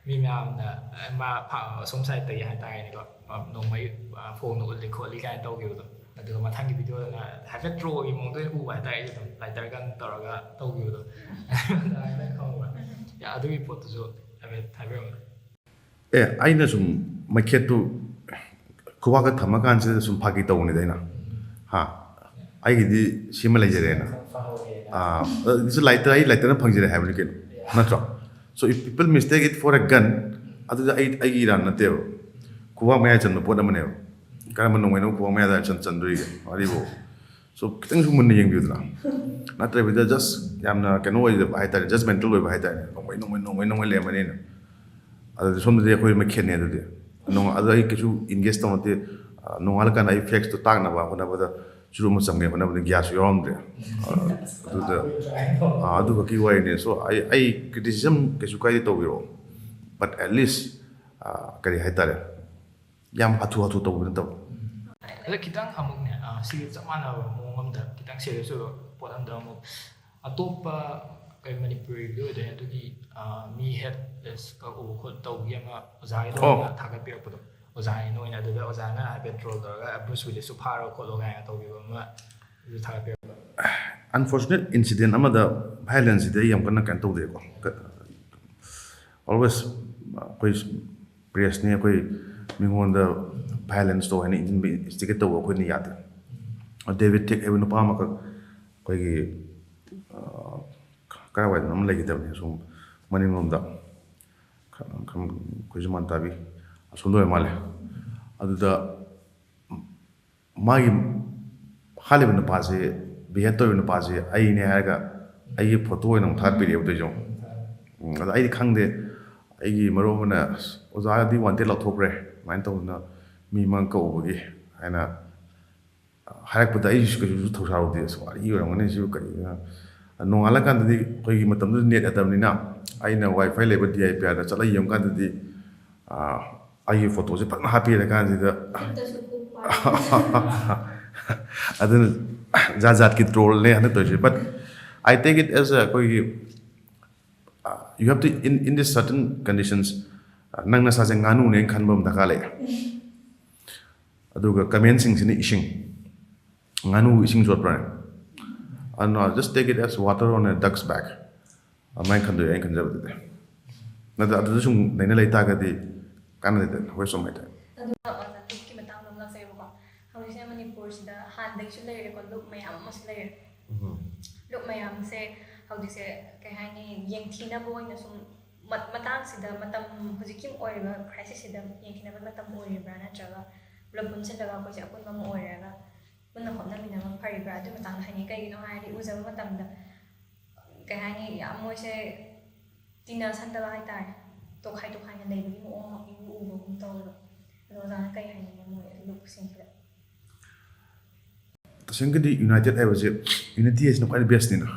ꯃꯤ ꯃꯌꯥꯝꯅ, ꯑ, ꯃꯥ ꯐ-, ꯑꯁꯣꯝ ꯁꯥꯏꯠꯇꯒꯤ ꯍꯥꯏꯇꯥꯔꯦꯅꯦꯀꯣ, ꯑ, ꯅꯣꯡꯃꯩ, ꯑ, ꯐꯣꯡꯅ ꯎꯠꯂꯤ ꯈꯣꯠꯂꯤ ꯀꯥꯏꯅ ꯇꯧꯈꯤꯕꯗꯣ꯫ ꯑꯗꯨꯒ ꯃꯊꯪꯒꯤ ꯚꯤꯗꯤꯑꯣꯗꯅ ꯍꯥꯏꯐꯦꯠ ꯇ꯭ꯔꯣꯒꯤ ꯃꯑꯣꯡꯗ ꯑꯣꯏꯅ ꯎꯕ ꯍꯥꯏꯇꯥꯔꯦ, ꯑꯩꯁꯨ ꯑꯗꯨꯝ lighter gun ꯇꯧꯔꯒ ꯇꯧꯈꯤꯕꯗꯣ꯫ ꯑꯗꯨꯃꯥꯏꯅ ꯈꯪꯕ꯭ꯔꯥ? ꯌꯥ, ꯑꯗꯨꯒꯤ ꯄꯣꯠꯇꯨꯁꯨ ꯍꯥꯏꯐꯦꯠ ꯍꯥꯏꯕꯤꯔꯝꯃꯨꯅꯦ꯫ ꯑꯦ, ꯑꯩꯅ ꯁꯨꯝ ꯃꯩꯈꯦꯠꯇꯨ ꯈꯨꯕꯥꯛꯇ ꯊꯝꯃꯀꯥꯟꯁꯤꯗ ꯁꯨꯝ ꯐꯥꯒꯤ ꯇꯧꯕꯅꯤꯗ ꯑꯩꯅ꯫ ꯍꯥ? ꯑꯩꯒꯤꯗꯤ ꯁꯤꯃ ꯂꯩꯖꯔꯦꯅ꯫ ꯑꯥ, ꯑꯗꯨꯁꯨ lighter, ꯑꯩ lighterꯅ ꯐꯪꯖꯔꯦ ꯍꯥꯏꯕꯅꯤ ꯀꯩꯅꯣ꯫ ꯅꯠꯇ꯭ꯔꯣ? So if people mistake it for a gun, ꯑꯗꯨꯗꯤ ꯑꯩ, ꯑꯩꯒꯤ ꯏꯔꯥꯟ ꯅꯠꯇꯦꯕ꯫ ꯈꯨꯕꯥꯛ ꯃꯌꯥ ꯆꯟꯕ ꯄꯣꯠ ꯑꯃꯅꯦꯕ꯫ ꯀꯔꯝꯕ ꯅꯣꯡꯃꯩꯅꯣ ꯈꯨꯄꯥꯛ ꯃꯌꯥꯗ ꯆꯟ ꯆꯟꯗꯣꯔꯤꯒꯦ ꯋꯥꯔꯤꯕꯨ꯫ So ꯈꯤꯇꯪꯁꯨ ꯃꯨꯟꯅ ꯌꯦꯡꯕꯤꯌꯨꯗꯅ꯫ ꯅꯠꯇ꯭ꯔꯕꯤꯗ just ꯌꯥꯝꯅ ꯀꯩꯅꯣ ꯑꯣꯏꯗꯕ ꯍꯥꯏꯇꯥꯔꯦ, judgmental ꯑꯣꯏꯕ ꯍꯥꯏꯇꯥꯔꯦ, ꯅꯣꯡꯃꯩ ꯅꯣꯡꯃꯩ ꯅꯣꯡꯃꯩ ꯅꯣꯡꯃꯩ ꯂꯩꯔꯝꯃꯅꯤꯅ꯫ ꯑꯗꯨꯗꯤ ꯁꯣꯝꯗꯗꯤ ꯑꯩꯈꯣꯏ ꯃꯈꯦꯠꯅꯦ ꯑꯗꯨꯗꯤ꯫ ꯅꯣꯡ ꯑꯗꯨ ꯑꯩ ꯀꯩꯁꯨ engage ꯇꯧꯅꯗꯦ꯫ ꯑ, ꯅꯣꯡꯉꯥꯜꯂꯀꯥꯟꯗ ꯑꯩ facts ꯇꯣ ꯇꯥꯛꯅꯕ ꯍꯣꯠꯅꯕꯗ ꯆꯨꯔꯨꯞ ꯑꯃ ꯆꯝꯒꯦ ꯍꯣꯠꯅꯕꯗ gas ꯁꯨ ꯌꯥꯎꯔꯝꯗ꯭ꯔꯦ꯫ ꯑ, ꯑꯗꯨꯗ ꯑ, ꯑꯗꯨ ꯈꯛꯀꯤ ꯋꯥꯔꯤꯅꯦ꯫ So ꯑꯩ ꯑꯩ criticism ꯀꯩꯁꯨ ꯀꯥꯏꯗꯦ, ꯇꯧꯕꯤꯔꯛꯑꯣ, but at least, ꯑ, ꯀꯔꯤ ꯍꯥꯏꯇꯥꯔꯦ, ꯌꯥꯝ ꯍꯥꯊꯨ ꯍꯥꯊꯨ ꯇꯧꯕ ꯅꯠꯇꯕ꯫ ꯑꯗ ꯈꯤꯇꯪ ꯑꯃꯨꯛꯅꯦ, ꯑ, ꯁꯤꯒ ꯆꯞ ꯃꯥꯟꯅꯕ ꯃꯑꯣꯡ ꯑꯃꯗ ꯈꯤꯇꯪ serious ꯑꯣꯏꯕ ꯄꯣꯠ ꯑꯃꯗ ꯑꯃꯨꯛ ꯑꯇꯣꯞꯄ ꯀꯩ ꯃꯅꯤꯄꯨꯔꯤꯒꯤ ꯑꯣꯏꯗꯣꯏꯅꯦ ꯑꯗꯨꯒꯤ, ꯑ, ꯃꯤ head ꯀꯛꯎ ꯈꯣꯠ ꯇꯧꯕꯒꯤ ꯑꯃ ꯑꯣꯖꯥꯒꯤꯗ ꯑꯣ꯫ ꯑꯣꯏꯅ ꯊꯥꯒꯠꯄꯤꯔꯛꯄꯗꯣ, ꯑꯣꯖꯥꯒꯤ ꯅꯣꯏꯅ ꯑꯗꯨꯗ ꯑꯣꯖꯥꯅ ꯍꯥꯏꯐꯦꯠ troll ꯇꯧꯔꯒ Bruce Willis ꯁꯨ ꯐꯥꯔꯣ ꯈꯣꯠꯂꯣ ꯀꯥꯏꯅ ꯇꯧꯕꯤꯕ ꯑꯃ ꯑꯗꯨ ꯊꯥꯒꯠꯄꯤꯔꯛꯄ꯫ Unfortunate incident ꯑꯃꯗ violence ꯁꯤꯗꯤ ꯑꯩ ꯌꯥꯝ ꯀꯟꯅ ꯀꯩꯅꯣ ꯇꯧꯗꯦꯀꯣ꯫ Always ꯑꯩꯈꯣꯏ press ꯅꯤ ꯑꯩꯈꯣꯏ ꯃꯤꯉꯣꯟꯗ violence ꯇꯧ ꯍꯥꯏꯅ instigate ꯇꯧꯕ ꯑꯩꯈꯣꯏꯅ ꯌꯥꯗꯦ꯫ David Thicke ꯍꯥꯏꯕ ꯅꯨꯄꯥ ꯑꯃꯈꯛ ꯑꯩꯈꯣꯏꯒꯤ, ꯑ, ꯀꯔꯥꯏꯋꯥꯏꯗꯅꯣ ꯑꯃ ꯂꯩꯈꯤꯗꯕꯅꯤ, ꯁꯨꯝ ꯃꯅꯤꯡꯂꯣꯝꯗ ꯈ-, ꯈ-, ꯈꯣꯏꯖꯨꯃꯥꯟ ꯇꯥꯕꯤ ꯑꯁꯣꯝꯗ ꯑꯣꯏꯔ ꯃꯥꯜꯂꯦ꯫ ꯑꯗꯨꯗ ꯃꯥꯒꯤ ꯍꯥꯠꯂꯤꯕ ꯅꯨꯄꯥꯁꯦ, behead ꯇꯧꯔꯤꯕ ꯅꯨꯄꯥꯁꯦ ꯑꯩꯅꯦ ꯍꯥꯏꯔꯒ ꯑꯩꯒꯤ photo ꯑꯣꯏꯅ ꯑꯃꯨꯛ ꯊꯥꯒꯠꯄꯤꯔꯛꯑꯦꯕ ꯇꯧꯔꯤꯁꯦ꯫ ꯎꯝ, ꯑꯗ ꯑꯩꯗꯤ ꯈꯪꯗꯦ꯫ ꯑꯩꯒꯤ ꯃꯔꯨꯞ ꯑꯃꯅ, "ꯑꯁ, ꯑꯣꯖꯥꯗꯤ wanted ꯂꯥꯎꯊꯣꯛꯈ꯭ꯔꯦ, ꯑꯗꯨꯃꯥꯏꯅ ꯇꯧꯗꯅ ꯃꯤ ꯃꯥꯡ ꯀꯛꯎꯕꯒꯤ" ꯍꯥꯏꯅ ꯍꯥꯏꯔꯛꯄꯗ ꯑꯩꯁꯨ ꯀꯩꯁꯨ ꯊꯧꯁꯥꯔꯨꯗꯦ꯫ "ꯑꯁ, ꯋꯥꯔꯤ ꯑꯣꯏꯔꯝꯒꯅꯤ ꯁꯤꯕꯨ ꯀꯔꯤꯅꯣ?" ꯅꯣꯡꯉꯥꯜꯂꯀꯥꯟꯗꯗꯤ ꯑꯩꯈꯣꯏꯒꯤ ꯃꯇꯝꯗꯨꯗ net ꯅꯠꯇꯕꯅꯤꯅ ꯑꯩꯅ WiFi ꯂꯩꯕ DIPR ꯗ ꯆꯠꯂ ꯌꯦꯡꯉꯀꯥꯟꯗꯗꯤ, ꯑꯥ, ꯑꯩꯒꯤ photo ꯁꯦ ꯐꯖꯅ ꯍꯥꯞꯄꯤꯔ ꯀꯥꯟꯁꯤꯗ꯫ ꯈꯨꯠꯇꯁꯨ ꯈꯨꯠ ꯄꯥꯏ꯫ ꯑꯗꯨꯅ ꯖꯥꯠ ꯖꯥꯠꯀꯤ troll ꯅꯦ ꯍꯟꯗꯛ ꯇꯧꯔꯤꯁꯦ꯫ But I take it as a ꯑꯩꯈꯣꯏꯒꯤ, uh, you have to, in, in this certain conditions, uh, ꯅꯪ ꯅꯁꯥꯁꯦ ꯉꯥꯅꯨꯅꯦꯅ ꯈꯟꯕ ꯑꯃ ꯗꯔꯀꯥꯔ ꯂꯩ꯫ ꯑꯗꯨꯒ comment ꯁꯤꯡꯁꯤꯅ ꯏꯁꯤꯡ, ꯉꯥꯅꯨ ꯏꯁꯤꯡ ꯆꯣꯠꯄ꯭ꯔꯥ? ꯑꯗꯨꯅ just take it as water on a duck's back, ꯑꯗꯨꯃꯥꯏꯅ ꯈꯟꯗꯣꯛꯑꯦ ꯑꯩꯅ ꯈꯟꯖꯕꯗꯗꯤ꯫ ꯅꯠꯇ꯭ꯔ ꯑꯗꯨꯗ ꯁꯨꯝ ꯅꯩꯅ ꯂꯩ ꯇꯥꯔꯒꯗꯤ ꯀꯥꯟꯅꯗꯦꯗꯅ, waste of my time꯫ ꯑꯗꯨꯒ ꯑꯣꯖꯥ ꯂꯨꯞꯀꯤ ꯃꯇꯥꯡꯗ ꯑꯃ ꯂꯥꯛꯆꯩꯕꯀꯣ꯫ ꯍꯧꯖꯤꯛꯁꯦ ꯃꯅꯤꯄꯨꯔꯁꯤꯗ ꯍꯥꯟꯅꯗꯒꯤꯁꯨ ꯂꯩꯔꯦꯀꯣ, ꯂꯨꯞ ꯃꯌꯥꯝ ꯑꯃꯁꯨ ꯂꯩꯔꯦ꯫ ꯂꯨꯞ ꯃꯌꯥꯝꯁꯦ ꯍꯧꯖꯤꯛꯁꯦ ꯀꯩ ꯍꯥꯏꯅꯤ, ꯌꯦꯡꯊꯤꯅꯕ ꯑꯣꯏꯅ ꯁꯨꯝ ꯃ-, ꯃꯇꯥꯡꯁꯤꯗ, ꯃꯇꯝ ꯍꯧꯖꯤꯛꯀꯤ ꯑꯣꯏꯔꯤꯕ crisis ꯁꯤꯗ ꯌꯦꯡꯊꯤꯅꯕ ꯃꯇꯝ ꯑꯣꯏꯔꯤꯕ꯭ꯔꯥ, ꯅꯠꯇ꯭ꯔꯒ ꯄꯨꯂꯞ ꯄꯨꯟꯁꯤꯜꯂꯒ ꯑꯩꯈꯣꯏꯁꯦ ꯑꯄꯨꯟꯕ ꯑꯃ ꯑꯣꯏꯔꯒ ꯄꯨꯟꯅ ꯍꯣꯠꯅꯃꯤꯟꯅꯕ ꯐꯔꯤꯕ꯭ꯔꯥ? ꯑꯗꯨ ꯃꯇꯥꯡꯗ ꯍꯥꯏꯅꯤꯡꯉꯤ꯫ ꯀꯩꯒꯤꯅꯣ ꯍꯥꯏꯔꯗꯤ ꯎꯖꯕ ꯃꯇꯝꯗ, ꯀꯩ ꯍꯥꯏꯅꯤ, ꯌꯥꯝ ꯃꯣꯏꯁꯦ ꯇꯤꯟꯅꯁꯟꯗꯕ ꯍꯥꯏꯇꯥꯔꯦ꯫ ꯇꯣꯈꯥꯏ ꯇꯣꯈꯥꯏꯅ ꯂꯩꯕꯒꯤ ꯃꯑꯣꯡ ꯑꯃ ꯏꯎ ꯎꯕꯒꯨꯝ ꯇꯧꯋꯦꯕ꯫ ꯑꯗꯣ ꯑꯣꯖꯥꯅ ꯀꯩ ꯍꯥꯏꯅꯤꯡꯉꯤ ꯃꯣꯏ ꯂꯨꯞꯁꯤꯡꯁꯤꯗ? ꯇꯁꯦꯡꯒꯤꯗꯤ ꯌꯨꯅꯥꯏꯇꯦꯠ ꯍꯥꯏꯕꯁꯦ, ꯌꯨꯅꯤꯇꯤ ꯍꯥꯏꯁꯤꯅ ꯈ꯭ꯋꯥꯏꯗꯒꯤ ꯕꯦꯁꯅꯤꯅ꯫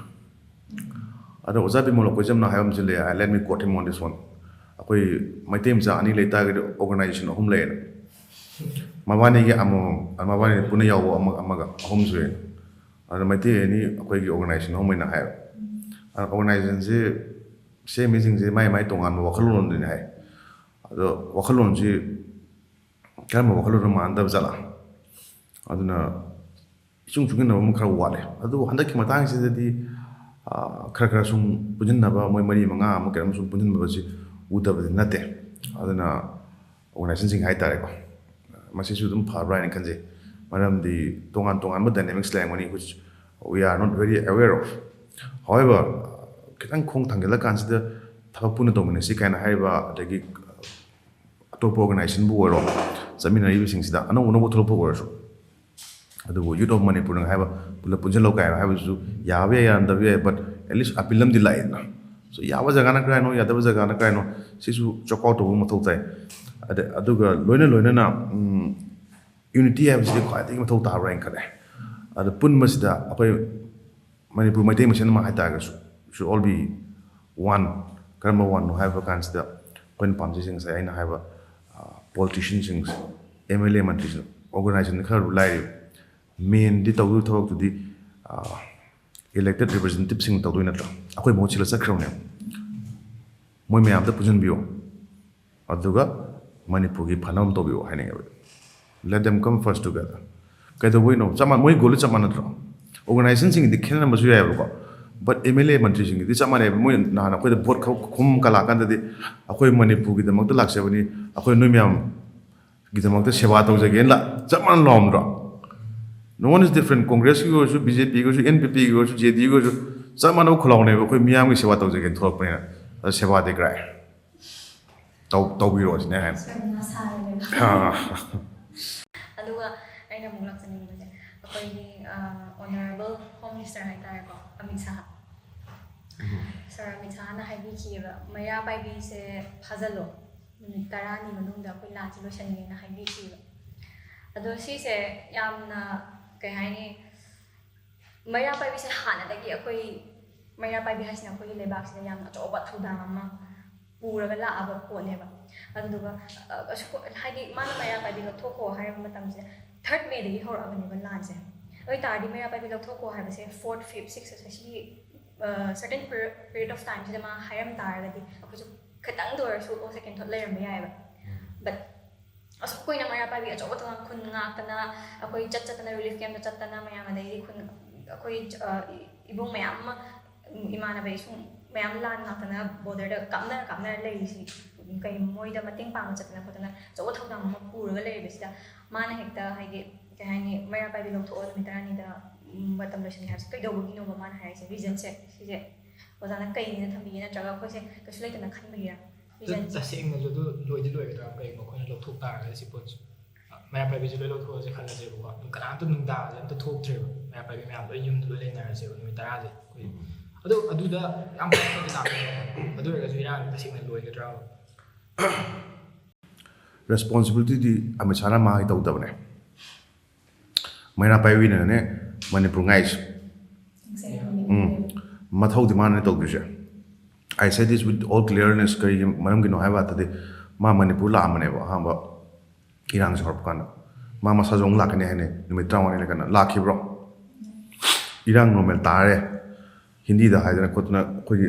ꯑꯗꯣ ꯑꯣꯖꯥ ꯕꯤꯃꯣꯜ ꯑꯩꯈꯣꯏ ꯆꯝꯅ ꯍꯥꯏꯕ ꯑꯃꯁꯨ ꯂꯩ, I let me quote him on this one. ꯑꯩꯈꯣꯏ ꯃꯩꯇꯩ ꯃꯆꯥ ꯑꯅꯤ ꯂꯩꯇꯥꯔꯒꯗꯤ ꯑꯣꯔꯒꯅꯥꯏꯖꯦꯁꯟ ꯑꯍꯨꯝ ꯂꯩꯌꯦꯅ꯫ ꯃꯕꯥꯅꯤꯒꯤ ꯑꯃꯃꯝ, ꯃꯕꯥꯅꯤ ꯄꯨꯟꯅ ꯌꯥꯎꯕ ꯑꯃ, ꯑꯃꯒ ꯑꯍꯨꯝ ꯁꯨꯏ꯫ ꯑꯗꯨꯅ ꯃꯩꯇꯩ ꯑꯅꯤ ꯑꯩꯈꯣꯏꯒꯤ ꯑꯣꯔꯒꯅꯥꯏꯖꯦꯁꯟ ꯑꯍꯨꯝ ꯍꯥꯏꯅ ꯍꯥꯏꯌꯦꯕ꯫ ꯑꯗꯨꯅ ꯑꯣꯔꯒꯅꯥꯏꯖꯦꯁꯟꯁꯤ ꯁꯦꯝꯃꯤꯁꯤꯡꯁꯦ ꯃꯥꯏ ꯃꯥꯏ ꯇꯣꯉꯥꯟꯕ ꯋꯥꯈꯜꯂꯣꯟꯗꯨꯅꯤ ꯍꯥꯏ꯫ ꯑꯗꯣ ꯋꯥꯈꯜꯂꯣꯟꯁꯤ ꯀꯔꯝꯕ ꯋꯥꯈꯜꯂꯣꯟ ꯃꯥꯟꯅꯗꯕ ꯖꯥꯠꯂꯥ? ꯑꯗꯨꯅ ꯏꯆꯨꯡ ꯆꯨꯡꯁꯤꯟꯅꯕ ꯑꯃ ꯈꯔ ꯋꯥꯠꯂꯦ꯫ ꯑꯗꯨꯕꯨ ꯍꯟꯗꯛꯀꯤ ꯃꯇꯥꯡꯁꯤꯗꯗꯤ, ꯑ, ꯈꯔ ꯈꯔ ꯁꯨꯝ ꯄꯨꯟꯁꯤꯟꯅꯕ, ꯃꯣꯏ ꯃꯔꯤ ꯃꯉꯥ ꯑꯃ ꯀꯩꯅꯣꯝ ꯁꯨꯝ ꯄꯨꯟꯁꯤꯟꯕꯁꯤ ꯎꯗꯕꯗꯤ ꯅꯠꯇꯦ꯫ ꯑꯗꯨꯅ ꯑꯣꯔꯒꯅꯥꯏꯖꯦꯁꯟꯁꯤꯡ ꯍꯥꯏꯇꯥꯔꯦꯀꯣ, ꯃꯁꯤꯁꯨ ꯑꯗꯨꯝ ꯐꯕ꯭ꯔꯥ ꯍꯥꯏꯅ ꯈꯟꯖꯩ꯫ ꯃꯔꯝꯗꯤ ꯇꯣꯉꯥꯟ ꯇꯣꯉꯥꯟꯕ ꯗꯥꯏꯅꯥꯃꯤꯛꯁ ꯂꯩꯔꯝꯒꯅꯤ, which we are not very aware of. However, ꯈꯤꯇꯪ ꯈꯣꯡ ꯊꯥꯡꯖꯤꯜꯂꯀꯥꯟꯁꯤꯗ ꯊꯕꯛ ꯄꯨꯟꯅ ꯇꯧꯃꯤꯟꯅꯁꯤ ꯀꯥꯏꯅ ꯍꯥꯏꯔꯤꯕ, ꯑꯗꯒꯤ ꯑꯇꯣꯞꯄ ꯑꯣꯔꯒꯅꯥꯏꯖꯦꯁꯟꯕꯨ ꯑꯣꯏꯔꯣ, ꯆꯠꯃꯤꯟꯅꯔꯤꯕꯁꯤꯡꯁꯤꯗ ꯑꯅꯧ ꯑꯅꯧꯕ ꯊꯣꯛꯂꯛꯄ ꯑꯣꯏꯔꯁꯨ, ꯑꯗꯨꯕꯨ Youth of Manipurꯅ ꯍꯥꯏꯕ ꯄꯨꯂꯞ ꯄꯨꯟꯁꯤꯜꯂꯣ ꯀꯥꯏꯅ ꯍꯥꯏꯕꯁꯤꯁꯨ ꯌꯥꯕ ꯌꯥꯏ, ꯌꯥꯔꯝꯗꯕ ꯌꯥꯏ, but at least appeal ꯑꯃꯗꯤ ꯂꯥꯛꯑꯦꯗꯅ꯫ So, ꯌꯥꯕ ꯖꯒꯥꯅ ꯀꯔꯥꯏꯅꯣ, ꯌꯥꯗꯕ ꯖꯒꯥꯅ ꯀꯔꯥꯏꯅꯣ, ꯁꯤꯁꯨ check out ꯇꯧꯕ ꯃꯊꯧ ꯇꯥꯏ꯫ ꯑꯗ-, ꯑꯗꯨꯒ ꯂꯣꯏꯅ ꯂꯣꯏꯅꯅ, ꯎꯝ, ꯌꯨꯅꯤꯇꯤ ꯍꯥꯏꯕꯁꯤꯗꯤ ꯈ꯭ꯋꯥꯏꯗꯒꯤ ꯃꯊꯧ ꯇꯥꯕ꯭ꯔꯥ ꯍꯥꯏꯅ ꯈꯜꯂꯦ꯫ ꯑꯗ ꯄꯨꯟꯕꯁꯤꯗ ꯑꯩꯈꯣꯏ ꯃꯅꯤꯄꯨꯔ ꯃꯩꯇꯩ ꯃꯁꯦꯟ ꯑꯃ ꯍꯥꯏꯇꯥꯔꯒꯁꯨ, should all be one꯫ ꯀꯔꯝꯕ oneꯅꯣ ꯍꯥꯏꯕ ꯀꯥꯟꯁꯤꯗ, ꯑꯩꯈꯣꯏꯅ ꯄꯥꯝꯖꯩꯁꯦ ꯉꯁꯥꯏ ꯑꯩꯅ ꯍꯥꯏꯕ, ꯑ, politicianꯁꯤꯡ, ꯑꯦꯝ ꯑꯦꯜ ꯑꯦ ꯃꯟꯇ꯭ꯔꯤꯁꯤꯡ, ꯑꯣꯔꯒꯅꯥꯏꯖꯦꯁꯟ ꯈꯔ ꯂꯥꯏꯔꯤ, ꯃꯦꯟꯗꯤ ꯇꯧꯗꯣꯏ ꯊꯕꯛꯇꯨꯗꯤ, ꯑ, elected representativeꯁꯤꯡ ꯇꯧꯗꯣꯏ ꯅꯠꯇ꯭ꯔꯣ? ꯑꯩꯈꯣꯏ ꯃꯍꯨꯠ ꯁꯤꯜꯂ ꯆꯠꯈ꯭ꯔꯕꯅꯦ꯫ ꯃꯣꯏ ꯃꯌꯥꯝꯗ ꯄꯨꯟꯁꯤꯟꯕꯤꯌꯣ, ꯑꯗꯨꯒ ꯃꯅꯤꯄꯨꯔꯒꯤ ꯐꯅꯕ ꯑꯃ ꯇꯧꯕꯤꯌꯣ ꯍꯥꯏꯅꯤꯡꯉꯦꯕ꯫ Let them come first together. ꯀꯩꯗꯧꯕꯩꯅꯣ? ꯆꯞ ꯃꯥꯟ-, ꯃꯣꯏ ꯒꯣꯜꯗꯤ ꯆꯞ ꯃꯥꯟꯅꯗ꯭ꯔꯣ? ꯑꯣꯔꯒꯅꯥꯏꯖꯦꯁꯟꯁꯤꯡꯒꯤꯗꯤ ꯈꯦꯠꯅꯔꯝꯕꯁꯨ ꯌꯥꯏꯑꯕꯀꯣ, but ꯑꯦꯝ ꯑꯦꯜ ꯑꯦ ꯃꯟꯇ꯭ꯔꯤꯁꯤꯡꯒꯤꯗꯤ ꯆꯞ ꯃꯥꯟꯅꯩꯕ꯫ ꯃꯣꯏ ꯅꯍꯥꯟ ꯑꯩꯈꯣꯏꯗ ꯚꯣꯠ ꯈꯔ ꯈꯨꯝ ꯀꯂꯥꯀꯥꯟꯗꯗꯤ, "ꯑꯩꯈꯣꯏ ꯃꯅꯤꯄꯨꯔꯒꯤꯗꯃꯛꯇ ꯂꯥꯛꯆꯕꯅꯤ, ꯑꯩꯈꯣꯏ ꯅꯣꯏ ꯃꯌꯥꯝꯒꯤꯗꯃꯛꯇ ꯁꯦꯕꯥ ꯇꯧꯖꯒꯦꯅ" ꯂꯥꯛ-, ꯆꯞ ꯃꯥꯟꯅ ꯂꯥꯎꯔꯝꯗ꯭ꯔꯣ? No one is different. ꯀꯣꯡꯒ꯭ꯔꯦꯁꯀꯤ ꯑꯣꯏꯔꯁꯨ, ꯕꯤ ꯖꯦ ꯄꯤꯒꯤ ꯑꯣꯏꯔꯁꯨ, ꯑꯦꯟ ꯄꯤ ꯄꯤꯒꯤ ꯑꯣꯏꯔꯁꯨ, ꯖꯦ ꯗꯤ ꯌꯨꯒꯤ ꯑꯣꯏꯔꯁꯨ, ꯆꯞ ꯃꯥꯟꯅꯕ ꯈꯨꯜꯂꯥꯎꯅꯦꯕ꯫ "ꯑꯩꯈꯣꯏ ꯃꯤꯌꯥꯝꯒꯤ ꯁꯦꯕꯥ ꯇꯧꯖꯒꯦꯅ ꯊꯣꯛꯂꯛꯄꯅꯤꯅ, ꯑꯗ ꯁꯦꯕꯥꯗꯤ ꯀꯔꯥꯏ? ꯇꯧ-, ꯇꯧꯕꯤꯔꯣ" ꯁꯤꯅꯦ ꯍꯥꯏꯅ꯫ ꯌꯥꯝꯅ ꯁꯥꯡꯉꯦ꯫ ꯑꯥ꯫ ꯑꯗꯨꯒ ꯑꯩꯅ ꯑꯃꯨꯛ ꯂꯥꯛꯆꯅꯤꯡꯕꯁꯦ, ꯑꯩꯈꯣꯏꯒꯤ ꯑꯣꯅꯔꯦꯕꯜ ꯍꯣꯝ ꯃꯤꯅꯤꯁꯇꯔ ꯍꯥꯏꯇꯥꯔꯦꯀꯣ, ꯑꯃꯤꯠ ꯁꯥꯍ꯫ ꯁꯥꯔ ꯑꯃꯤꯠ ꯁꯥꯍꯅ ꯍꯥꯏꯕꯤꯈꯤꯑꯕ, ꯃꯩꯔꯥ ꯄꯥꯏꯕꯤꯁꯦ ꯐꯥꯖꯜꯂꯣ, ꯅꯨꯃꯤꯠ ꯇꯔꯥꯅꯤ ꯃꯅꯨꯡꯗ ꯑꯩꯈꯣꯏ ꯂꯥꯟꯁꯦ ꯂꯣꯏꯁꯟꯒꯦꯅ ꯍꯥꯏꯕꯤꯈꯤꯑꯕ꯫ ꯑꯗꯣ ꯁꯤꯁꯦ ꯌꯥꯝꯅ, ꯀꯩ ꯍꯥꯏꯅꯤ, ꯃꯩꯔꯥ ꯄꯥꯏꯕꯤꯁꯦ ꯍꯥꯟꯅꯗꯒꯤ ꯑꯩꯈꯣꯏ, ꯃꯩꯔꯥ ꯄꯥꯏꯕꯤ ꯍꯥꯏꯁꯤꯅ ꯑꯩꯈꯣꯏꯒꯤ ꯂꯩꯕꯥꯛꯁꯤꯗ ꯌꯥꯝꯅ ꯑꯆꯧꯕ ꯊꯧꯗꯥꯡ ꯑꯃ ꯄꯨꯔꯒ ꯂꯥꯛꯑꯕ ꯄꯣꯠꯅꯦꯕ꯫ ꯑꯗꯨꯗꯨꯒ, ꯑ, ꯑꯁꯨꯛ-, ꯍꯥꯏꯗꯤ ꯃꯥꯅ ꯃꯩꯔꯥ ꯄꯥꯏꯕꯤ ꯂꯧꯊꯣꯛꯈꯣ ꯍꯥꯏꯔꯕ ꯃꯇꯝꯁꯤꯗ, ꯊꯥꯔꯠ ꯃꯦꯗꯒꯤ ꯍꯧꯔꯛꯑꯕꯅꯦꯕ ꯂꯥꯟꯁꯦ꯫ ꯑꯗꯨ ꯑꯣꯏ ꯇꯥꯔꯗꯤ ꯃꯩꯔꯥ ꯄꯥꯏꯕꯤ ꯂꯧꯊꯣꯛꯈꯣ ꯍꯥꯏꯕꯁꯦ ꯐꯣꯔꯠ, ꯐꯤꯐ, ꯁꯤꯛꯁ ꯑꯁꯤꯒꯤ, ꯑ, ꯁꯔꯇꯦꯟ ꯄꯤꯔꯤꯌꯠ ꯑꯣꯐ ꯇꯥꯏꯝꯁꯤꯗ ꯃꯥ ꯍꯥꯏꯔꯝ ꯇꯥꯔꯒꯗꯤ ꯑꯩꯈꯣꯏꯁꯨ ꯈꯤꯇꯪꯗ ꯑꯣꯏꯔꯁꯨ ꯁꯦꯀꯦꯟ ꯊꯣꯠ ꯂꯩꯔꯝꯕ ꯌꯥꯏꯑꯕ꯫ ꯕꯠ ꯑꯁꯨꯛ ꯀꯨꯏꯅ ꯃꯩꯔꯥ ꯄꯥꯏꯕꯤ ꯑꯆꯧꯕ ꯊꯧꯗꯥꯡ, ꯈꯨꯟ ꯉꯥꯛꯇꯅ, ꯑꯩꯈꯣꯏ ꯆꯠ ꯆꯠꯇꯅ ꯔꯤꯂꯤꯐ ꯀꯦꯝꯞꯇ ꯆꯠꯇꯅ ꯃꯌꯥꯝ, ꯑꯗꯩꯗꯤ ꯈꯨꯟ, ꯑꯩꯈꯣꯏ, ꯑ, ꯏꯕꯨꯡ ꯃꯌꯥꯝ ꯑꯃ, ꯏꯃꯥꯟꯅꯕ ꯏꯁꯨꯡ ꯃꯌꯥꯝ ꯂꯥꯟ ꯉꯥꯛꯇꯅ ꯕꯣꯔꯗꯔꯗ ꯀꯥꯞꯅꯔ ꯀꯥꯞꯅꯔ ꯂꯩꯔꯤꯁꯤ, ꯀꯩ, ꯃꯣꯏꯗ ꯃꯇꯦꯡ ꯄꯥꯡꯕ ꯆꯠꯇꯅ ꯈꯣꯠꯇꯅ ꯑꯆꯧꯕ ꯊꯧꯗꯥꯡ ꯑꯃ ꯄꯨꯔꯒ ꯂꯩꯔꯤꯕꯁꯤꯗ, ꯃꯥꯅ ꯍꯦꯛꯇ, ꯍꯥꯏꯗꯤ, ꯀꯩ ꯍꯥꯏꯅꯤ, ꯃꯩꯔꯥ ꯄꯥꯏꯕꯤ ꯂꯧꯊꯣꯛꯑꯣ, ꯅꯨꯃꯤꯠ ꯇꯔꯥꯅꯤꯗ, ꯎꯝ, ꯃꯇꯝ ꯂꯣꯏꯁꯤꯟꯒꯦ ꯍꯥꯏꯕꯁꯦ ꯀꯩꯗꯧꯕꯒꯤꯅꯣꯕ ꯃꯥꯅ ꯍꯥꯏꯔꯤꯁꯦ? ꯔꯤꯖꯟꯁꯦ ꯁꯤꯁꯦ ꯑꯣꯖꯥꯅ ꯀꯩꯅꯦꯅ ꯊꯝꯕꯤꯒꯦ, ꯅꯠꯇ꯭ꯔꯒ ꯑꯩꯈꯣꯏꯁꯦ ꯀꯩꯁꯨ ꯂꯩꯇꯅ ꯈꯟꯕꯒꯤꯔ? ꯑꯗꯨ ꯔꯤꯖꯟꯁꯦ? ꯇꯁꯦꯡꯅꯁꯨ ꯑꯗꯨ ꯂꯣꯏꯗꯤ ꯂꯣꯏꯒꯗ꯭ꯔꯥ? ꯀꯩꯒꯨꯝꯕ ꯑꯩꯈꯣꯏꯅ ꯂꯧꯊꯣꯛ ꯇꯥꯔꯒꯗꯤ ꯁꯤ ꯄꯣꯠꯁꯦ, ꯃꯩꯔꯥ ꯄꯥꯏꯕꯤꯁꯦ ꯂꯣꯏ ꯂꯧꯊꯣꯛꯑꯁꯦ ꯈꯜꯂꯁꯦꯕꯀꯣ, ꯑꯗꯨꯝ ꯀꯅꯥꯝꯇ ꯅꯨꯡꯗꯥꯡꯁꯦ ꯑꯝꯇ ꯊꯣꯛꯇ꯭ꯔꯦꯕ, ꯃꯩꯔꯥ ꯄꯥꯏꯕꯤ ꯃꯌꯥꯝ ꯂꯣꯏ ꯌꯨꯝꯗ ꯂꯣꯏ ꯂꯩꯅꯔꯁꯦꯕ ꯅꯨꯃꯤꯠ ꯇꯔꯥꯁꯦ ꯑꯩꯈꯣꯏ꯫ ꯑꯗꯨ, ꯑꯗꯨꯗ ꯌꯥꯝ ꯐꯕꯗꯤ ꯂꯥꯛꯀꯅꯤ꯫ ꯑꯗꯨ ꯑꯣꯏꯔꯒꯁꯨ ꯏꯔꯥꯡꯁꯦ ꯇꯁꯦꯡꯅ ꯂꯣꯏꯒꯗ꯭ꯔꯥ? ꯔꯦꯁꯄꯣꯟꯁꯤꯕꯤꯂꯤꯇꯤꯗꯤ ꯑꯃꯤꯠ ꯁꯥꯍꯅ ꯃꯥꯒꯤ ꯇꯧꯗꯕꯅꯦ꯫ ꯃꯩꯔꯥ ꯄꯥꯏꯕꯤꯅꯅꯦ ꯃꯅꯤꯄꯨꯔ ꯉꯥꯛꯏꯁꯦ꯫ ꯎꯝ꯫ ꯃꯊꯧꯗꯤ ꯃꯥꯅꯅꯦ ꯇꯧꯗꯣꯏꯁꯦ꯫ I say this with all clearness, ꯀꯔꯤꯒꯤ ꯃꯔꯝꯒꯤꯅꯣ ꯍꯥꯏꯕ ꯀꯥꯟꯗꯗꯤ, ꯃꯥ ꯃꯅꯤꯄꯨꯔ ꯂꯥꯛꯑꯝꯕꯅꯦꯕ ꯑꯍꯥꯟꯕ ꯏꯔꯥꯡꯁꯦ ꯍꯧꯔꯛꯄ ꯀꯥꯟꯗ꯫ ꯃꯥ ꯃꯁꯥꯁꯨ ꯑꯃꯨꯛ ꯂꯥꯛꯀꯅꯤ ꯍꯥꯏꯅꯤ, ꯅꯨꯃꯤꯠ ꯇꯔꯥꯃꯉꯥꯅꯤ ꯂꯩꯔꯀꯥꯟꯗ꯫ ꯂꯥꯛꯈꯤꯕ꯭ꯔꯣ? ꯏꯔꯥꯡ ꯅꯣꯔꯃꯦꯜ ꯇꯥꯔꯦ, ꯍꯤꯟꯗꯤꯗ ꯍꯥꯏꯗꯅ ꯈꯣꯠꯇꯅ ꯑꯩꯈꯣꯏꯒꯤ,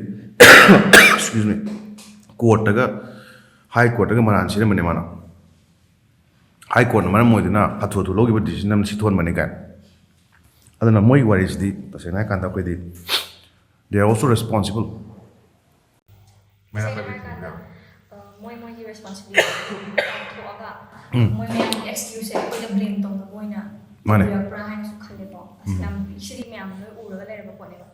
excuse me, ꯀꯣꯔꯠꯇꯒ, ꯍꯥꯏ ꯀꯣꯔꯠꯇꯒ ꯃꯔꯥꯟ ꯁꯤꯔꯝꯕꯅꯦ ꯃꯥꯅ꯫ ꯍꯥꯏ ꯀꯣꯔꯠꯅ ꯃꯔꯝ ꯑꯣꯏꯗꯨꯅ ꯍꯥꯊꯨ ꯍꯥꯊꯨ ꯂꯧꯈꯤꯕ decision ꯑꯃ ꯁꯤꯊꯣꯟꯕꯅꯤ ꯀꯥꯏꯅ꯫ ꯑꯗꯨꯅ ꯃꯣꯏꯒꯤ ꯋꯥꯔꯤꯁꯤꯗꯤ ꯇꯁꯦꯡꯅ ꯍꯥꯏ ꯀꯥꯟꯗ ꯑꯩꯈꯣꯏꯗꯤ they are also responsible꯫ ꯃꯌꯥꯝ ꯇꯁꯦꯡꯅ ꯍꯥꯏꯔ ꯀꯥꯟꯗ, ꯑ, ꯃꯣꯏ ꯃꯣꯏꯒꯤ ꯔꯦꯁꯄꯣꯟꯁꯤꯕꯤꯂꯤꯇꯤ ꯂꯧꯊꯣꯛꯑꯒ, ꯎꯝ꯫ ꯃꯣꯏ ꯃꯌꯥꯝꯒꯤ ꯑꯦꯛꯁꯀ꯭ꯌꯨꯁꯁꯦ ꯑꯩꯈꯣꯏꯗ ꯕ꯭ꯂꯦꯝ ꯇꯧꯅꯕ ꯑꯣꯏꯅ ꯃꯥꯅꯦ꯫ ꯇꯧꯕꯤꯔꯛꯄ꯭ꯔꯥ ꯍꯥꯏꯅꯁꯨ ꯈꯜꯂꯦꯀꯣ꯫ ꯑꯁ, ꯎꯝ꯫ ꯌꯥꯝ, ꯁꯤꯗꯤ ꯃꯌꯥꯝ ꯂꯣꯏ ꯎꯔꯒ ꯂꯩꯔꯕ ꯄꯣꯠꯅꯦꯕ꯫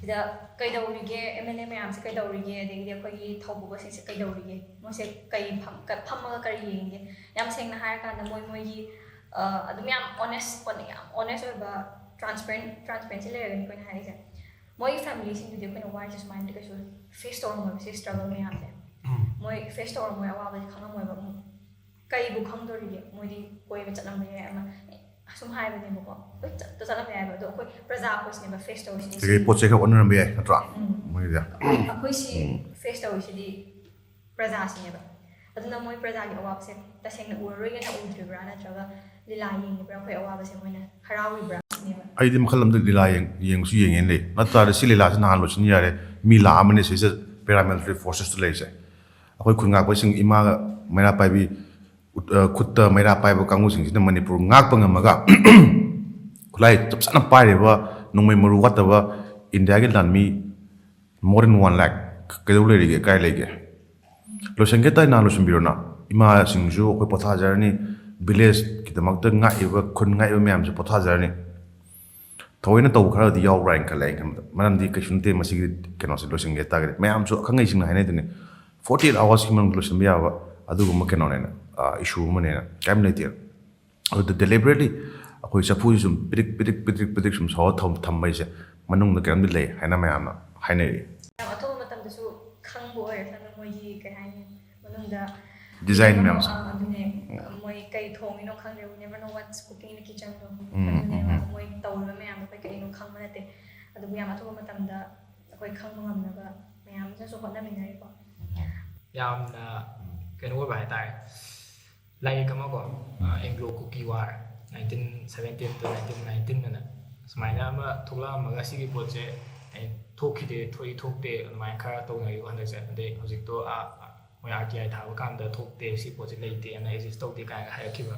ꯁꯤꯗ ꯀꯩꯗꯧꯔꯤꯒꯦ, ꯑꯦꯝ ꯑꯦꯜ ꯑꯦ ꯃꯌꯥꯝꯁꯦ ꯀꯩꯗꯧꯔꯤꯒꯦ, ꯑꯗꯒꯤꯗꯤ ꯑꯩꯈꯣꯏꯒꯤ ꯊꯧꯕꯨꯕꯁꯤꯡꯁꯦ ꯀꯩꯗꯧꯔꯤꯒꯦ, ꯃꯣꯏꯁꯦ ꯀꯩ ꯐꯝ-, ꯀ-, ꯐꯝꯃꯒ ꯀꯔꯤ ꯌꯦꯡꯒꯦ? ꯌꯥꯝ ꯁꯦꯡꯅ ꯍꯥꯏꯔꯀꯥꯟꯗ ꯃꯣꯏ ꯃꯣꯏꯒꯤ ꯑꯗꯨꯝ ꯌꯥꯝ ꯑꯣꯅꯦꯁ ꯌꯥꯝ ꯑꯣꯅꯦꯁ ꯑꯣꯏꯕ, ꯇ꯭ꯔꯥꯟꯁꯄꯦꯔꯦꯟ ꯇ꯭ꯔꯥꯟꯁꯄꯦꯔꯦꯟꯁꯤ ꯂꯩꯔꯒꯅꯤ ꯑꯩꯈꯣꯏꯅ ꯍꯥꯏꯔꯤꯁꯦ꯫ ꯃꯣꯏꯒꯤ ꯐꯦꯃꯤꯂꯤꯁꯤꯡꯗꯨꯗꯤ ꯑꯩꯈꯣꯏꯅ ꯋꯥꯔꯤꯁꯦ ꯁꯨꯃꯥꯏꯅꯗꯤ ꯀꯩꯁꯨ ꯐꯦꯁ ꯇꯧꯔꯝꯃꯣꯏꯕ, ꯁꯤ ꯁ꯭ꯇ꯭ꯔꯒꯜ ꯃꯌꯥꯝꯁꯦ꯫ ꯃꯣꯏ ꯐꯦꯁ ꯇꯧꯔꯝꯃꯣꯏ, ꯑꯋꯥꯕꯁꯦ ꯈꯪꯉꯝꯃꯣꯏꯕ꯫ ꯀꯩꯕꯨ ꯈꯪꯗꯣꯔꯤꯒꯦ? ꯃꯣꯏꯗꯤ ꯀꯣꯏꯕ ꯆꯠꯂꯝꯕ ꯌꯥꯏ, ꯑꯃ ꯁꯨꯝ ꯍꯥꯏꯕꯅꯦꯕꯀꯣ꯫ ꯍꯣꯏ, ꯆꯠꯇ ꯆꯠꯂꯝꯕ ꯌꯥꯏꯕ, ꯑꯗꯣ ꯑꯩꯈꯣꯏ ꯄ꯭ꯔꯖꯥ ꯑꯩꯈꯣꯏꯁꯤꯅꯦꯕ ꯐꯦꯁ ꯇꯧꯔꯤꯁꯤꯅꯦ꯫ ꯁꯤꯒꯤ ꯄꯣꯠꯁꯦ ꯈꯔ ꯑꯣꯟꯅꯔꯝꯕ ꯌꯥꯏ ꯅꯠꯇ꯭ꯔꯥ? ꯎꯝ꯫ ꯃꯣꯏꯒꯤꯗꯤ꯫ ꯑꯩꯈꯣꯏ ꯁꯤ ꯐꯦꯁ ꯇꯧꯔꯤꯁꯤꯗꯤ ꯄ꯭ꯔꯖꯥꯁꯤꯅꯦꯕ꯫ ꯑꯗꯨꯅ ꯃꯣꯏ ꯄ꯭ꯔꯖꯥꯒꯤ ꯑꯋꯥꯕꯁꯦ ꯇꯁꯦꯡꯅ ꯎꯔꯔꯣꯏꯒꯦꯅ ꯎꯗ꯭ꯔꯤꯕ꯭ꯔꯥ, ꯅꯠꯇ꯭ꯔꯒ ꯂꯤꯂꯥ ꯌꯦꯡꯉꯤꯕ꯭ꯔꯥ? ꯑꯩꯈꯣꯏ ꯑꯋꯥꯕꯁꯦ ꯃꯣꯏꯅ ꯍꯔꯥꯎꯔꯤꯕ꯭ꯔꯥ ꯁꯤꯅꯦꯕ꯫ ꯑꯩꯗꯤ ꯃꯈꯜ ꯑꯃꯗ ꯂꯤꯂꯥ ꯌꯦꯡ-, ꯌꯦꯡꯕꯁꯨ ꯌꯦꯡꯉꯦꯅ ꯂꯩ꯫ ꯅꯠꯇ꯭ꯔꯗꯤ ꯁꯤ ꯂꯤꯂꯥꯁꯤ ꯅꯍꯥꯟ ꯂꯣꯏꯁꯤꯟ ꯌꯥꯔꯦ, ꯃꯤ ꯂꯥꯛꯑꯃꯅꯤ ꯁꯤꯁꯦ, ꯄꯦꯔꯥꯃꯤꯂꯤꯇꯔꯤ ꯐꯣꯔꯁꯦꯁꯇ ꯂꯩꯔꯤꯁꯦ꯫ ꯑꯩꯈꯣꯏ ꯈꯨꯟ ꯉꯥꯛꯄꯁꯤꯡ, ꯏꯃꯥꯒ ꯃꯩꯔꯥ ꯄꯥꯏꯕꯤ, ꯎꯠ-, ꯑ, ꯈꯨꯠꯇ ꯃꯩꯔꯥ ꯄꯥꯏꯕ ꯀꯥꯡꯕꯨꯁꯤꯡꯁꯤꯅ ꯃꯅꯤꯄꯨꯔ ꯉꯥꯛꯄ ꯉꯝꯃꯒ, ꯈꯨꯠꯂꯥꯏ ꯆꯞ ꯆꯥꯅ ꯄꯥꯏꯔꯤꯕ, ꯅꯣꯡꯃꯩ ꯃꯔꯨ ꯋꯥꯠꯇꯕ ꯏꯟꯗꯤꯌꯥꯒꯤ ꯂꯥꯟꯃꯤ more than one lakh ꯀꯩꯗꯧ ꯂꯩꯔꯤꯒꯦ, ꯀꯥꯏ ꯂꯩꯒꯦ? ꯂꯣꯏꯁꯟꯒꯦ ꯇꯥꯏ ꯅꯍꯥꯟ ꯂꯣꯏꯁꯟꯕꯤꯔꯣꯅ꯫ ꯏꯃꯥꯁꯤꯡꯁꯨ ꯑꯩꯈꯣꯏ ꯄꯣꯊꯥꯖꯔꯅꯤ, ꯚꯤꯂꯦꯖꯀꯤꯗꯃꯛꯇ ꯉꯥꯛꯏꯕ, ꯈꯨꯟ ꯉꯥꯛꯏꯕ ꯃꯌꯥꯝꯁꯨ ꯄꯣꯊꯥꯖꯔꯅꯤ꯫ ꯊꯑꯣꯏꯅ ꯇꯧꯕ ꯈꯔꯗꯤ ꯌꯥꯎꯕ꯭ꯔꯥ ꯍꯥꯏꯅ ꯈꯜꯂꯦ ꯑꯩꯅ ꯈꯟꯕꯗ꯫ ꯃꯔꯝꯗꯤ ꯀꯩꯁꯨ ꯅꯠꯇꯦ ꯃꯁꯤꯒꯤ ꯀꯩꯅꯣꯁꯦ ꯂꯣꯏꯁꯤꯟꯒꯦ ꯇꯥꯔꯒꯗꯤ꯫ ꯃꯌꯥꯝꯁꯨ ꯑꯈꯪ ꯑꯍꯩꯁꯤꯡꯅ ꯍꯥꯏꯅꯩꯗꯨꯅꯤ, forty eight hoursꯀꯤ ꯃꯅꯨꯡꯗ ꯂꯣꯏꯁꯤꯟꯕ ꯌꯥꯕ ꯑꯗꯨꯒꯨꯝꯕ ꯀꯩꯅꯣꯅꯦꯅ, ꯑ, issue ꯑꯃꯅꯦꯅ꯫ ꯀꯔꯤꯝ ꯂꯩꯇꯦ꯫ ꯑꯗꯨꯗ deliberately ꯑꯩꯈꯣꯏ ꯆꯐꯨꯁꯤ ꯁꯨꯝ ꯄꯤꯗꯤꯛ ꯄꯤꯗꯤꯛ ꯄꯤꯗꯤꯛ ꯄꯤꯗꯤꯛ ꯁꯨꯝ ꯁꯧꯔ ꯊꯝ-, ꯊꯝꯕꯩꯁꯦ ꯃꯅꯨꯡꯗ ꯀꯩꯅꯣꯝꯗꯤ ꯂꯩ ꯍꯥꯏꯅ ꯃꯌꯥꯝꯅ ꯍꯥꯏꯅꯔꯤ꯫ ꯌꯥꯝ ꯑꯊꯨꯕ ꯃꯇꯝꯗꯁꯨ ꯈꯪꯕ ꯑꯣꯏꯔꯁꯅꯨ ꯃꯣꯏꯒꯤ ꯀꯩ ꯍꯥꯏꯅꯤ, ꯃꯅꯨꯡꯗ design ꯃꯌꯥꯝꯁꯦ꯫ ꯑꯥ, ꯑꯗꯨꯅꯦ꯫ ꯎꯝ꯫ ꯃꯣꯏ ꯀꯩ ꯊꯣꯡꯉꯤꯅꯣ ꯈꯪꯗ꯭ꯔꯦ, we never know what's cooking in the kitchen ꯗꯣ꯫ ꯎꯝ, ꯑꯗꯨꯅꯦꯕ꯫ ꯎꯝ, ꯎꯝ꯫ ꯃꯣꯏ ꯇꯧꯔꯤꯕ ꯃꯌꯥꯝꯗꯣ ꯑꯩꯈꯣꯏ ꯀꯔꯤꯅꯣ ꯈꯪꯕ ꯅꯠꯇꯦ꯫ ꯑꯗꯨꯕꯨ ꯌꯥꯝ ꯑꯊꯨꯕ ꯃꯇꯝꯗ ꯑꯩꯈꯣꯏ ꯈꯪꯕ ꯉꯝꯅꯕ ꯃꯌꯥꯝ ꯑꯃꯁꯨ ꯍꯣꯠꯅꯃꯤꯟꯅꯔꯤꯀꯣ꯫ ꯌꯥꯝꯅ ꯀꯩꯅꯣ ꯑꯣꯏꯕ ꯍꯥꯏꯇꯥꯔꯦ, ꯂꯥꯏꯔꯤꯛ ꯑꯃꯀꯣ, Anglo Kuki war, nineteen seventeen to nineteen nineteen ꯑꯅ ꯁꯨꯃꯥꯏꯅ ꯑꯃ ꯊꯣꯛꯂꯛꯑꯝꯃꯒ, ꯁꯤꯒꯤ ꯄꯣꯠꯁꯦ ꯑꯩ ꯊꯣꯛꯈꯤꯗꯦ, ꯊꯣꯛꯏ ꯊꯣꯛꯇꯦ ꯑꯗꯨꯃꯥꯏꯅ ꯈꯔ ꯇꯧꯅꯔꯤꯕ ꯍꯟꯗꯛꯁꯦ꯫ ꯑꯗꯩ ꯍꯧꯖꯤꯛꯇꯣ, ꯑ, ꯃꯣꯏ ꯑꯥꯔ ꯇꯤ ꯑꯥꯏ ꯊꯥꯕ ꯀꯥꯟꯗ ꯊꯣꯛꯇꯦ, ꯁꯤ ꯄꯣꯠꯁꯦ ꯂꯩꯇꯦꯅ ꯑꯦꯛꯖꯤꯁ ꯇꯧꯗꯦ ꯀꯥꯏꯅ ꯍꯥꯏꯔꯛꯈꯤꯕ꯫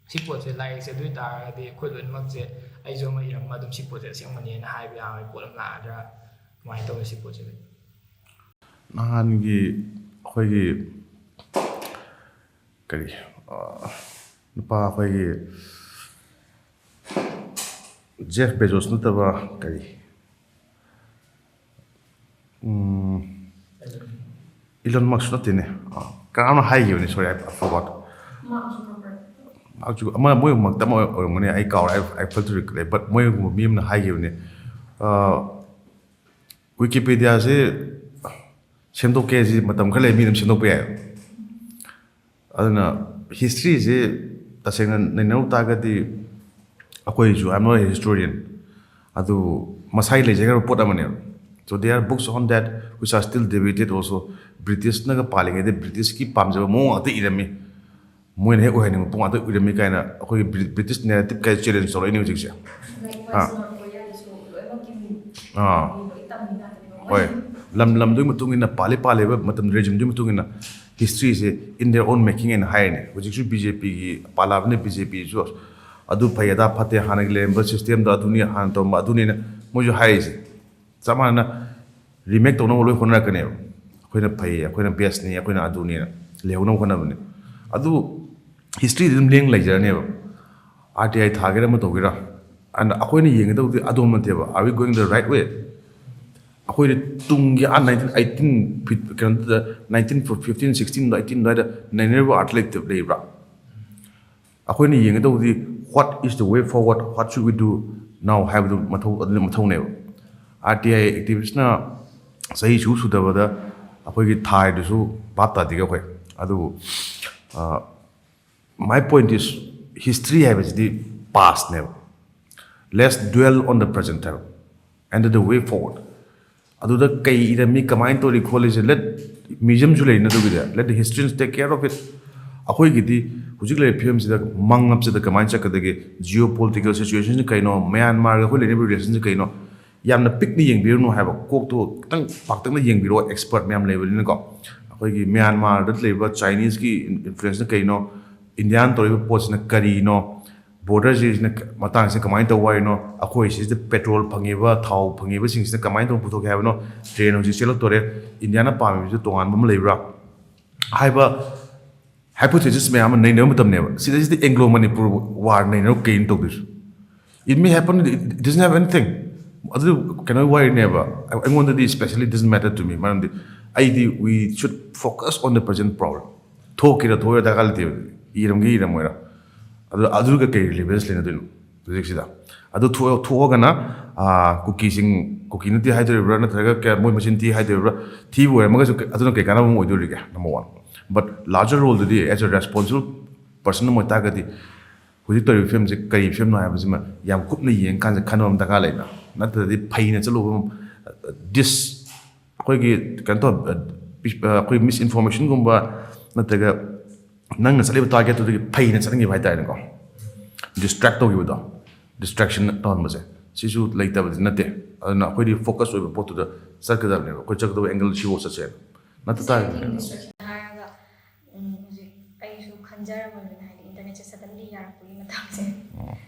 ꯁꯤ ꯄꯣꯠꯁꯦ, ꯂꯥꯏꯔꯤꯛꯁꯦ ꯑꯗꯨ ꯑꯣꯏ ꯇꯥꯔꯒꯗꯤ ꯑꯩꯈꯣꯏ ꯂꯣꯏꯅꯃꯛꯁꯦ, ꯑꯩꯁꯨ ꯑꯃ ꯏꯔꯝꯃ ꯑꯗꯨꯝ ꯁꯤ ꯄꯣꯠꯁꯦ ꯑꯁꯦꯡꯕꯅꯦꯅ ꯍꯥꯏꯕ ꯌꯥꯕꯒꯤ ꯄꯣꯠ ꯑꯃ ꯂꯥꯛꯑꯗ꯭ꯔꯥ? ꯀꯃꯥꯏꯅ ꯇꯧꯋꯤ ꯁꯤ ꯄꯣꯠꯁꯤꯗꯤ? ꯅꯍꯥꯟꯒꯤ ꯑꯩꯈꯣꯏꯒꯤ ꯀꯔꯤ, ꯑ, ꯅꯨꯄꯥ ꯑꯩꯈꯣꯏꯒꯤ ꯖꯦꯐ ꯕꯦꯖꯣꯁ ꯅꯠꯇꯕ ꯀꯔꯤ, ꯎꯝ, ꯏꯂꯣꯟ ꯃꯛꯁ ꯅꯠꯇꯦꯅꯦ꯫ ꯑ, ꯀꯅꯥꯅꯣ ꯍꯥꯏꯈꯤꯕꯅꯤ, sorry, I forgot꯫ ꯃꯥꯔꯛ ꯖꯨꯀꯔꯕꯔꯒ꯫ ꯃꯍꯥꯛꯁꯨ ꯑꯃ ꯃꯣꯏ ꯃꯛꯇ ꯑꯃ ꯑꯣꯏꯔꯝꯒꯅꯤ, ꯑꯩ ꯀꯥꯎꯔꯦ, I, I fail to recollect, but ꯃꯣꯏꯒꯨꯝꯕ ꯃꯤ ꯑꯃꯅ ꯍꯥꯏꯈꯤꯕꯅꯦ, "ꯋꯤꯀꯤꯄꯤꯗꯤꯌꯥꯁꯦ ꯁꯦꯝꯗꯣꯛꯀꯦ ꯍꯥꯏꯁꯤ ꯃꯇꯝ ꯈꯔ ꯂꯩ, ꯃꯤ ꯑꯗꯨꯝ ꯁꯦꯝꯗꯣꯛꯄ ꯌꯥꯏ"꯫ ꯑꯗꯨꯅ ꯍꯤꯁꯇ꯭ꯔꯤꯁꯦ ꯇꯁꯦꯡꯅ ꯅꯩꯅꯔꯨ ꯇꯥꯔꯒꯗꯤ, ꯑꯩꯈꯣꯏꯁꯨ, I am not a historian, ꯑꯗꯨ ꯃꯁꯥꯒꯤ ꯂꯩꯖꯈ꯭ꯔꯕ ꯄꯣꯠ ꯑꯃꯅꯦꯕ꯫ So there are books on that which are still debated also. ꯕ꯭ꯔꯤꯇꯤꯁꯅꯒ ꯄꯥꯜꯂꯤꯉꯩꯗ ꯕ꯭ꯔꯤꯇꯤꯁꯀꯤ ꯄꯥꯝꯖꯕ ꯃꯑꯣꯡ ꯉꯥꯛꯇ ꯏꯔꯝꯃꯤ, ꯃꯣꯏꯅ ꯍꯦꯛ ꯑꯣꯏꯍꯟꯅꯤꯡꯕ ꯄꯣꯠ ꯉꯥꯛꯇ ꯏꯔꯝꯃꯤ ꯀꯥꯏꯅ ꯑꯩꯈꯣꯏꯒꯤ ꯕ꯭ꯔꯤ-, ꯕ꯭ꯔꯤꯇꯤꯁ ꯅꯦꯔꯦꯇꯤꯞ ꯀꯥꯏ ꯆꯦꯂꯦꯟꯖ ꯇꯧꯔꯛꯏꯅꯦ ꯍꯧꯖꯤꯛꯁꯦ꯫ ꯑꯥ꯫ ꯍꯣꯏ꯫ ꯂꯝ ꯂꯝꯗꯨꯒꯤ ꯃꯇꯨꯡ ꯏꯟꯅ, ꯄꯥꯜꯂꯤ ꯄꯥꯜꯂꯤꯕ ꯃꯇꯝ, ꯔꯦꯖꯤꯝꯗꯨꯒꯤ ꯃꯇꯨꯡ ꯏꯟꯅ ꯍꯤꯁꯇ꯭ꯔꯤꯁꯦ in their own making ꯍꯥꯏꯅ ꯍꯥꯏꯔꯤꯅꯦ꯫ ꯍꯧꯖꯤꯛꯁꯨ ꯕꯤ ꯖꯦ ꯄꯤꯒꯤ ꯄꯥꯜꯂꯛꯑꯕꯅꯤꯅ ꯕꯤ ꯖꯦ ꯄꯤꯁꯨ ꯑꯗꯨ ꯐꯩ ꯑꯗꯥ ꯐꯠꯇꯦ, ꯍꯥꯟꯅꯒꯤ ꯂꯩꯔꯝꯕ ꯁꯤꯁꯇꯦꯝꯗꯣ ꯑꯗꯨꯅꯤ, ꯍꯥꯟꯅ ꯇꯧꯔꯝꯕ ꯑꯗꯨꯅꯤꯅ ꯃꯣꯏꯁꯨ ꯍꯥꯏꯔꯤꯁꯦ꯫ ꯆꯞ ꯃꯥꯟꯅꯅ ꯔꯤꯃꯦꯛ ꯇꯧꯅꯕ ꯂꯣꯏ ꯍꯣꯠꯅꯔꯛꯀꯅꯦꯕ꯫ ꯑꯩꯈꯣꯏꯅ ꯐꯩ, ꯑꯩꯈꯣꯏꯅ ꯕꯦꯁꯅꯤ, ꯑꯩꯈꯣꯏꯅ ꯑꯗꯨꯅꯤꯅ ꯂꯩꯍꯧꯅꯕ ꯍꯣꯠꯅꯕꯅꯦ꯫ ꯑꯗꯨ ꯍꯤꯁꯇ꯭ꯔꯤꯗꯤ ꯑꯗꯨꯝ ꯂꯦꯡ ꯂꯩꯖꯔꯅꯦꯕ꯫ ꯑꯥꯔ ꯇꯤ ꯑꯥꯏ ꯊꯥꯒꯦꯔꯥ ꯑꯃ ꯇꯧꯒꯦꯔꯥ, ꯑꯗ ꯑꯩꯈꯣꯏꯅ ꯌꯦꯡꯒꯗꯧꯗꯤ ꯑꯗꯣꯝ ꯅꯠꯇꯦꯕ, are we going the right way? ꯑꯩꯈꯣꯏꯗꯤ ꯇꯨꯡꯒꯤ ꯑꯥ ꯅꯥꯏꯟꯇꯤꯟ ꯑꯩꯠꯇꯤꯟ, ꯀꯩꯅꯣꯗꯨꯗ, ꯅꯥꯏꯟꯇꯤꯟ ꯐꯤꯐꯇꯤꯟ, ꯁꯤꯛꯁꯇꯤꯟ, ꯑꯩꯠꯇꯤꯟ ꯑꯗꯨꯋꯥꯏꯗ ꯅꯩꯅꯔꯤꯕ ꯑꯥꯔꯊ ꯂꯩꯇꯕ ꯂꯩꯕ꯭ꯔꯥ? ꯑꯩꯈꯣꯏꯅ ꯌꯦꯡꯒꯗꯧꯕꯗꯤ what is the way forward, what should we do now ꯍꯥꯏꯕꯗꯨ ꯃꯊꯧ, ꯑꯗꯨꯅ ꯃꯊꯧꯅꯦꯕ꯫ ꯑꯥꯔ ꯇꯤ ꯑꯥꯏ ꯑꯦꯛꯇꯤꯚꯤꯁꯅ ꯆꯍꯤ ꯁꯨ ꯁꯨꯗꯕꯗ ꯑꯩꯈꯣꯏꯒꯤ ꯊꯥꯏꯗꯨꯁꯨ ꯚꯥꯞ ꯇꯥꯗꯦ ꯑꯩꯈꯣꯏ꯫ ꯑꯗꯨꯕꯨ, ꯑ, my point is, history ꯍꯥꯏꯕꯁꯤꯗꯤ past ꯅꯦꯕ꯫ Let's dwell on the present ꯍꯥꯏꯕ, and the way forward꯫ ꯑꯗꯨꯗ ꯀꯩ ꯏꯔꯝꯃꯤ, ꯀꯃꯥꯏꯅ ꯇꯧꯔꯤ ꯈꯣꯠꯂꯤꯁꯦ, let, museum ꯁꯨ ꯂꯩꯔꯤꯅ ꯑꯗꯨꯒꯤꯗꯤ, let the historians take care of it꯫ ꯑꯩꯈꯣꯏꯒꯤꯗꯤ ꯍꯧꯖꯤꯛ ꯂꯩꯔꯤꯕ ꯐꯤꯕꯝꯁꯤꯗ, ꯃꯪꯂꯞꯁꯤꯗ ꯀꯃꯥꯏꯅ ꯆꯠꯀꯗꯒꯦ, geopolitical situation ꯁꯤ ꯀꯩꯅꯣ, ꯃ꯭ꯌꯥꯟꯃꯥꯔꯒ ꯑꯩꯈꯣꯏ ꯂꯩꯅꯔꯤꯕ relation ꯁꯤ ꯀꯩꯅꯣ, ꯌꯥꯝꯅ ꯄꯤꯛꯅ ꯌꯦꯡꯕꯤꯔꯨꯅꯨ ꯍꯥꯏꯕ, ꯀꯣꯛꯇꯣ ꯈꯤꯇꯪ ꯄꯥꯛꯇꯛꯅ ꯌꯦꯡꯕꯤꯔꯣ, expert ꯃꯌꯥꯝ ꯂꯩꯕꯅꯤꯅꯀꯣ꯫ ꯑꯩꯈꯣꯏꯒꯤ ꯃ꯭ꯌꯥꯟꯃꯥꯔꯗ ꯂꯩꯕ Chinese ꯀꯤ influence ꯅ ꯀꯩꯅꯣ, ꯏꯟꯗꯤꯌꯥꯅ ꯇꯧꯔꯤꯕ ꯄꯣꯠꯁꯤꯅ ꯀꯔꯤꯅꯣ, border ꯁꯤꯁꯤꯅ ꯃꯇꯥꯡꯁꯤꯅ ꯀꯃꯥꯏꯅ ꯇꯧꯕ ꯍꯥꯏꯅꯣ, ꯑꯩꯈꯣꯏ ꯁꯤꯁꯤꯗ petrol ꯐꯪꯉꯤꯕ, ꯊꯥꯎ ꯐꯪꯉꯤꯕꯁꯤꯡꯁꯤꯅ ꯀꯃꯥꯏꯅ ꯇꯧꯅ ꯄꯨꯊꯣꯛꯀꯦ ꯍꯥꯏꯕꯅꯣ, train ꯍꯧꯖꯤꯛ ꯆꯦꯜꯂꯛꯇꯣꯔꯦ, ꯏꯟꯗꯤꯌꯥꯅ ꯄꯥꯝꯃꯤꯕꯁꯨ ꯇꯣꯉꯥꯟꯕ ꯑꯃ ꯂꯩꯕ꯭ꯔꯥ ꯍꯥꯏꯕ hypothesis ꯃꯌꯥꯝ ꯑꯃ ꯅꯩꯅꯕ ꯃꯇꯝꯅꯦꯕ꯫ ꯁꯤꯗꯩꯁꯤꯗ Anglo Manipur war ꯅꯩꯅꯔꯒ ꯀꯩꯅꯣ ꯇꯧꯗꯣꯏꯁꯦ? It may happen, it doesn't have anything꯫ ꯑꯗꯨ ꯀꯩꯅꯣ ꯋꯥꯔꯤꯅꯦꯕ꯫ ꯑꯩꯉꯣꯟꯗꯗꯤ specially doesn't matter to me, ꯃꯔꯝꯗꯤ ꯑꯩꯗꯤ we should focus on the present problem꯫ ꯊꯣꯛꯀꯦꯔꯥ ꯊꯣꯛꯑꯣꯏꯔꯥ ꯗꯔꯀꯥꯔ ꯂꯩꯇꯦꯕ, ꯏꯔꯝꯒꯦ ꯏꯔꯝꯃꯣꯏꯔꯥ꯫ ꯑꯗꯨ ꯑꯗꯨꯒ ꯀꯩ ꯔꯤꯂꯤꯚꯦꯟꯁ ꯂꯩꯅꯗꯣꯏꯅꯣ ꯍꯧꯖꯤꯛꯁꯤꯗ? ꯑꯗꯨ ꯊꯣꯛꯑ- ꯊꯣꯛꯑꯒꯅ, ꯑꯥ, ꯀꯨꯀꯤꯁꯤꯡ, ꯀꯨꯀꯤ ꯅꯠꯇꯦ ꯍꯥꯏꯗꯣꯔꯤꯕ꯭ꯔꯥ, ꯅꯠꯇ꯭ꯔꯒ ꯀꯌꯥ- ꯃꯣꯏ ꯃꯆꯤꯟ ꯊꯤ ꯍꯥꯏꯗꯣꯔꯤꯕ꯭ꯔꯥ? ꯊꯤꯕ ꯑꯣꯏꯔꯝꯃꯒꯁꯨ ꯀ- ꯑꯗꯨꯅ ꯀꯩ ꯀꯥꯟꯅꯕ ꯑꯃ ꯑꯣꯏꯗꯣꯔꯤꯒꯦ? Number one. But larger roleꯗꯨꯗꯤ, as a responsible person ꯑꯃ ꯑꯣꯏꯇꯥꯔꯒꯗꯤ, ꯍꯧꯖꯤꯛ ꯇꯧꯔꯤꯕ ꯐꯤꯕꯝꯁꯦ ꯀꯔꯤ ꯐꯤꯕꯝꯅꯣ ꯍꯥꯏꯕꯁꯤꯃ ꯌꯥꯝ ꯀꯨꯞꯅ ꯌꯦꯡꯉꯀꯥꯟꯗ ꯈꯟꯅꯕ ꯑꯃ ꯗꯔꯀꯥꯔ ꯂꯩꯅ꯫ ꯅꯠꯇ꯭ꯔꯗꯤ ꯐꯩꯅ ꯆꯠꯂꯨꯕ, ꯗꯤꯁ ꯑꯩꯈꯣꯏꯒꯤ ꯀꯩꯅꯣ ꯇꯧ ꯑꯩꯈꯣꯏ ꯃꯤꯁ ꯏꯟꯐꯣꯔꯃꯦꯁꯟꯒꯨꯝꯕ, ꯅꯠꯇ꯭ꯔꯒ ꯅꯪꯅ ꯆꯠꯂꯤꯕ ꯇꯥꯔꯒꯦꯠꯇꯨꯗꯒꯤ ꯐꯩꯅ ꯆꯠꯍꯟꯈꯤꯕ ꯍꯥꯏ ꯇꯥꯔꯦꯅꯦꯀꯣ, ꯗꯤꯁꯇ꯭ꯔꯦꯛ ꯇꯧꯈꯤꯕꯗꯣ, ꯗꯤꯁꯇ꯭ꯔꯦꯛꯁꯟ ꯇꯧꯍꯟꯕꯁꯦ, ꯁꯤꯁꯨ ꯂꯩꯇꯕꯗꯤ ꯅꯠꯇꯦ꯫ ꯑꯗꯨꯅ ꯑꯩꯈꯣꯏꯗꯤ ꯐꯣꯀꯁ ꯑꯣꯏꯕ ꯄꯣꯠꯇꯨꯗ ꯆꯠꯀꯗꯕꯅꯦꯕ꯫ ꯑꯩꯈꯣꯏ ꯆꯠꯀꯗꯕ ꯑꯦꯡꯒꯜ ꯁꯤꯐꯥꯎ ꯆꯠꯁꯦ꯫ ꯅꯠꯇ ꯇꯥꯔꯒꯗꯤ ꯗꯤꯁꯇ꯭ꯔꯦꯛꯁꯟ ꯍꯥꯏꯔꯒ, ꯎꯝ, ꯍꯧꯖꯤꯛ ꯑꯩꯁꯨ ꯈꯟꯖꯔꯝꯃꯕꯅꯤꯅ, ꯍꯥꯏꯗꯤ ꯏꯟꯇꯔꯅꯦꯠꯁꯦ ꯁꯗꯟꯂꯤ ꯌꯥꯔꯛꯄꯒꯤ ꯃꯇꯥꯡꯁꯦ꯫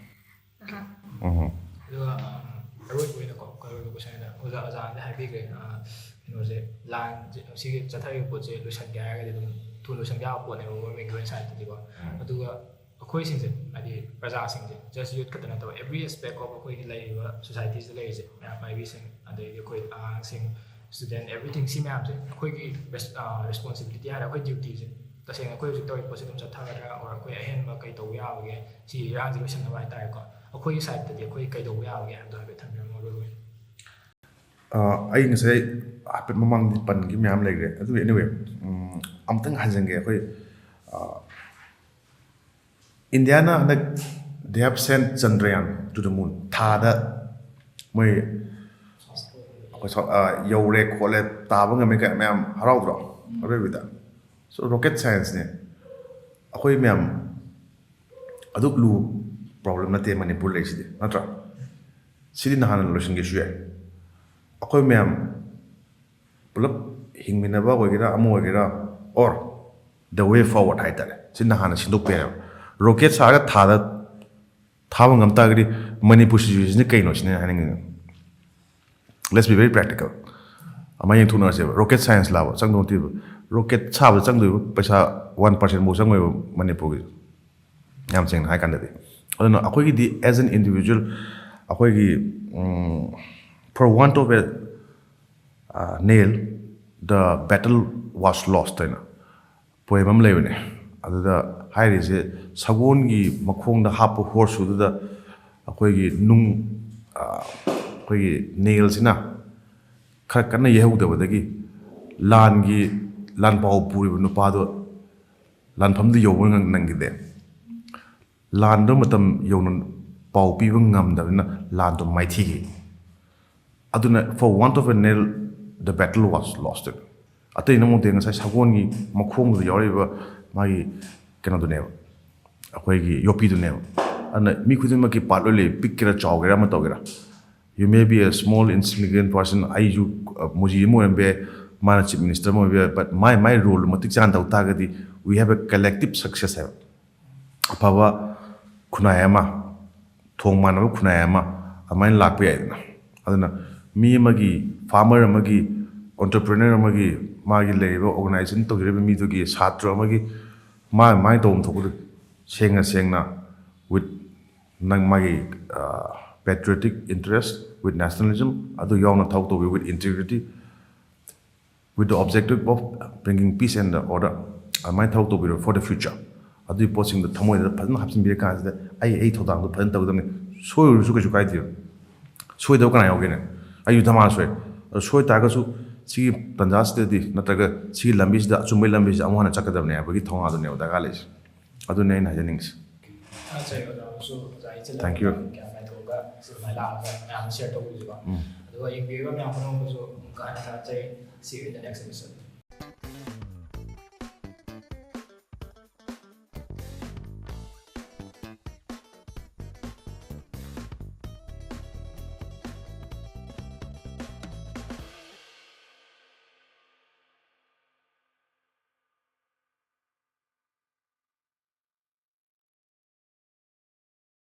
ꯑꯍꯥ꯫ ꯎꯝ꯫ ꯑꯗꯨꯒ, ꯎꯝ, ꯑꯔꯣꯏꯕ ꯑꯣꯏꯅꯀꯣ, ꯑꯔꯣꯏꯕ ꯀꯣꯏꯁꯟ ꯑꯣꯏꯅ ꯑꯣꯖꯥ, ꯑꯣꯖꯥ ꯑꯃꯅ ꯍꯥꯏꯕꯤꯈ꯭ꯔꯦ, ꯑ, ꯀꯩꯅꯣꯁꯦ, ꯂꯥꯟꯁꯦ, ꯁꯤꯒꯤ ꯆꯠꯊꯔꯤꯕ ꯄꯣꯠꯁꯦ ꯂꯣꯏꯁꯟꯒꯦ ꯍꯥꯏꯔꯒꯗꯤ ꯑꯗꯨꯝ ꯊꯨꯅ ꯂꯣꯏꯁꯟꯕ ꯌꯥꯕ ꯄꯣꯠꯅꯦꯕ, ꯒꯣꯔꯃꯦꯟꯒꯤ ꯑꯣꯏꯅ ꯁꯥꯏꯠꯇꯗꯤꯀꯣ꯫ ꯎꯝ꯫ ꯑꯗꯨꯒ ꯑꯩꯈꯣꯏꯁꯤꯡꯁꯦ, ꯍꯥꯏꯗꯤ ꯄ꯭ꯔꯖꯥꯁꯤꯡꯁꯦ, ꯖꯁ ꯌꯨꯠ ꯈꯛꯇ ꯅꯠꯇꯕ, ꯑꯦꯕ꯭ꯔꯤ ꯑꯦꯁꯄꯦꯛ ꯑꯣꯐ ꯑꯩꯈꯣꯏꯒꯤ ꯂꯩꯔꯤꯕ ꯁꯣꯁꯥꯏꯇꯤꯁꯤꯗ ꯂꯩꯔꯤꯁꯦ, ꯃꯌꯥꯝ ꯃꯥꯏꯕꯤꯁꯤꯡ, ꯑꯗꯩꯗꯤ ꯑꯩꯈꯣꯏ ꯑꯉꯥꯡꯁꯤꯡ, ꯁ꯭ꯇꯨꯗꯦꯟ, ꯑꯦꯕ꯭ꯔꯤꯊꯤꯡ, ꯁꯤ ꯃꯌꯥꯝꯁꯦ ꯑꯩꯈꯣꯏꯒꯤ ꯔꯦꯁ-, ꯑ, ꯔꯦꯁꯄꯣꯟꯁꯤꯕꯤꯂꯤꯇꯤ ꯍꯥꯏꯔ ꯑꯩꯈꯣꯏ ꯗ꯭ꯌꯨꯇꯤꯁꯦ, ꯇꯁꯦꯡꯅ ꯑꯩꯈꯣꯏ ꯍꯧꯖꯤꯛ ꯇꯧꯔꯤꯕ ꯄꯣꯠꯁꯦ ꯑꯗꯨꯝ ꯆꯠꯊꯒꯗ꯭ꯔꯥ, or ꯑꯩꯈꯣꯏ ꯑꯍꯦꯟꯕ ꯀꯩ ꯇꯧꯕ ꯌꯥꯕꯒꯦ, ꯁꯤ ꯏꯔꯥꯡꯁꯦ ꯂꯣꯏꯁꯟꯅꯕ ꯍꯥꯏꯇꯥꯔꯦꯀꯣ, ꯑꯩꯈꯣꯏꯒꯤ ꯁꯥꯏꯠꯇꯗꯤ ꯑꯩꯈꯣꯏ ꯀꯩ ꯇꯧꯕ ꯌꯥꯕꯒꯦ ꯍꯥꯏꯕꯗꯣ ꯍꯥꯏꯐꯦꯠ ꯊꯝꯕꯤꯔꯝꯃꯣ, ꯑꯔꯣꯏꯕ ꯑꯣꯏꯅ꯫ ꯑ, ꯑꯩ ꯉꯁꯥꯏ ꯍꯥꯏꯐꯦꯠ ꯃꯃꯥꯡꯗꯤ ꯄꯟꯈꯤ ꯃꯌꯥꯝ ꯂꯩꯈ꯭ꯔꯦ, ꯑꯗꯨꯕꯨ anyway, ꯎꯝ, ꯑꯃꯨꯛꯇꯪ ꯍꯟꯖꯤꯟꯒꯦ꯫ ꯑꯩꯈꯣꯏ, ꯑ, ꯏꯟꯗꯤꯌꯥꯅ ꯍꯟꯗꯛ they have sent Chandrayaan to the moon, ꯊꯥꯗ ꯃꯣꯏ ꯑꯩꯈꯣꯏ ꯁꯥꯎ-, ꯑ, ꯌꯧꯔꯦ ꯈꯣꯠꯂꯦ, ꯇꯥꯕ ꯉꯝꯃꯦ ꯀꯥꯏꯅ ꯃꯌꯥꯝ ꯍꯔꯥꯎꯗ꯭ꯔꯣ? ꯑꯔꯣꯏꯕꯗ꯫ So, rocket scienceꯅꯦ꯫ ꯑꯩꯈꯣꯏ ꯃꯌꯥꯝ ꯑꯗꯨꯛ ꯂꯨꯕ ꯄ꯭ꯔꯣꯕ꯭ꯂꯦꯝ ꯅꯠꯇꯦ ꯃꯅꯤꯄꯨꯔ ꯂꯩꯁꯤꯗꯤ, ꯅꯠꯇ꯭ꯔꯥ? ꯁꯤꯗꯤ ꯅꯍꯥꯟꯅ ꯂꯣꯏꯁꯤꯟꯒꯦꯁꯨ ꯌꯥꯏ꯫ ꯑꯩꯈꯣꯏ ꯃꯌꯥꯝ ꯄꯨꯂꯞ ꯍꯤꯡꯃꯤꯟꯅꯕ ꯑꯣꯏꯒꯦꯔꯥ, ꯑꯃ ꯑꯣꯏꯒꯦꯔꯥ, or the way forward ꯍꯥꯏꯇꯥꯔꯦ, ꯁꯤ ꯅꯍꯥꯟꯅ ꯁꯤꯟꯗꯣꯛꯄ ꯌꯥꯏꯑꯕ꯫ ꯔꯣꯀꯦꯠ ꯁꯥꯔꯒ ꯊꯥꯗ ꯊꯥꯕ ꯉꯝ ꯇꯥꯔꯒꯗꯤ ꯃꯅꯤꯄꯨꯔ ꯁꯤꯆꯨꯋꯦꯁꯟꯁꯤ ꯀꯩꯅꯣ ꯁꯤꯅꯦ ꯍꯥꯏꯅꯤꯡꯉꯤꯁꯦ꯫ Let's be very practical. ꯑꯃ ꯌꯦꯡꯊꯣꯛꯅꯔꯁꯦꯕ, ꯔꯣꯀꯦꯠ ꯁꯥꯏꯟꯁ ꯂꯥꯕ ꯆꯪꯗꯧ ꯅꯠꯇꯦꯕ꯫ ꯔꯣꯀꯦꯠ ꯁꯥꯕꯗ ꯆꯪꯗꯣꯏꯕ ꯄꯩꯁꯥ ꯋꯥꯟ ꯄꯥꯔꯁꯦꯟ ꯐꯥꯎ ꯆꯪꯉꯣꯏꯕ ꯃꯅꯤꯄꯨꯔꯒꯤ, ꯌꯥꯝ ꯁꯦꯡꯅ ꯍꯥꯏ ꯀꯥꯟꯗꯗꯤ꯫ ꯑꯗꯨꯅ ꯑꯩꯈꯣꯏꯒꯤꯗꯤ as an individual, ꯑꯩꯈꯣꯏꯒꯤ, ꯎꯝ, for want of a, uh, nail, the battle was lost ꯍꯥꯏꯅ ꯄꯣꯏꯝ ꯑꯃ ꯂꯩꯕꯅꯦ꯫ ꯑꯗꯨꯗ ꯍꯥꯏꯔꯤꯁꯦ, ꯁꯒꯣꯜꯒꯤ ꯃꯈꯣꯡꯗ ꯍꯥꯞꯄ ꯍꯣꯔꯁꯨꯗꯨꯗ ꯑꯩꯈꯣꯏꯒꯤ ꯅꯨꯡ, ꯑꯩꯈꯣꯏꯒꯤ ꯅꯦꯜꯁꯤꯅ ꯈꯔ ꯀꯟꯅ ꯌꯩꯍꯧꯗꯕꯗꯒꯤ ꯂꯥꯟꯒꯤ ꯂꯥꯟꯄꯥꯎ ꯄꯨꯔꯤꯕ ꯅꯨꯄꯥꯗꯣ ꯂꯥꯟꯐꯝꯗꯨ ꯌꯧꯕ ꯅꯪꯈꯤꯗꯦ꯫ ꯂꯥꯟꯗꯣ ꯃꯇꯝ ꯌꯧꯅ ꯄꯥꯎ ꯄꯤꯕ ꯉꯝꯗꯕꯅꯤꯅ ꯂꯥꯟꯗꯣ ꯃꯥꯏꯊꯤꯈꯤ꯫ ꯑꯗꯨꯅ for want of a nail, the battle was lost. ꯑꯇꯩ ꯅꯃꯣꯗꯦ ꯉꯁꯥꯏ ꯁꯒꯣꯜꯒꯤ ꯃꯈꯣꯡꯗꯨꯗ ꯌꯥꯎꯔꯛꯏꯕ ꯃꯥꯒꯤ ꯀꯩꯅꯣꯗꯨꯅꯦꯕ, ꯑꯩꯈꯣꯏꯒꯤ ꯌꯣꯠꯄꯤꯗꯨꯅꯦꯕ꯫ ꯑꯗꯨꯅ ꯃꯤ ꯈꯨꯗꯤꯡꯃꯛꯀꯤ ꯄꯥꯔꯠ ꯂꯣꯏ ꯂꯩ, ꯄꯤꯛꯀꯦꯔꯥ ꯆꯥꯎꯒꯦꯔꯥ ꯑꯃ ꯇꯧꯒꯦꯔꯥ꯫ You may be a small insignificant person, ꯑꯩꯁꯨ ꯃꯣꯖꯤ ꯑꯃ ꯑꯣꯏꯔꯝꯕ ꯌꯥꯏ, ꯃꯥꯅ ꯆꯤꯐ ꯃꯤꯅꯤꯁꯇꯔ ꯑꯃ ꯑꯣꯏꯕ ꯌꯥꯏ, ꯕꯠ ꯃꯥꯏ ꯃꯥꯏ ꯔꯣꯜꯗꯨ ꯃꯇꯤꯛ ꯆꯥꯅ ꯇꯧ ꯇꯥꯔꯒꯗꯤ we have a collective success ꯍꯥꯏꯕ꯫ ꯑꯐꯕ ꯈꯨꯟꯅꯥꯏ ꯑꯃ, ꯊꯣꯡ ꯃꯥꯟꯅꯕ ꯈꯨꯟꯅꯥꯏ ꯑꯃ ꯑꯗꯨꯃꯥꯏꯅ ꯂꯥꯛꯄ ꯌꯥꯏꯗꯅ꯫ ꯑꯗꯨꯅ ꯃꯤ ꯑꯃꯒꯤ, ꯐꯥꯔꯃꯔ ꯑꯃꯒꯤ, ꯑꯣꯟꯇꯔꯄ꯭ꯔꯤꯅꯔ ꯑꯃꯒꯤ, ꯃꯥꯒꯤ ꯂꯩꯔꯤꯕ ꯑꯣꯔꯒꯅꯥꯏꯖꯦꯁꯟ ꯇꯧꯖꯔꯤꯕ ꯃꯤꯗꯨꯒꯤ, ꯁꯥꯇ꯭ꯔ ꯑꯃꯒꯤ, ꯃꯥ ꯃꯥꯏ ꯇꯧꯐꯝ ꯊꯣꯛꯄꯗꯨ ꯁꯦꯡꯅ ꯁꯦꯡꯅ with ꯅꯪ ꯃꯥꯒꯤ patriotic interest, with nationalism, ꯑꯗꯨ ꯌꯥꯎꯅ ꯊꯕꯛ ꯇꯧꯕꯤꯌꯨ, with integrity, with the objective of bringing peace and the order. ꯑꯗꯨꯃꯥꯏꯅ ꯊꯕꯛ ꯇꯧꯕꯤꯔꯣ for the future꯫ ꯑꯗꯨꯒꯤ ꯄꯣꯠꯁꯤꯡꯗꯣ ꯊꯃꯣꯏꯗ ꯐꯖꯅ ꯍꯥꯞꯆꯤꯟꯕꯤꯔ ꯀꯥꯟꯁꯤꯗ ꯑꯩ ꯑꯩ ꯊꯧꯗꯥꯡꯗꯣ ꯐꯖꯅ ꯇꯧꯒꯗꯕꯅꯤ꯫ ꯁꯣꯏꯔꯨꯔꯁꯨ ꯀꯩꯁꯨ ꯀꯥꯏꯗꯦꯕ꯫ ꯁꯣꯏꯗꯕ ꯀꯅꯥ ꯌꯥꯎꯒꯦꯅꯦ? ꯑꯩꯁꯨ ꯙꯃꯥ ꯁꯣꯏ꯫ ꯑꯗꯣ ꯁꯣꯏ ꯇꯥꯔꯒꯁꯨ ꯁꯤꯒꯤ ꯇꯥꯟꯖꯥꯁꯤꯗꯗꯤ ꯅꯠꯇ꯭ꯔꯒ ꯁꯤꯒꯤ ꯂꯝꯕꯤꯁꯤꯗ, ꯑꯆꯨꯝꯕꯒꯤ ꯂꯝꯕꯤꯁꯤꯗ ꯑꯃꯨꯛ ꯍꯟꯅ ꯆꯠꯀꯗꯕꯅꯦ ꯍꯥꯏꯕꯒꯤ ꯊꯧꯅꯥꯗꯨꯅꯦꯕ ꯗꯔꯀꯥꯔ ꯂꯩꯔꯤꯁꯦ꯫ ꯑꯗꯨꯅꯦ ꯑꯩꯅ ꯍꯥꯏꯖꯅꯤꯡꯉꯤꯁꯦ꯫ ꯊꯥꯒꯠꯆꯔꯤ ꯑꯣꯖꯥꯕꯨꯁꯨ, ꯑꯣꯖꯥ ꯏꯆꯜ Thank you. ꯀꯌꯥꯝ ꯀꯥꯏꯊꯣꯛꯑꯒ ꯁꯤꯗ ꯃꯥꯏ ꯂꯥꯛꯑꯒ ꯃꯌꯥꯝ ꯁꯤꯌꯔ ꯇꯧꯕꯤꯕ꯫ ꯎꯝ꯫ ꯑꯗꯨꯒ ꯌꯦꯡꯕꯤꯔꯤꯕ ꯃꯌꯥꯝ ꯄꯨꯝꯅꯃꯛꯄꯨꯁꯨ ꯑꯃꯨꯛꯀ ꯍꯟꯅ ꯊꯥꯒꯠꯆꯔꯤ꯫ See you in the next episode.